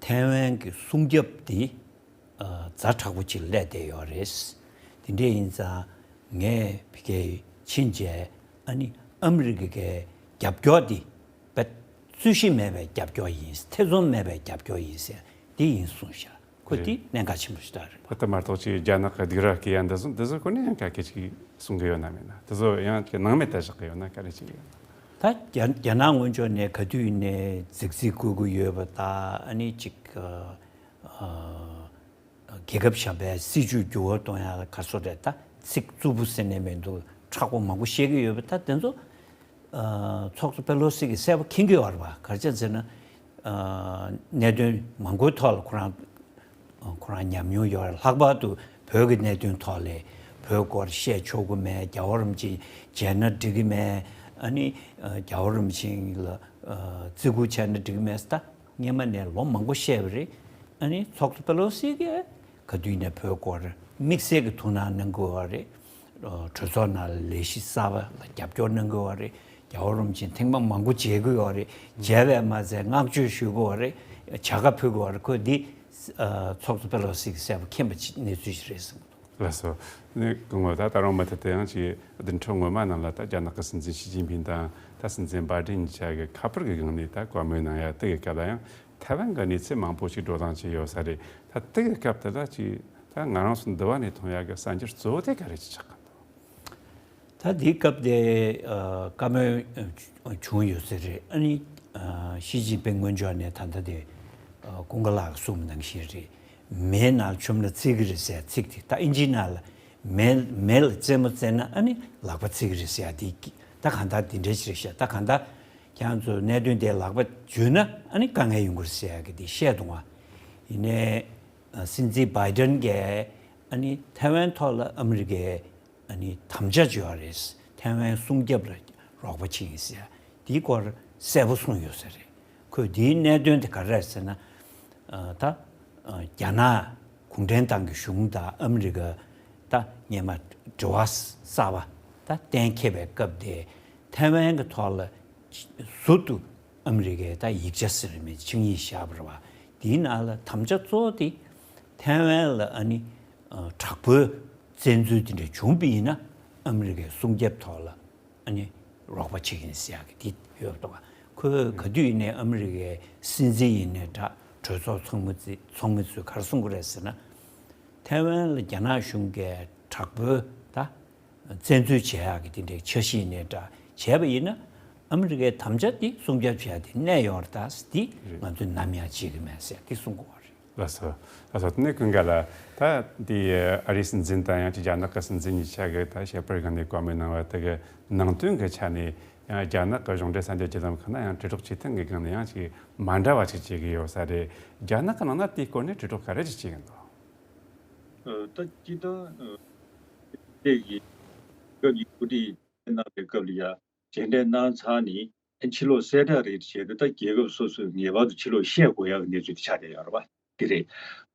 ཐའེ་ཝན་གྱི་སྲུང་སྐྱོབ་དེ་ཨ་ཛ་དྲག་པོ་ཅིག་སླེབས་བསྡད་ཡོད་རེད། དེ་འདྲས་ཡིན་ཙང་ངས་ཕ་གིར་ཕྱིན་བྱས་ཨ་ནི་ཨ་མི་རི་ཀའི་རྒྱབ་སྐྱོར་དེ་དཔེ་རྩོད་གཞི་མེད་པའི་རྒྱབ་སྐྱོར་ཡིན། ཐེ་ཚོམ་མེད་པའི་རྒྱབ་སྐྱོར་ཡིན་ཟེར་དེ་ཡིན་གསུངས་ཤག་ཁོ་དེ་རེད། གནད་འགག་ཆེན་པོ་ཞིག་རེད། ཁོ་ད་མ་གཏོགས་ཅིག་རྒྱ་ནག་གི་སྡིགས་ར་སྐྱེལ་ཡ་འདི་ཚོ་འདི་ཚོ་ཁོ་ནས་ཡང་ག་གེ་ཅིག་གསུང་གི་ཡོད་ན་མེད་ན། དེ་ཚོ་ཡང་ཅིག་སྣང་མེད་དུ་བཞག་གི་ཡོད་ན་ག་རེ་བྱེད་ཀྱི་ཡོད་ན། ད་རྒྱ་རྒྱ་ནག་ངོས་ཕྱོགས་ནས་ག་དུས་ནས་རྫིག་རྫིག་བཀོད་ཀྱི་ཡོད་པ་དང་། ཨ་ནི་ཅིག་ཨ་རྒྱལ་ཁབ་གཞན་པའི་སྲིད་ཇུས་འགྱུར་བ་གཏོང་ཡ་ལ་ག་སོ་རེད། ད་ཚིག་རྩུབ་པོ་ཟེར་ནས་མི་འདུག་མཁྲེགས་པོ་མང་པོ་བཤད་ཀྱི་ཡོད་པ། ད་དེ་ཚོ་ཨ་ཚོགས་གཙོ་པེ་ལོ་སི་གིས་གསལ་པོ་མཁྱེན་གྱི་ཡོད་རེད་པ། ག་རེ་བྱས་ཟེར་ན་ཨ་གནད་དོན་མང་པོའི་ཐོག་ལ་ཁོ་རང་ཁོ་རང་ཉམས་མྱོང་ཡོད་རེད། ལྷག་པར་དུ་བོད་ཀྱི་གནད་དོན་ཐོག་ལ་བོད་སྐོར་བཤད་ཆོག་གི་མེད། རྒྱལ་བ་རིན་པོ་ཆེ་མཇལ་ན་འགྲིག་གི་མེད། ཨ་ནི་ཨ་རྒྱལ་བ་རིན་པོ་ཆེ་ལ་ཨ་བརྩི་བཀུར་བྱས་ན་འགྲིག་གི་མེད། ད་སྔོན་མ་ནས་ལོ་མང་པོ་བཤད་པ་རེད། ཨ་ནི་ཚོགས་གཙོ་པེ་ལོ་སི་གིས་ག་དུས་ནས་བོད་སྐོར་དམིགས་བསལ་གྱི་ཐུགས་སྣང་གནང་དགོས་པ་རེད། གྲོས་ཚོགས་ནང་ལ་ལས་གཞི་གསར་པ་ལ་རྒྱབ་སྐྱོར་གནང་དགོས་པ་རེད། རྒྱལ་བ་རིན་པོ་ཆེ་ཐེངས་མ་མང་པོ་མཇལ་དགོས་པ་རེད། མཇལ་བས་མ་ཚད་བསྔགས་བརྗོད་ཞུ་དགོས་པ་རེད། བྱ་དགའ་ཕུལ་དགོས་པ་རེད། ཁོས་འདི་ཚོགས་གཙོ་པེ་ལོ་སི་གིས་གསལ་པོ་མཁྱེན་པ་གནས་ཚུལ་ཞིག་རེད་བསམ་གྱི་འདུག་ལགས་སོ། ནི་སྐུ་ངོ་ད་ད་རུང་མུ་མཐུད་དུ་ཡང་ཅིག་བདུན་ཕྲག་སྔོན་མ་ནང་ལ་ད་རྒྱ་ནག་གི་སྲིད་འཛིན་ཞི་ཅིན་ཕིང་དང་ད་སྲིད་འཛིན་བྷའི་ཌེན་གཉིས་ཆ་གི་ཁ་པར་གྱི་སྒང་ནས་ད་བཀའ་མོལ་གནང་ཡ་དེ་གི་སྐབས་ལ་ཡང་ཐའེ་ཝན་གྱི་གནས་ཚུལ་མང་པོ་ཞིག་བགྲོ་གླེང་བྱས་ཡོད་ས་རེད། ད་དེ་གི་སྐབས་དེ་ལ་ཅིག་ད་ང་རང་ཚོ་འདི་བ་ནས་མཐོང་ཡ་གི་གསར་འགྱུར་གཙོ་བོ་དེ་ག་རེ་ཅིག་ཆགས་གི་འདུག་ད་འདིའི་སྐབས་དེ་ཨ་བཀའ་མོལ་ཨ་བྱུང་ཡོད་ས་རེད། ཨ་ནི་ཨ་ཞི་ཅིན་ཕིང་སྔོན་ཕྱོགས་ནས་ད་ལྟ་དེ་ཨ་ཀུན་དགའ་ལགས་གསུངས་པ་ནང་བཞིན་རེད། མེ་ནང་ཆུ་ལ་འཚིག་གི་རེད་ཟེར་ཚིག་དེ། ད་ཨིན་ཇིའི་ནང་ལ་མེ་མེ་ལ་རྩེད་མོ་རྩེ་ན་ཨ་ནི་ལག་པ་འཚིག་གི་རེད་ཟེར་ཡ་དེ། ད་གང་ལྟར་དེ་འདྲ་ཞིག་རེད་ཤག་ད་གང་ལྟར་ཁྱེད་རང་ཚོ་གནད་དོན་དེ་ལག་པ་འཇུས་ན་ཨ་ནི་དཀའ་ངལ་ཡོང་གི་རེད་ཟེར་ཡ་གི་དེ་བཤད་འདུག་བ། ཡིན་ནའི་ཨ་སྲིད་འཛིན་བྷའི་ཌེན་གྱིས་ཨ་ནི་ཐའེ་ཝན་ཐོག་ལ་ཨ་མི་རི་ཀའི་ཨ་ནི་དམ་བཅའ་བརྗོད་པ་རེད། ཐའེ་ཝན་སྲུང་སྐྱོབ་ལ་རོགས་པ་བྱེད་ཀྱི་ཡིན་ཟེར་དེའི་སྐོར་གསལ་པོ་གསུངས་ཡོད་ས་རེད། ཁོས་དེའི་གནད་དོན་དེ་ག་རེ་རེད་ཟེར་ན། ཨ་ད་ཨ་རྒྱ་ནག་གུང་ཁྲན་ཏང་གི་གཞུང་དང་ཨ་མི་རི་ཀ་ད་སྔོན་མ་འབྲེལ་བ་གསར་པ་ད་གཏན་འཁེལ་བའི་སྐབས་དེ་ཐའེ་ཝན་གྱི་ཐོག་ལ་ཟུར་དུ་ཨ་མི་རི་ཀས་ད་ཡིག་ཆ་ཟེར་མི་ཆིངས་ཡིག་བཞག་པ་རེད་བ། དེའི་ནང་ལ་དམ་བཅའ་གཙོ་བོ་དེ་ཐའེ་ཝན་ལ་ཨ་ནི་ཨ་དྲག་པོའི་བཙན་འཛུལ་དེ་འདྲ་བྱུང་བ་ཡིན་ན་ཨ་མི་རི་ཀའི་སྲུང་སྐྱོབ་ཐོག་ལ་ཨ་ནི་རོགས་པ་བྱེད་ཀྱི་ཡིན་ཟེར་ཡག་གི་དེ་ཡོད་འདུག་ག་ཁོས་ག་དུས་ཡིན་ནའི་ཨ་མི་རི་ཀའི་སྲིད་འཛིན་ཡིན་ནའི་འདྲ། གྲོས་ཚོགས་ཚོགས་མི་ཚོས་ཚོགས་མི་ཚོས་ག་རེ་གསུང་གི་རེད་ཟེར་ན། ཐའེ་ཝན་ལ་རྒྱ་ནག་གཞུང་གིས་དྲག་པོའི་ད་བཙན་འཛུལ་བྱེད་ཡག་གི་དེ་འདྲའི་འཆར་གཞི་ཡིན་ནའི་འདྲ་བྱས་པ་ཡིན་ན་ཨ་མི་རི་ཀའི་དམ་བཅའ་དེ་སྲུང་སྐྱོབ་བྱེད་ཡག་དེ་གནས་ཡོད་རེད། ད་དེ་རེད། ང་ཚོས་ནམ་ཡང་བརྗེད་ཀྱི་མེད་ཟེར་དེ་གསུང་གི་ཡོད་རེད། ལགས་སོ། ལགས་སོ། དེ་ནས་ཀུན་དགའ་ལགས། ད་འདི་ཨ་རིའི་སྲིད་འཛིན་དང་ཡང་ཅིག་རྒྱ་ནག་གི་སྲིད་འཛིན་གཉིས་ཆ་གི་ད་ཞལ་པར་སྒང་ནས་བཀའ་མོལ་གནང་བ་དེ་གི་ནང་དོན་གྱི་ཆ་ནས་ཡང་རྒྱ་ནག་གི་གཞུང་འབྲེལ་གསར་འགྱུར་བརྒྱུད་ལམ་ཁག་ན་ཡང་དྲིལ་སྒྲོག་བྱེད་སྟངས་ཀྱི་སྒང་ནས་ཡང་ཅིག་མ་འདྲ་བ་ཅིག་བྱེད་ཀྱི་ཡོད་ས་རེད། རྒྱ་ནག་གི་ནང་ན་དེའི་སྐོར་ནས་དྲིལ་སྒྲོག་ག་རེ་ཅིག་བྱེད་ཀྱི་འདུག་ཨ། ད་སྤྱིར་བཏང་ཨ། དེ་གི་སྐབས་ཀྱི་གོ་སྒྲིག་གནང་བའི་སྐབས་ལ་ཡ་མཇལ་འཕྲད་གནང་ཚར་ནས་ཕྱི་ལོགས་གསལ་བསྒྲགས་རེ་བྱས་ཏེ། ད་རྒྱལ་ཁབ་སོ་སོས་ངེས་པར་དུ་ཕྱི་ལོགས་བཤད་དགོས་ཡག་གི་གནས་ཚུལ་དེ་ཆགས་བསྡད་ཡོད་རེད་པ། དེ་རེད།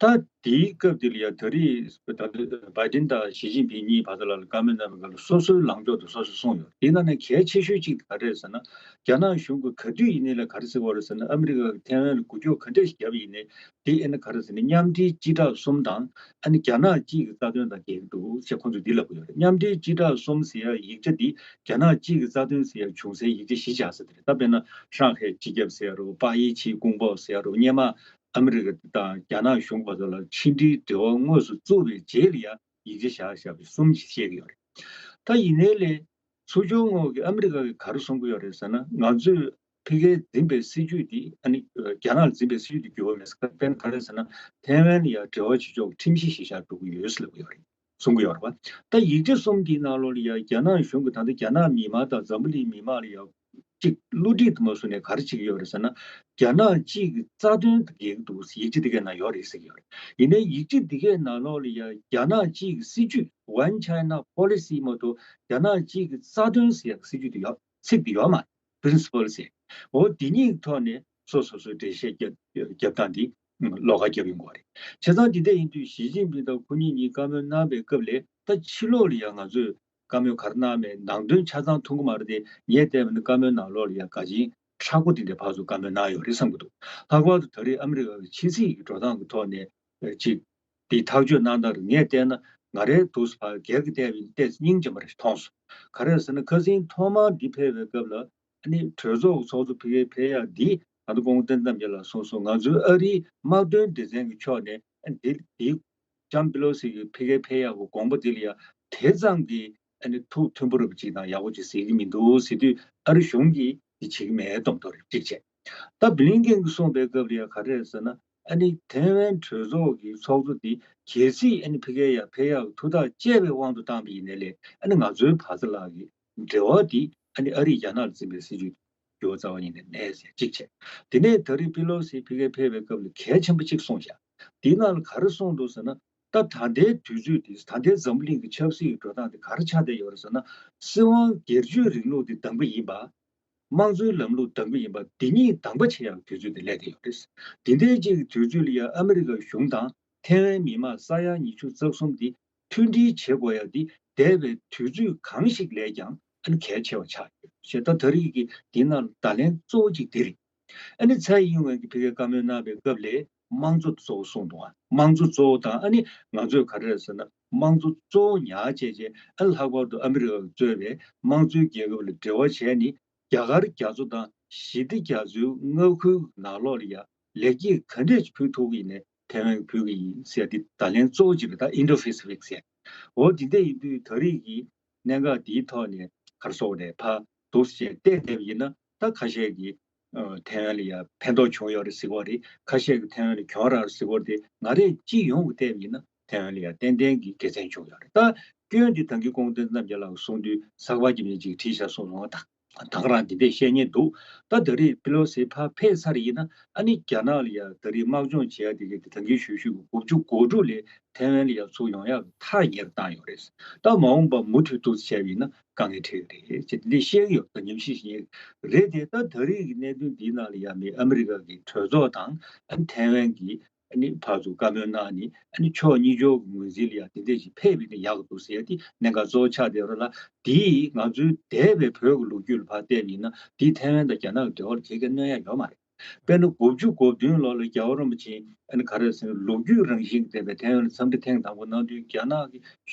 ད་དེའི་སྐབས་དེ་ལ་ཡ་ད་རེས་ད་ལྟ་བའི་ཌེན་དང་ཞི་ཅིན་ཕིང་གཉིས་བར་དུ་ལ་བཀའ་མོལ་གནང་བའི་སྐབས་ལ་སོ་སོའི་ལངས་ཕྱོགས་དེ་སོ་སོས་གསུངས་ཡོད། དེའི་ནང་ནས་གལ་ཆེ་ཤོས་གཅིག་དེ་ག་རེ་རེད་ཟེར་ན། རྒྱ་ནག་གཞུང་གིས་ག་དུས་ཡིན་ནའི་ལ་ག་རེ་ཟེར་བ་རེད་ཟེར་ན། ཨ་མི་རི་ཀ་གིས་ཐེ་ཝན་ལ་འགུལ་སྐྱོད་ག་འདྲས་ཤིག་བརྒྱབ་ཡིན་ནའི་དེ་ཨ་ནི་ག་རེ་ཟེར་ན་མཉམ་འབྲེལ་སྤྱི་བསྒྲགས་གསུམ་དང་ཨ་ནི་རྒྱ་ནག་གཅིག་གི་རྩ་དོན་དང་འགལ་གྱི་འདུག་ཅེས་ཁོང་ཚོས་འདི་ལབ་ཀྱི་ཡོད་རེད། མཉམ་འབྲེལ་སྤྱི་བསྒྲགས་གསུམ་ཟེར་ཡ་ཡིག་ཆ་འདི་རྒྱ་ནག་གཅིག་གི་རྩ་དོན་ཟེར་ཡ་བྱུང་སའི་ཡིག་ཆ་གཞི་བཞག་ས་དེ་རེད། ད་དཔེར་ན་ཧྲང་ཧའེ་སྤྱི་ཁྱབ་ཟེར་ཡ་རོ། པ་ཡེ་ཆི་ཀུང་པོ་ཟེར་ཡ་རོ། སྔོན་མ་ཨ་མི་རི་ཀ་དང་རྒྱ་ནག་གཞུང་བར་དུ་ལ་ཕྱི་འབྲེལ་འབྲེལ་བ་དངོས་སུ་བཙུགས་པའི་རྗེས་ལ་ཡ་ཡིག་ཆ་བཞག་བཞག་པའི་གསུམ་ཞིག་བཤད་ཀྱི་ཡོད་རེད། ད་ཡིན་ནའི་ལས་ཚུར་ཕྱོགས་ངོས་ཀྱི་ཨ་མི་རི་ཀ་གིས་ག་རེ་གསུང་གི་ཡོད་རེད་ཟེར་ན། ང་ཚོས་ཕ་གིར་འཛིན་པའི་སྲིད་ཇུས་འདི་ཨ་ནི་རྒྱ་ནག་ལ་འཛིན་པའི་སྲིད་ཇུས་འདི་འགྱུར་བ་མེད་ཟེར། དཔེར་ན་ག་རེ་ཟེར་ན། ཐེ་ཝན་ལ་ཡང་འབྲེལ་བ་བྱེད་ཕྱོགས་ཁྲིམས་གཞི་གཞིར་བཞག་འགྲོ་གི་ཡོད་ཟེར་ལབ་ཀྱི་ཡོད་རེད། གསུང་གི་ཡོད་རེད་པ། ད་ཡིག་ཆ་གསུམ་འདིའི་ནང་ལོགས་ལ་ཡང་རྒྱ་ནག་གཞུང་གིས་ད་ལྟ་རྒྱ་ནག་མི་མང་དང་འཛམ་བུ་གླིང་མི་མང་ལ་ཡང་གཅིག་བསླུ་བྲིད་དུ་མ་བཟུང་ནས་ག་རེ་བྱེད་ཀྱི་ཡོད་རེད་ཟེར་ན། རྒྱ་ནག་གཅིག་གི་རྩ་དོན་དང་འགལ་གྱི་འདུག་ཟེར་ཡིག་ཆ་འདི་གའི་ནང་ཡོད་རེད་ཟེར་གྱི་ཡོད་རེད། ཡིན་ནའི་ཡིག་ཆ་འདི་གའི་ནང་ལོགས་ལ་ཡང་རྒྱ་ནག་གཅིག་གི་སྲིད་ཇུས། One China Policy མ་གཏོགས་རྒྱ་ནག་གཅིག་གི་རྩ་དོན་ཟེར་ཡག་སྲིད་ཇུས་དེ་ཡོད། ཚིག་དེ་ཡོད་མ་རེད། Principle ཟེར། འོ་དེ་གཉིས་ཀྱི་ཐོག་ནས་སོ་སོ་སོའི་འགྲེལ་བཤད་རྒྱབ་རྒྱབ་སྟངས་འདི་ལོགས་ཀ་རྒྱབ་ཡོང་གི་རེད། བྱས་ཙང་འདི་འདྲ་ཡིན་དུས་ཞི་ཅིན་ཕིང་དང་ཁོ་གཉིས་གཉིས་བཀའ་མོལ་གནང་བའི་སྐབས་ལ་ད་ཕྱི་ལོགས་ལ་ཡང་ང་ཚོས་བཀའ་མོལ་ག་རེ་གནང་མེད། ནང་དོན་ཆ་ཚང་མཐོང་གི་མ་རེད་དེ། ངས་བལྟས་པ་ན་བཀའ་མོལ་ནང་ལོགས་ལ་ཡང་ག་ཅིག་མཁྲེགས་པོ་དེ་འདྲའི་ཕར་ཚུར་བཀའ་མོལ་གནང་ཡོད་རེད་བསམ་གྱི་འདུག་ལྷག་པར་དུ་ད་རེས་ཨ་མི་རི་ཀ་གི་ཕྱི་སྲིད་ཀྱི་འགྲོ་སྟངས་ཀྱི་ཐོག་ནས་ཅིག་དེའི་ཐག་གཅོད་གནང་སྟངས་རེད། ངས་བལྟས་ན་ང་རའི་འདུག་སེ་ཕར་སྒེར་གྱི་བལྟས་པ་ཡིན་ན་ཏོག་ཙམ་སྙིང་རྗེ་མོ་རེ་མཐོང་སོང་། ག་རེ་ཟེར་ན་ཁ་སང་ཐོག་མར་འདི་ཕེབས་པའི་སྐབས་ལ་ཨ་ནི་གྲོས་ཚོགས་ཀྱི་ཚོགས་གཙོ་ཕ་གིར་ཕེབས་ཡག་འདི་ད་ལྟ་སྐུ་ངོ་བསྟན་འཛིན་རྣམ་རྒྱལ་ལགས་གསུངས་སོང་། ང་ཚོའི་ཨ་རིའི་དམག་དོན་སྡེ་ཚན་གྱི་ཕྱོགས་ནས་ཨ་ནི་འདི་འདི་ལྕམ་པེ་ལོ་སི་གི་ཕ་གིར་ཕེབས་ཡག་གི་དགོངས་པ་འདི་ལ་ཡང་དེ་ཙམ་གྱི་ཨ་ནི་ཐུགས་མཐུན་པོ་རེད་པ་ཅིག་དང་ཡག་པོ་ཅིག་གཟིགས་ཀྱི་མི་འདུག་ཟེར་དུས། ཨ་རི་གཞུང་གིས་འདི་བྱེད་ཀྱི་མེད་མདོག་མདོག་རེད། གཅིག་བྱས། ད་བྷི་ལིན་ཀེན་གྱིས་གསུངས་པའི་སྐབས་ལ་ཡང་ག་རེ་རེད་ཟེར་ན། ཨ་ནི་ཐེ་ཝན་གྲོས་ཚོགས་ཀྱི་ཚོགས་གཙོ་འདི་གལ་སྲིད་ཨ་ནི་ཕ་གིར་ཡར་ཕེབས་ཡག་གི་ཐུགས་ཐག་བཅད་པའི་དབང་དུ་བཏང་པ་ཡིན་ནའི་ལས། ཨ་ནི་ང་ཚོའི་བར་ས་ལ་གི་འབྲེལ་བ་འདི་ཨ་ནི་ཨ་རིས་རྒྱ་ནག་ལ་འཛིན་པའི་སྲིད་ཇུས་འགྱུར་བ་རྩ་བ་ཉིད་ནས་མེད་ཟེར་གཅིག་བྱས། དེ་ནས་ད་རེས་པེ་ལོ་སི་ཕ་གིར་ཕེབས་པའི་སྐབས་ལ་གལ་ཆེན་པོ་གཅིག་གསུངས་བཞག་དེའི་ནང་ལ་ག་རེ་གསུངས་འདུག་ཟེར་ན། ད་ད་ལྟའི་དུས་ཚོད་འདི། ད་ལྟའི་འཛམ་བུ་གླིང་གི་ཆབ་སྲིད་ཀྱི་འགྲོ་སྟངས་འདི་ག་རེ་ཆགས་བསྡད་ཡོད་རེད་ཟེར་ན། སྲིད་དབང་སྒེར་གཅོད་རིང་ལུགས་འདི་དམ་པ་ཡིན་པ། དམངས་གཙོའི་ལམ་ལུགས་དམ་པ་ཡིན་པ། འདི་གཉིས་དམ་པ་བྱེད་ཡག་དུས་ཚོད་དེ་སླེབས་བསྡད་ཡོད་རེད། འདི་འདྲའི་ཅིག་གི་དུས་ཚོད་ལ་ཡང་ཨ་མི་རི་ཀ་གཞུང་དང་ཐེ་ཝན་མི་དམངས་ས་ཡ་ཉི་ཤུ་རྩ་གསུམ་འདི་མཐུན་སྒྲིལ་བྱེད་དགོས་ཡག་འདི་འདས་པའི་དུས་ཚོད་གང་ཞིག་ལས་ཀྱང་ཨ་ནི་གལ་ཆེ་བ་ཆགས་ཡོད་ཅེས། ད་ད་རེས་ཀྱི་འདི་ནང་ལ་བརྡ་ལན་གཙོ་བོ་གཅིག་འདི་རེད། ཨ་ནི་ཚའེ་ཨིན་ཝེན་གྱིས་ཕ་གིར་བཀའ་མོལ་གནང་བའི་སྐབས་ལ་དམངས་གཙོ་གཙོ་བོ་གསུངས་འདུག་ཨ། དམངས་གཙོ་གཙོ་བོ་དང་། ཨ་ནི་ང་ཚོས་ག་རེ་རེད་ཟེར་ན་དམངས་གཙོ་གཙོ་བོ་ཉར་བྱས་བྱས། ཨ་ནི་ལྷག་པར་དུ་ཨ་མི་རི་ཀ་གིས་གཙོས་པའི་དམངས་གཙོའི་རྒྱལ་ཁབ་ལ་འབྲེལ་བ་བྱས་ནས། རྒྱ་གར་རྒྱ་མཚོ་དང་ཞི་བདེ་རྒྱ་མཚོའི་མངའ་ཁུལ་ནང་ལོགས་ལ་ཡང་ལེགས་སྐྱེས་ག་འདྲས་ཅིག་ཕུལ་ཐུབ་ཀྱི་ཡིན་ནའི་ཐེ་ཝན་གྱིས་ཕུལ་གྱི་ཡིན་ཟེར། འདི་བརྡ་ལན་གཙོ་བོ་གཅིག་རེད། ད་ཨིན་ཌོ་པེ་སི་ཕིག་ཟེར། འོ་འདི་འདྲ་ཡིན་དུས་ད་རེས་ཀྱི་གནད་འགག་འདིའི་ཐོག་ནས་ག་རེ་ཟེར་དགོས་རེད། ཕར་འདུག་སེ་བལྟས་བསྡད་པ་ཡིན་ན། ད་ཁ་ཤས་ཀྱིས་ཨ་ཐེ་ཝན་ལ་ཡང་ཕན་ཐོགས་བྱུང་ཡོད་རེད་ཟེར་གྱི་ཡོད་རེད། ཁ་ཤས་ཀྱིས་ཐེ་ཝན་ལ་གྱོང་རག་རེད་ཟེར་གྱི་ཡོད་རེད་དེ། ང་རས་སྤྱི་ཡོངས་ཀྱིས་བལྟས་པ་ཡིན་ན་ཐེ་ཝན་ལ་ཡང་ཏན་ཏན་གྱི་དགེ་མཚན་བྱུང་ཡོད་རེད། ད་སྐྱོན་འདི་ད་གིན་སྐུ་ངོ་བསྟན་འཛིན་རྣམ་རྒྱལ་ལགས་གསུང་དུས་གསར་པ་གྱི་མི་གཅིག་བྲིས་བཞག་གསུངས་སོང་བ་དང་། ད་ག་རང་འདི་འདྲས་བཤད་མཁན་འདུག་ད་ད་རེས་པེ་ལོ་སི་ཕར་ཕེབས་ཚར་ཡིན་ན། ཨ་ནི་རྒྱ་ནག་ལ་ཡང་ད་རེས་དམག་སྦྱོང་བྱེད་ཡ་དེ་གའི་དེ་ད་གིན་ཞུས་ཞུས་ཀྱི་དགུ་བཅུ་གོ་དྲུག་ལ་ཐེ་ཝན་ལ་ཡང་ཚུར་ཡོང་ཡག་གི་ཐག་ཉེ་རུ་བཏང་ཡོད་རེད། ད་མ་འོངས་པ་མུ་མཐུད་འདུག་སེ་བྱས་པ་ཡིན་ན་དཀའ་ངལ་འཕྲད་ཀྱི་རེད་ཅེས་འདི་བཤད་ཀྱི་ཡོད། ད་ཉམས་ཞིབ་བྱེད་མཁན་རེད་དེ། ད་ད་རེས་ཀྱི་གནད་དོན་འདིའི་ནང་ལ་ཡང་མི་ཨ་མི་རི་ཀ་གི་གྲོས་ཚོགས་དང་། ཨ་ནི་ཐེ་ཝན་གྱི་ཨ་ནི་ཕར་ཚུར་བཀའ་མོལ་གནང་ནས། ཨ་ནི་ཕྱོགས་གཉིས་ཕྱོགས་ཀྱི་ངོས་འཛིན་ལ་ཡང་དེ་འདྲས་ཞིག་ཕེབས་པ་ཡིན་ན་ཡག་གི་འདུག་ཟེར་ཡ་དེ་གནད་འགག་གཙོ་བོ་ཆགས་བསྡད་ཡོད་རེད་ལ། དེས་ང་ཚོའི་འདས་པའི་བོད་ཀྱི་ལོ་རྒྱུས་ལ་ཕར་བལྟས་པ་ཡིན་ན། དེས་ཐེ་ཝན་དང་རྒྱ་ནག་གི་འབྲེལ་བ་ལ་ག་གེ་གནོད་ཡ་ཡོད་མ་རེད། དཔེར་ན་དགུ་བཅུ་གོ་བདུན་ལོ་ལ་རྒྱལ་བ་རིན་པོ་ཆེ་ཨ་ནི་ག་རེ་ཟེར་ན། ལོ་རྒྱུས་རང་བཞིན་གྱི་ལྡན་པའི་ཐེ་ཝན་ལ་འཚམས་འདྲི་ཐེངས་དང་པོ་གནང་དུས་རྒྱ་ནག་གིས་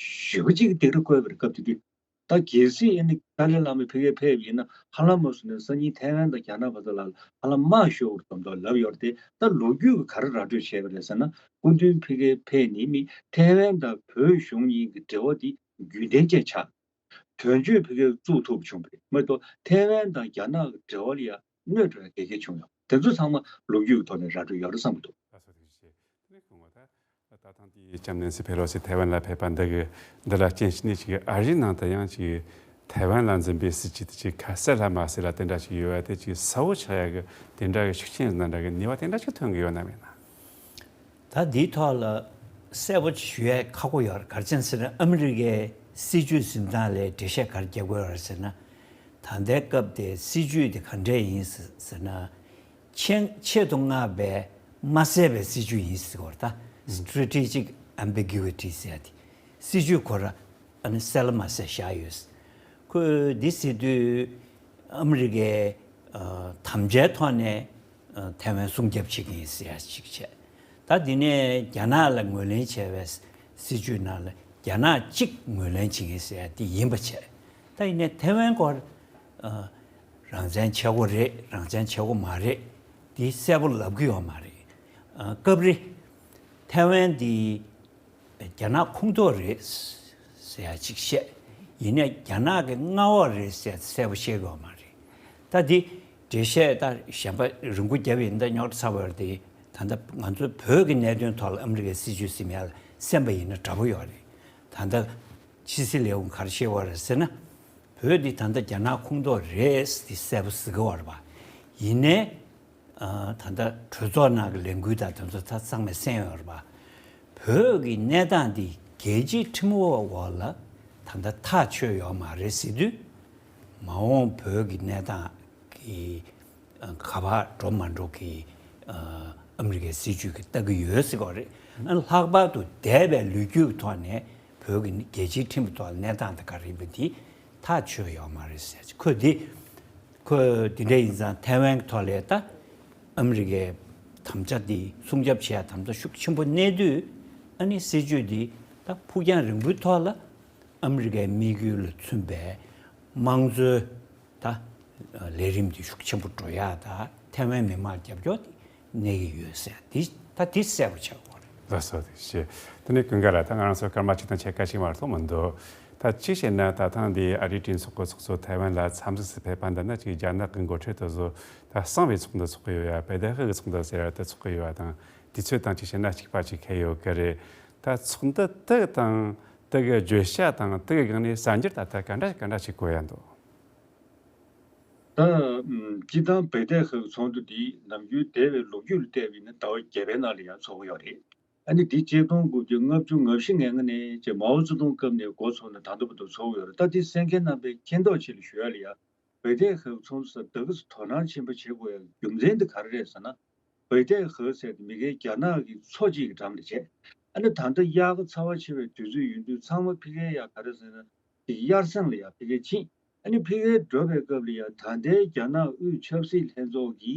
ཞེ་པོ་ཅིག་གི་སྡིགས་ར་བསྐུལ་བ་རེད། སྐབས་དེ་དུས། ད་གལ་སྲིད་ཨ་ནི་ཏཱ་ལའི་བླ་མ་ཕ་གིར་ཕེབས་པ་ཡིན་ན། ཧ་ལམ་མ་སོང་ན་སང་ཉིན་ཐེ་ཝན་དང་རྒྱ་ནག་བར་དུ་ལ་ཧ་ལམ་དམག་ཤོར་བར་དོ་མདོག་ལབ་ཡོད་རེད་དེ། ད་ལོ་རྒྱུས་ཀྱིས་ག་རེ་ར་སྤྲོད་བྱས་པ་རེད་ཟེར་ན། སྐུ་མདུན་ཕ་གིར་ཕེབས་ནས་མི་ཐེ་ཝན་དང་བོད་གཞུང་གཉིས་ཀྱི་འབྲེལ་བ་དེ་རྒྱུན་ལྡན་ཅན་ཆགས། དོན་གཅོད་ཕ་གིར་བཙུགས་ཐུབ་བྱུང་བ་རེད་མ་གཏོགས། ཐེ་ཝན་དང་རྒྱ་ནག་གི་འབྲེལ་བ་ལ་ཡང་གནོད་འགྲོ་ཡ་ག་གེ་བྱུང་ཡོད། དེ་ཚོ་ཚང་མ་ལོ་རྒྱུས་ཀྱི་ཐོག་ནས་ར་སྤྲོད་ཡོད་རེད་བསམ་གྱི་འདུག་ལགས་སོ། ཐུགས་རྗེ་ཆེ། དེ་ནས་ ད་ཐེངས་དེའི་ལྕམ་ནན་སི་ཕེ་ལོ་སི་ཐའེ་ཝན་ལ་ཕེབས་པ་འདི་གི་འདི་ལ་རྐྱེན་བྱས་ནས་ཅིག་ཨ་རིའི་ནང་དུ་ཡང་ཅིག་ཐའེ་ཝན་ལ་འཛིན་པའི་སྲིད་ཇུས་དེ་ཅིག་ཁ་གསལ་ལ་མ་གསལ་ལ་དེ་འདྲ་ཅིག་ཡོད་པ་དེ་ཅིག་གསལ་བོ་ཆགས་ཡ་གི་དེ་འདྲ་གི་ཤུགས་རྐྱེན་འདི་འདྲ་གི་ནུས་པ་དེ་འདྲ་ཅིག་ཐོན་གི་ཡོད་ན་མེད་ན། ད་འདིའི་ཐོག་ལ་གསལ་བོ་ཞུ་ཡས་ཁག་པོ་ཡོད་རེད། ག་རེ་བྱས་ཟེར་ན་ཨ་མི་རི་ཀའི་སྲིད་ཇུས་འཛིན་སྟངས་ལ་འགྲེལ་བཤད་ག་རེ་རྒྱག་དགོས་རེད་ཟེར་ན། ད་ལྟའི་སྐབས་དེ་སྲིད་ཇུས་དེ་ག་འདྲས་ཡིན་ཟེར་ན། ཆེད་ཆེད་དུ་མངགས་པའི་མ་གསལ་བའི་སྲིད་ཇུས་ཡིན་ཟེར་བ་ད། Strategic Ambiguity ཟེར་ཡ་དེ། སྲིད་ཇུས་ཁོ་ར་ཨ་ནི་གསལ་ལ་མ་གསལ་བཞག་ཡོད། ཁོས་འདི་ཟེར་དུས་ཨ་མི་རི་ཀའི་ཨ་དམ་བཅའི་ཐོག་ནས་ཨ་ཐའེ་ཝན་སྲུང་སྐྱོབ་བྱེད་ཀྱི་ཡིན་ཟེར་ཡ་ཅིག་བྱས། ད་འདི་ནས་རྒྱ་ནག་ལ་ངོས་ལེན་བྱས་པའི་སྲིད་ཇུས་ནང་ལ་རྒྱ་ནག་གཅིག་ངོས་ལེན་བྱེད་ཀྱི་ཡིན་ཟེར་ཡ་དེ་ཡིན་པ་བྱས། ད་ཡིན་ནའི་ཐའེ་ཝན་སྐོར་ཨ་རང་བཙན་ཆགས་ཀྱི་རེད། རང་བཙན་ཆགས་ཀྱི་མ་རེད། དེ་གསལ་པོ་ལབ་ཀྱི་ཡོད་མ་རེད། ཨ་སྐབས་རེ་ཐའེ་ཝན་འདི་རྒྱ་ནག་ཁོངས་གཏོགས་རེད་ཟེར་ཡ་ཅིག་བཤད། ཡིན་ནའི་རྒྱ་ནག་གི་མངའ་འོག་རེད་ཟེར་གསལ་པོ་བཤད་ཀྱི་ཡོད་མ་རེད། ད་འདི་འགྲེལ་བཤད་ད་གཞན་པ་རིང་པོ་བརྒྱབ་ཡིན་ད་རྙོག་དྲ་ཚ་བ་རེད་དེ། ད་ལྟ་ང་ཚོ་བོད་ཀྱི་གནད་དོན་ཐོག་ལ་ཨ་མི་རི་ཀའི་སྲིད་ཇུས་ཟེར་ཡ་ལ་གསན་པ་ཡིན་ན་འདྲ་པོ་ཡོད་རེད། ད་ལྟ་ཕྱི་སྲིད་ལས་ཁུངས་ག་རེ་བཤད་པ་རེད་ཟེར་ན། བོད་འདི་ད་ལྟ་རྒྱ་ནག་ཁོངས་གཏོགས་རེད་ཟེར་གསལ་པོ་ཟེར་གི་ཡོད་རེད་པ། ཡིན་ནའི་ཨ་ད་ལྟ་གྲོས་ཚོགས་ནང་གི་ལས་འགུལ་དང་དེ་ཚོ་ད་ཚང་མས་གསན་ཡོད་རེད་པ། བོད་ཀྱི་གནས་སྟངས་འདི་རྒྱལ་སྤྱིའི་ཁྲིམས་འོག་ལ་ད་ལྟ་ཐག་ཆོད་ཡོད་མ་རེད་ཟེར་དུས། མ་འོངས་བོད་ཀྱི་གནས་སྟངས་ཀྱི་ག་པར་འགྲོ་མ་འགྲོ་གི་ཨ་མི་རི་ཀའི་སྲིད་ཇུས་ཀྱི་ལྟ་གི་ཡོད་ཟེར་གི་ཡོད་རེད། ཨ་ལྷག་པར་དུ་འདས་པའི་ལོ་རྒྱུས་ཀྱི་ཐོག་ནས་བོད་ཀྱི་རྒྱལ་སྤྱིའི་ཁྲིམས་ཀྱི་ཐོག་གནས་སྟངས་དེ་ག་རེ་ཡིན་པ་འདི་ཐག་ཆོད་ཡོད་མ་རེད་ཟེར། ཁོས་འདི་ཁོས་འདི་འདྲ་ཡིན་ཙང་ཐའེ་ཝན་གྱི་ཐོག་ལ་ད་ཨ་མི་རི་ཀའི་དམ་བཅའ་འདི་སྲུང་སྐྱོབ་བྱེད་ཡ་དམ་བཅའ་ཤུགས་ཆེན་པོ་གནས་དུས། ཨ་ནི་སྲིད་ཇུས་འདི་ད་ཕུགས་རྒྱང་རིང་པོའི་ཐོག་ལ་ཨ་མི་རི་ཀའི་དམིགས་ཡུལ་ལ་མཚོན་པའི་དམངས་གཙོའི་ད་ལས་རིམ་དེ་ཤུགས་ཆེན་པོ་འགྲོ་ཡ་ད་ཐའེ་ཝན་མི་མང་རྒྱབ་སྐྱོར་དེ་གནས་ཀྱི་ཡོད་ཟེར་དེ་ད་དེ་གསལ་པོ་ཆགས་ཡོད་རེད། ལགས་སོ། ཐུགས་རྗེ་ཆེ། དེ་ནས་ཀུན་དགའ་ལགས། ད་ང་རང་ཚོ་སྐར་མ་གཅིག་དང་ཕྱེད་ཀ་ཞིག་མ་གཏོགས་མི་འདུག་ད་གཅིག་བཤད་ན་ད་ཐེངས་འདི་ཨ་རིའི་གྲོས་ཚོགས་ཀྱི་ཚོགས་གཙོ་ཐའེ་ཝན་ལ་འཚམས་གཟིགས་སུ་ཕེབས་པ་འདི་ན་ཅིག་རྒྱ་ནག་གི་འགོ་ཁྲིད་དེ་ཚོ་ད་གསང་བའི་ཚོགས་འདུ་ཚོགས་ཀྱི་ཡོད་ཡ། བེ་ཏའེ་ཧེ་གི་ཚོགས་འདུ་ཟེར་ཡ་དེ་ཚོགས་ཀྱི་ཡོད་ཡ་དང་དུས་ཚོད་དང་གཅིག་བཤད་ན་གཅིག་པ་ཅིག་འཁེལ་ཡོད་ཀྱི་རེད། ད་ཚོགས་འདུ་དེ་དང་དེ་གི་བརྗོད་བྱ་དང་དེ་གི་སྒང་ནས་གསར་འགྱུར་ད་ལྟ་ག་འདྲ་ག་འདྲ་ཞིག་གོ་ཡ་འདུག་ད་ཨམ་སྤྱིར་བཏང་བེ་ཏའེ་ཧེ་གི་ཚོགས་འདུ་འདི་ནམ་རྒྱུན་འདས་པའི་ལོ་རྒྱུས་ལ་བལྟས་པ་ཡིན་ན་ཟླ་བ་བརྒྱད་པའི་ནང་ལ་ཡང་ཚོགས་ཀྱི་ཡོད་རེད། ཨ་ནི་འདི་ཆིག་སྟོང་དགུ་བརྒྱ་ལྔ་བཅུ་ང་བཞི་ང་ལྔ་ནས་ཅེ་མའོ་ཙེ་ཏུང་སྐབས་ནས་འགོ་ཚུགས་ནས་ད་ལྟ་བར་དུ་ཚོགས་ཀྱི་ཡོད་རེད། ད་འདི་གསན་མཁན་རྣམ་པས་མཁྱེན་རྟོགས་ཆེད་ལ་ཞུ་ཡ་ལ་ཡ། བེ་ཏའེ་ཧེ་ཚོགས་འདུ་ཟེར་ད་ག་ཟེ་དོ་སྣང་ཆེན་པོ་བྱེད་དགོས་ཡ་རྒྱུ་མཚན་དེ་ག་རེ་རེད་ཟེར་ན། བེ་ཏའེ་ཧེ་ཟེར་དེ་མི་སྒེར་རྒྱ་ནག་གི་མཚོ་གཅིག་གི་འགྲམ་ལ་བྱས། ཨ་ནི་ད་ལྟ་དབྱར་ཁ་ཚ་བ་ཆེ་བའི་དུས་ཚོད་ཡིན་དུས་ཚང་མ་ཕ་གིར་ཡ་ག་རེ་ཟེར་ན་དེ་དབྱར་གསང་ལ་ཡ་ཕ་གིར་ཕྱིན། ཨ་ནི་ཕ་གིར་འགྲོ་བའི་སྐབས་ལ་ཡ་ད་ལྟའི་རྒྱ་ནག་དབུས་ཆབ་སྲིད་ལྷན་ཚོགས་ཀྱི་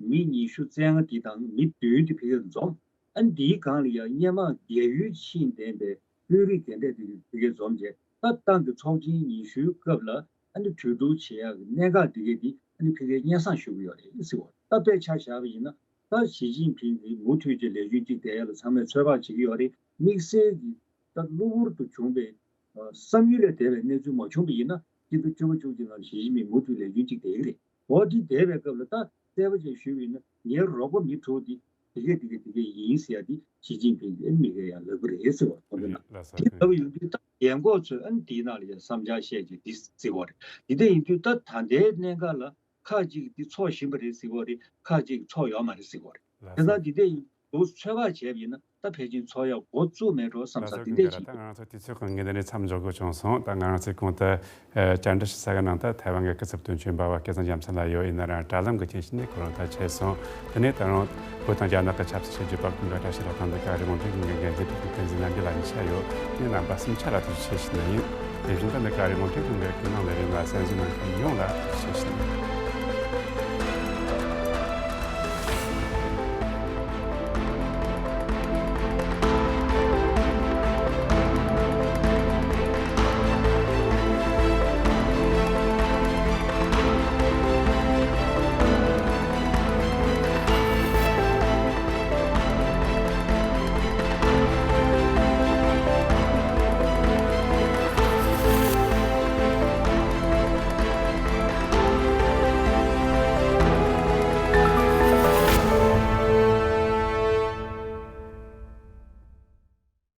མི་ཉི་ཤུ་རྩ་ལྔ་དེ་དང་མི་བདུན་དེ་ཕ་གིར་འཛོམས། ཨ་ནི་དེའི་སྒང་ལ་ཡ་སྔོན་མ་རྒས་ཡོལ་ཕྱིན་བསྡད་པའི་དཔོན་རིགས་དེ་འདྲས་དེ་ཕ་གིར་འཛོམས་རྗེས་ད་ཏང་གི་ཚོགས་ཆེན་ཉི་ཤུའི་སྐབས་ལ་ཨ་ནི་གྲོས་བསྡུར་བྱེད་ཡག་གི་གནད་འགག་འདི་གས་འདི་ཨ་ནི་ཕ་གིར་སྙན་སེང་ཞུ་གི་ཡོད་རེད་ཟེར་བ། ད་དཔེ་ཆ་བཞག་པ་ཡིན་ན་ད་ཞི་ཅིན་ཕིང་གིས་མུ་མཐུད་ཀྱི་ལས་རྒྱུན་གཅིག་བསྡད་ཡག་ལ་ཚང་མས་ཚོད་དཔག་བྱེད་ཀྱི་ཡོད་རེད། དམིགས་བསལ་གྱི་ད་གློ་བུར་དུ་བྱུང་བའི་བསམ་ཡུལ་ལས་འདས་པའི་གནས་ཚུལ་མ་བྱུང་བ་ཡིན་ན་སྤྱི་ཟླ་བཅུ་པ་བཅུ་གཅིག་ནང་ཞི་ཅིན་ཕིང་མུ་མཐུད་ལས་རྒྱུན་གཅིག་བསྡད་ཀྱི་རེད། འོ་དེ་བསྡད་པའི་སྐབས་ལ་ད་གསལ་པོ་ཅིག་ཞུས་པ་ཡིན་ན་ངའི་རོགས་པ་མི་དྲུག་དེ་དེ་གས་དེ་གས་དེ་གས་ཡིན་ཟེར་ཡ་དེ་ཞི་ཅིན་ཕིང་གིས་ཨ་ནི་མི་སྒེར་ཡང་ལབ་ཀྱི་རེད་ཟེར་བ་མཐོང་གི་ན། ལགས་སོ། དེ་ལབ་ཡོང་དུས་ད་རྒན་གོག་ཚོས་ཨ་ནི་དེའི་ནང་ལ་ཡང་བསམ་འཆར་བཤད་ཀྱི་དེ་ཟེར་གོ་རེད། དེ་འདྲ་ཡིན་དུས་ད་ད་ལྟའི་གནད་འགག་ལ་ཁག་ཅིག་དེ་ཚོགས་བཞིན་པ་རེད་ཟེར་གོ་རེད། ཁག་ཅིག་ཚོགས་ཡོད་མ་རེད་ཟེར་གོ་རེད། ལགས་དེ་སོ། ཙང་དེ་འདྲ་ཡིན་དུས་ཚོད་དཔག་བྱས་པ་ཡིན་ན། ད་ཕལ་ཆེར་ཚོགས་ཡག་འགོ་བཙུགས་མེད་འགྲོ་བསམ་ས་དེ་འདྲ་ཞིག་ད་ང་རང་ཚོ་དུས་ཚོད་ཁོ་ངེས་གཏན་ནས་མཚམས་འཇོག་དགོས་བྱུང་སོང་། ད་ང་རང་ཚོའི་གོང་དུ་བཅར་འདྲི་ཞུ་ས་གི་ནང་དུ་ཐའེ་ཝན་གྱི་སྐུ་ཚབ་དོན་གཅོད་འབའ་བ་སྐལ་བཟང་རྒྱལ་མཚན་ལགས་ཡོད། ཡིན་ན་རང་དྲ་ལམ་གྱི་རྐྱེན་བྱས་ནས་ཁོ་རང་ད་ཆད་སོང་། དེ་ནས་ད་རུང་བོད་དང་རྒྱ་ནག་གི་ཆབ་སྲིད་ཞིབ་འཇུག་པ་ཀུན་དགའ་བཀྲ་ཤིས་ལགས་དང་འདི་ག་རི་རླུང་འཕྲིན་ཁང་གི་འགན་འཛིན་ཕུན་ཚོགས་རྣམ་རྒྱལ་ལགས་གཉིས་ཆ་ཡོད། ངས་རྣམ་པ་གསུམ་ཆ་ལ་ཐུགས་རྗེ་ཆེ་ཞུ་ནི་ཡིན། དེ་བཞིན་དུ་འདི་ག་རི་རླུང་འཕྲིན་ཁང་གི་ཀུན་གླེང་ལས་རིམ་ལ་གསན་གཟིགས་གནང་མཁན་ཡོངས་ལ་ཐུགས་རྗེ་ཆེ་ཞུ་ནི་ཡིན།